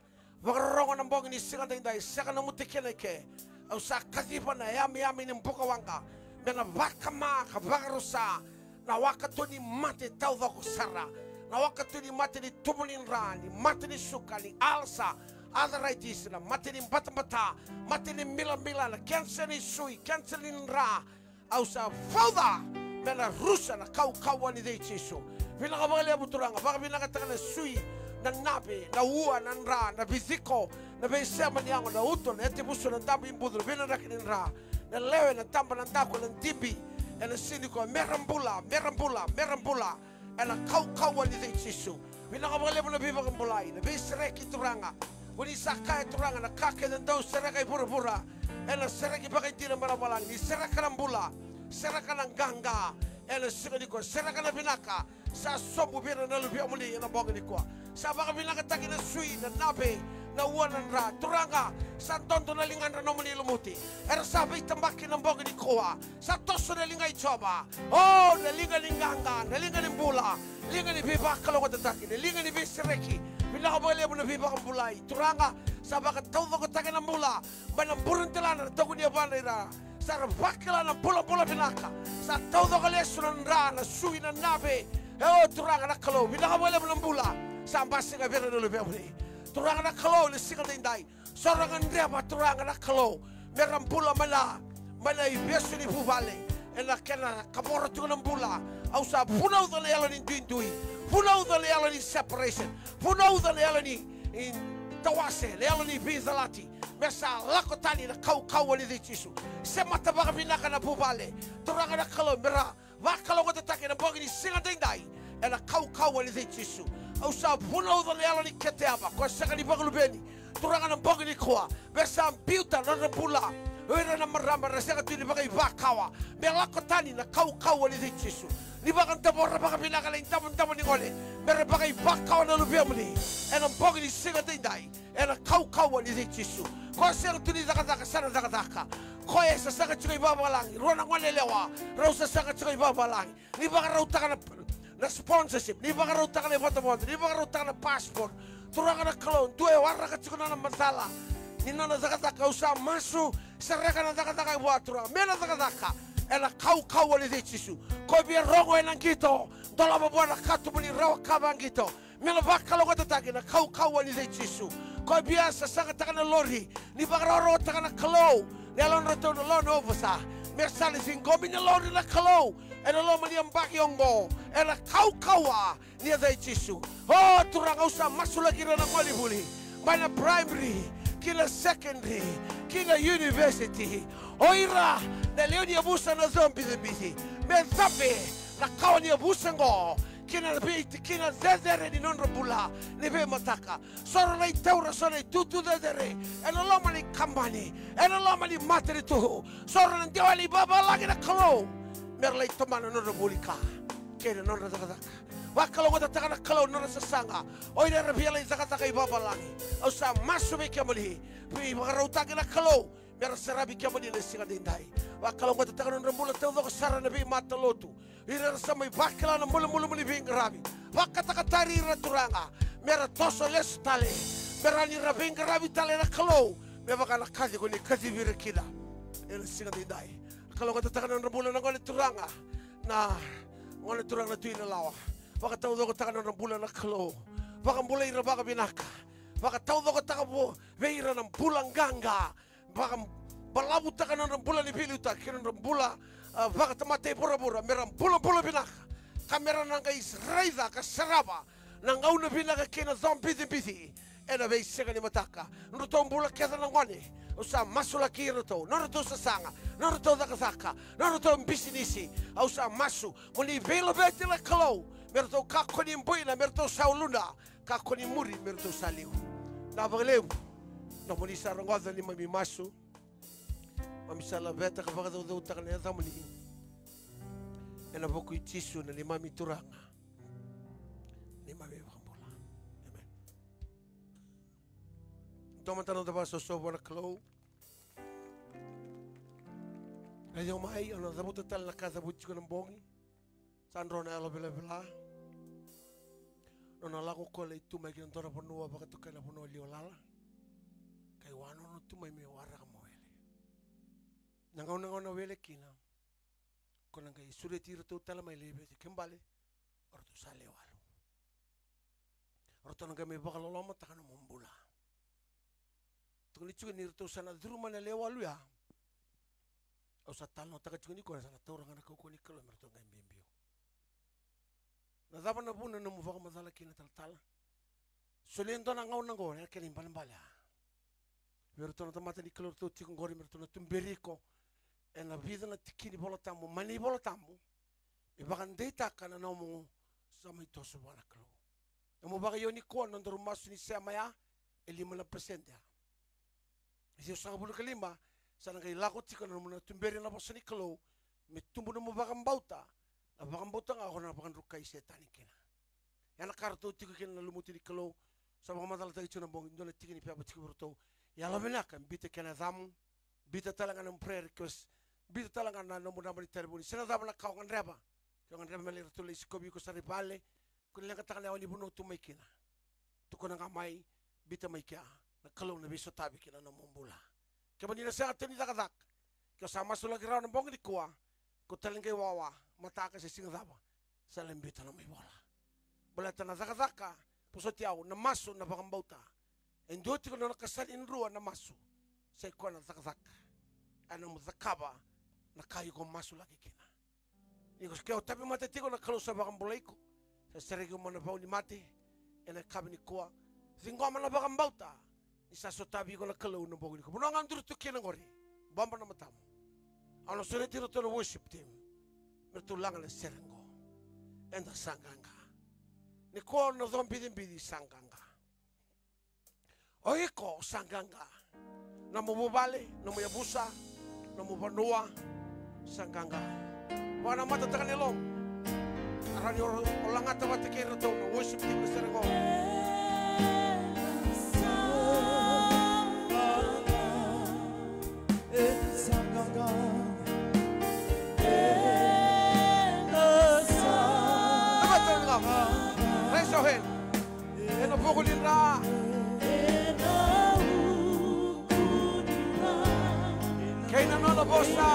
vakarorogo na bogi ni siga daidai, sega na mutekena eke. Au sa kaciva na yamiyami ni bukawaqa me na vakama ka vakarusa na wakatu ni mate taucoko sara, na wakatu ni mate ni tubu ni dra, ni mate ni suka, ni alsa, arthritis, na mate ni batabata, mate ni milamila, na kensa ni sui, kensa ni dra. Au sa fauca me na rusa na kaukauwa ni cei Jisu. Vinaka vakalevu Turaga, vakavinakataka na sui, na nave, na ua, na dra, na viciko, na veisema ni yago, na uto, na yatevusu, na dabe i bucu, na veidraki ni dra, na lewe, na taba, na daku, na dibi. Ena siga nikua, me ra bula, me ra bula, me ra bula ena kaukauwa ni cei Jisu. Vinaka vakalevu na veivakabulai, na veisereki Turaga. Ko ni sa kaya Turaga, na ka kece dau sereka i vuravura ena sereki vakaidina mai lomalagi. Ni sereka na bula, sereka na qaqa ena siga nikua, sereka na vinaka sa sobu vei ira na luvemuni ena bogi nikua. Sa vakavinakataki na sui, na nave, na ua, na dra. Turaga, sa dodo na ligadra nomuni lumuti. Era sa veitabaki na bogi nikua. Sa toso na liga i Jiova. O, na liga ni qaqa, na liga ni bula, liga ni veivakalougatataki, na liga ni veisereki. Vinaka vakalevu na veivakabulai. Turaga, sa vakataucokotaki na bula mai na buredelana, na taukuni yavana, ira sa ra vakila na bulabula vinaka. Sa taucoko lesu na dra, na sui, na nave. E o Turaga na Kalou, vinaka vakalevu na bula sa basika vei ira na luvemuni. Turaga na Kalou, na siga daidai, so ra gadreva Turaga na Kalou me ra bula mai na, mai na ivesu ni vuvale, ena kena kavoro tiko na bula. Au sa vunauca na yalo ni duidui, vunauca na yalo ni separation, vunauca na yalo ni, ni tawase, na yalo ni veicalati. Me sa lako tani na kaukauwa ni cei Jisu. Semata vakavinaka na vuvale, Turaga na Kalou, me ra vakalougatataki ena bogi ni siga daidai ena kaukauwa ni cei Jisu. Au sa vunauca na yalo ni keteva, ko sega ni vakaluveni, Turaga, na bogi nikua. Me sa biuta na nodra bula o ira na marama era sega tu ni vakaivakawa. Me lako tani na kaukauwa ni cei Jisu. Ni vakadavora vakavinaka na idavodavo ni gone, me ra vakaivakawa na luvemuni ena bogi ni siga daidai ena kaukauwa ni cei Jisu. Ko sega tu ni cakacaka, sa na cakacaka. Ko e sasaga tiko i vavalagi, rua na gone yalewa rau sasaga tiko i vavalagi. Ni vakarautaka na, na sponsorship, ni vakarautaka na ivotavota, ni vakarautaka na passport. Turaga na Kalou, dua e waraka tiko na nona macala ni nona cakacaka, au sa masu, sereka na cakacaka vua Turaga, me na cakacaka ena kaukauwa ni cei Jisu. Ko via rogo ena qito, dolava vua na katuba ni rawa ka vaqito. Me na vakalougatataki na kaukauwa ni cei Jisu. Ko via sasagataka na lori, ni vakarokorokotaka na Kalou na yalodratou na loan officer. Me sa na ciqomi na lori na Kalou ena loma ni yabaki oqo ena kaukauwa ni cei Jisu. O Turaga, au sa masulaki ira na gone vuli mai na primary ki na secondary ki na university. O ira na lewe ni yavusa na cobicibici, me cabe na kawa ni yavusa oqo ki na vei, ki na cecere ni nodra bula ni veimataka. So ra lai taura so na itutu cecere ena loma ni kabani, ena loma ni matanitu. So ra na dewa ena ivavalagi na Kalou, me ra lai tomana na nodra vuli ka kei na nodra cakacaka. Vakalougatataka na Kalou na nodra sasaga o ira era via lai cakacaka i vavalagi. Au sa masu vei kemuni, veivakarautaki na Kalou me ra saravi kemuni na siga daidai. Vakalougatataka na nodra bula taucoko sara na veimatalotu, ira era sa mai vakila na malumalumu ni veiqaravi. Vakatakatari ira Turaga, me ra toso lesu tale, me ra ni ra veiqaravi tale na Kalou, me vaka na kaci ko ni kacivi ira kina ena siga daidai. Vakalougatataka na nodra bula na gone Turaga, na gone Turaga na Tui Nalawa. Vakataucokotaka na nodra bula na Kalou, vakabulai ira vakavinaka. Vakataucokotaka vei ira na bula qaqa, vakabalavutaka na nodra bula ni veiliutaki kei na nodra bula, a, vakatamata i vuravura, me ra bulabula vinaka ka me ra na qai raica ka sarava na gauna vinaka kei na cobicibici ena veisiga ni mataka. Nodratou bula kece na gone, au sa masulaki iratou, nodratou sasaga, nodratou cakacaka, nodratou bisinisi. Au sa masu mo ni veilaveti na Kalou, me ratou kakua ni buina, me ratou sa uluna, kakua ni muri me ratou sa liu. Na vakalevu nomuni sa rogoca neimami masu. Mami sa laveta ka vakacaucautaka na yacamuni ena vuku i Jisu na neimami Turaga, neimami iVakabula. Amen. Au matana da vakasoso vua na Kalou. Raici au mai, au na cavuta tale na ka e cavuti tiko na bogi. Sa dro na yalo velavela. Nona lako koya lai tu mai ki na dua na vanua vakatokai na vanua liwa lala. Kai wanono tu mai me waraka mo wele. Na gauna, na gauna wele kina. Ko na qai sureti iratou tale mai lai vei ke bale. O ratou sa lewe walu. O ratou na qai mai vakalolomataka na nomu bula. Tukuni tiko ni ratou sa na curu mai na lewe walu ya. Au sa talanoataka tiko ni koya sa na taura ga na kaukauwa ni Kalou me ratou qai biubiu. Na cava na vuna na nomu vakamacala kina talatala? Solia e dua na gauna oqo, na kena ibalebale a. Vei iratou na tamata ni Kalou ratou tiko oqori me ratou na tuberi iko ena vica na tiki ni Vola Tabu, mai na iVola Tabu. Me vakadeitaka na nomu sa mai toso vua na Kalou. Nomu vakaio nikua na nodaru masu ni sema ya, e lima na pasede ya. Ciwasagavulu ka lima, sa na qai lako tiko na nomu na tuberi na vosa ni Kalou, me tubu nomu vakabauta, na vakabauta ga ko na vakadrukai Setani kina. Ia na ka ratou tiko kina na lumuti ni Kalou, sa vakamacalataki tiko na bogi, dua na tiki ni pepa tiko vei ratou. Yalovinaka, biuta kena yacamu, biuta tale ga na prayer request, biuta tale ga na nomu naba ni talevoni, se na cava na ka o gadreva. Ke o gadreva me lai ratou lai sikovi iko sara i vale, ko ni leqataka na yawa ni vanua tu mai kina. Tukuna ga mai, biuta mai kea, na Kalou na veisotavi kina nomu bula. Kevaka ni na sega tale ni cakacaka, ke o sa masulaki rawa na bogi nikua, ko tale qai wawa, mataka se siga cava, sa lai biuta na nomu ivola. Baleta na cakacaka, vosoti au, na masu, na vakabauta. E dua tiko na nona kasani e rua na masu, sai koya na cakacaka. E nomu cakava na ka iko masulaki kina. Ni ko ke o tauvimate tiko, na Kalou sa vakabulai iko. Sa sereki iko mai na vau ni mate ena yakavi nikua. Ciqoma na vakabauta ni sa sotavi iko na Kalou na bogi nikua. Vanua ga o duri tu kina oqori, bobo na matamu. Au na sureti iratou na worship team me ratou laga na sere oqo. Eda sa qaqa. Nikua na co bicibici sa qaqa. O iko sa qaqa. Nomu vuvale, nomu yavusa, nomu vanua, sa qaqa. Vakanamatataka na yalomu. Rawa ni o, o lagata vata kei iratou na worship team na sere oqo. Eda sa qaqa. Eda sa qaqa. Raise your hand. Ena vuku ni dra. Kei na nona vosa.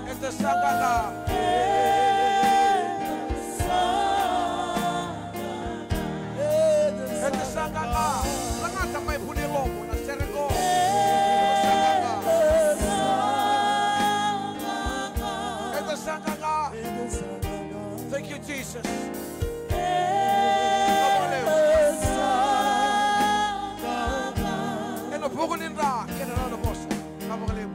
Eda sa qaqa. Eda sa qaqa. Lagata mai vuni lomu na sere qo. Eda sa qaqa. Eda sa qaqa. Thank you, Jesus. Ena vuku ni dra kei na nona vosa. Vinaka vakalevu.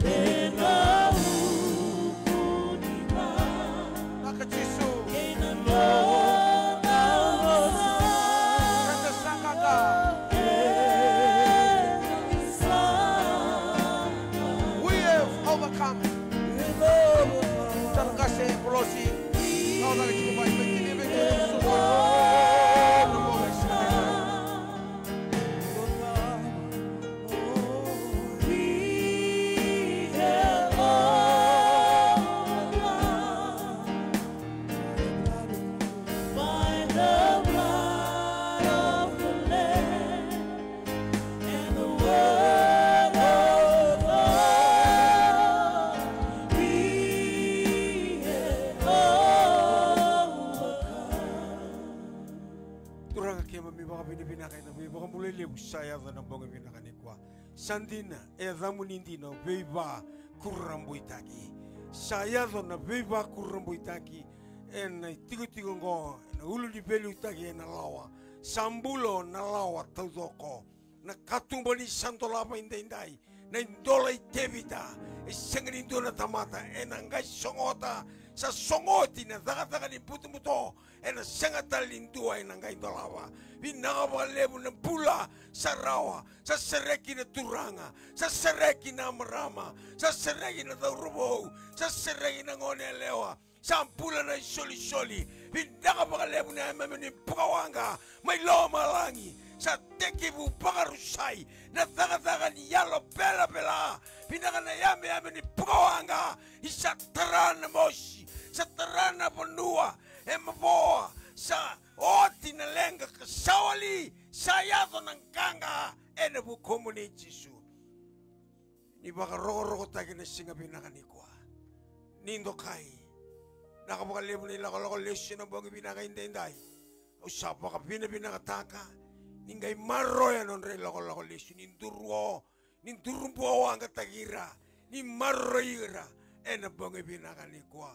Vinaka Jisu. Eda sa qaqa. We have overcome. Tara qase, Volosi. Kau cake tiko mai, mai kini vei kei na suka. By the blood of the Lamb and the word of God, we have overcome. Turaga keimami vakavinavinaka ena veivakabulai levu sa yaco ena bogi vinaka nikua. Sa dina, e yacamuni dina o veivakurabuitaki. Sa yaco na veivakurabuitaki ena itikotiko oqo, ena ulu ni veiliutaki ena lawa. Sa bula o na lawa taucoko. Na katuba ni sa dolava edaidai, na idola i Tevita, e sega ni dua na tamata ena qai sogota. Sa sogoti na cakacaka ni butobuto, ena sega tale ni dua ena qai dolava. Vinaka vakalevu na bula sa rawa. Sa sereki na turaga, sa sereki na marama, sa sereki na cauravou, sa sereki na gone yalewa. Sa bula na isolisoli. Vinaka vakalevu na yameyameni bukawaqa mai Sa tekivu vakarusai na cakacaka ni yalo velavela. Vinaka na yameyame ni bukawaqa. Ni sa tara na mosi, sa tara na vanua e mavoa, sa oti na leqa ka sa wali, sa yaco na qaqa ena vukumuni Jisu. Ni vakarokorokotaki na siga vinaka nikua. Ni dokai. Vinaka vakalevu na ilakolako lesu ena bogi vinaka edaidai. Au sa vakavinavinakataka ni qai maroroya na nodra ilakolako lesu, ni duru o, ni duru buawaqataki ira, ni maroroi ira ena bogi vinaka nikua.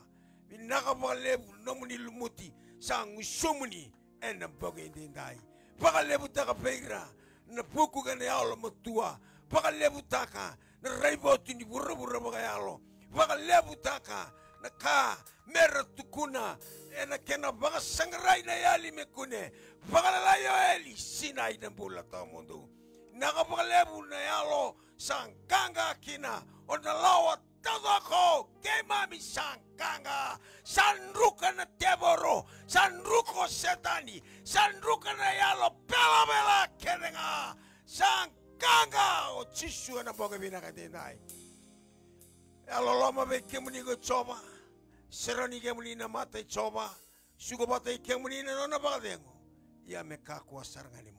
Vinaka vakalevu nomuni lumuti sa gusumuni ena bogi edaidai. Vakalevutaka vei ira na vuku kei na yalomatua. Vakalevutaka na raivotu ni vuravura vakayalo. Vakalevutaka na ka me ra tukuna ena kena vakasaqarai na yali me kune. Vakalailai o eli, sinai na bula tawamudu. Vinaka vakalevu na yalo sa qaqa kina, o na lawa taucoko, keimami sa qaqa. Sa druka na tevoro, sa druka o Setani, sa druka na yalo velavela kece ga. Sa qaqa o Jisu ena bogi vinaka edaidai. Yalololoma vei kemuni ko Jiova. Serauni kemuni na mata i Jiova. Suka vata i kemuni na nona vakacegu. Ia me kakua sara ga ni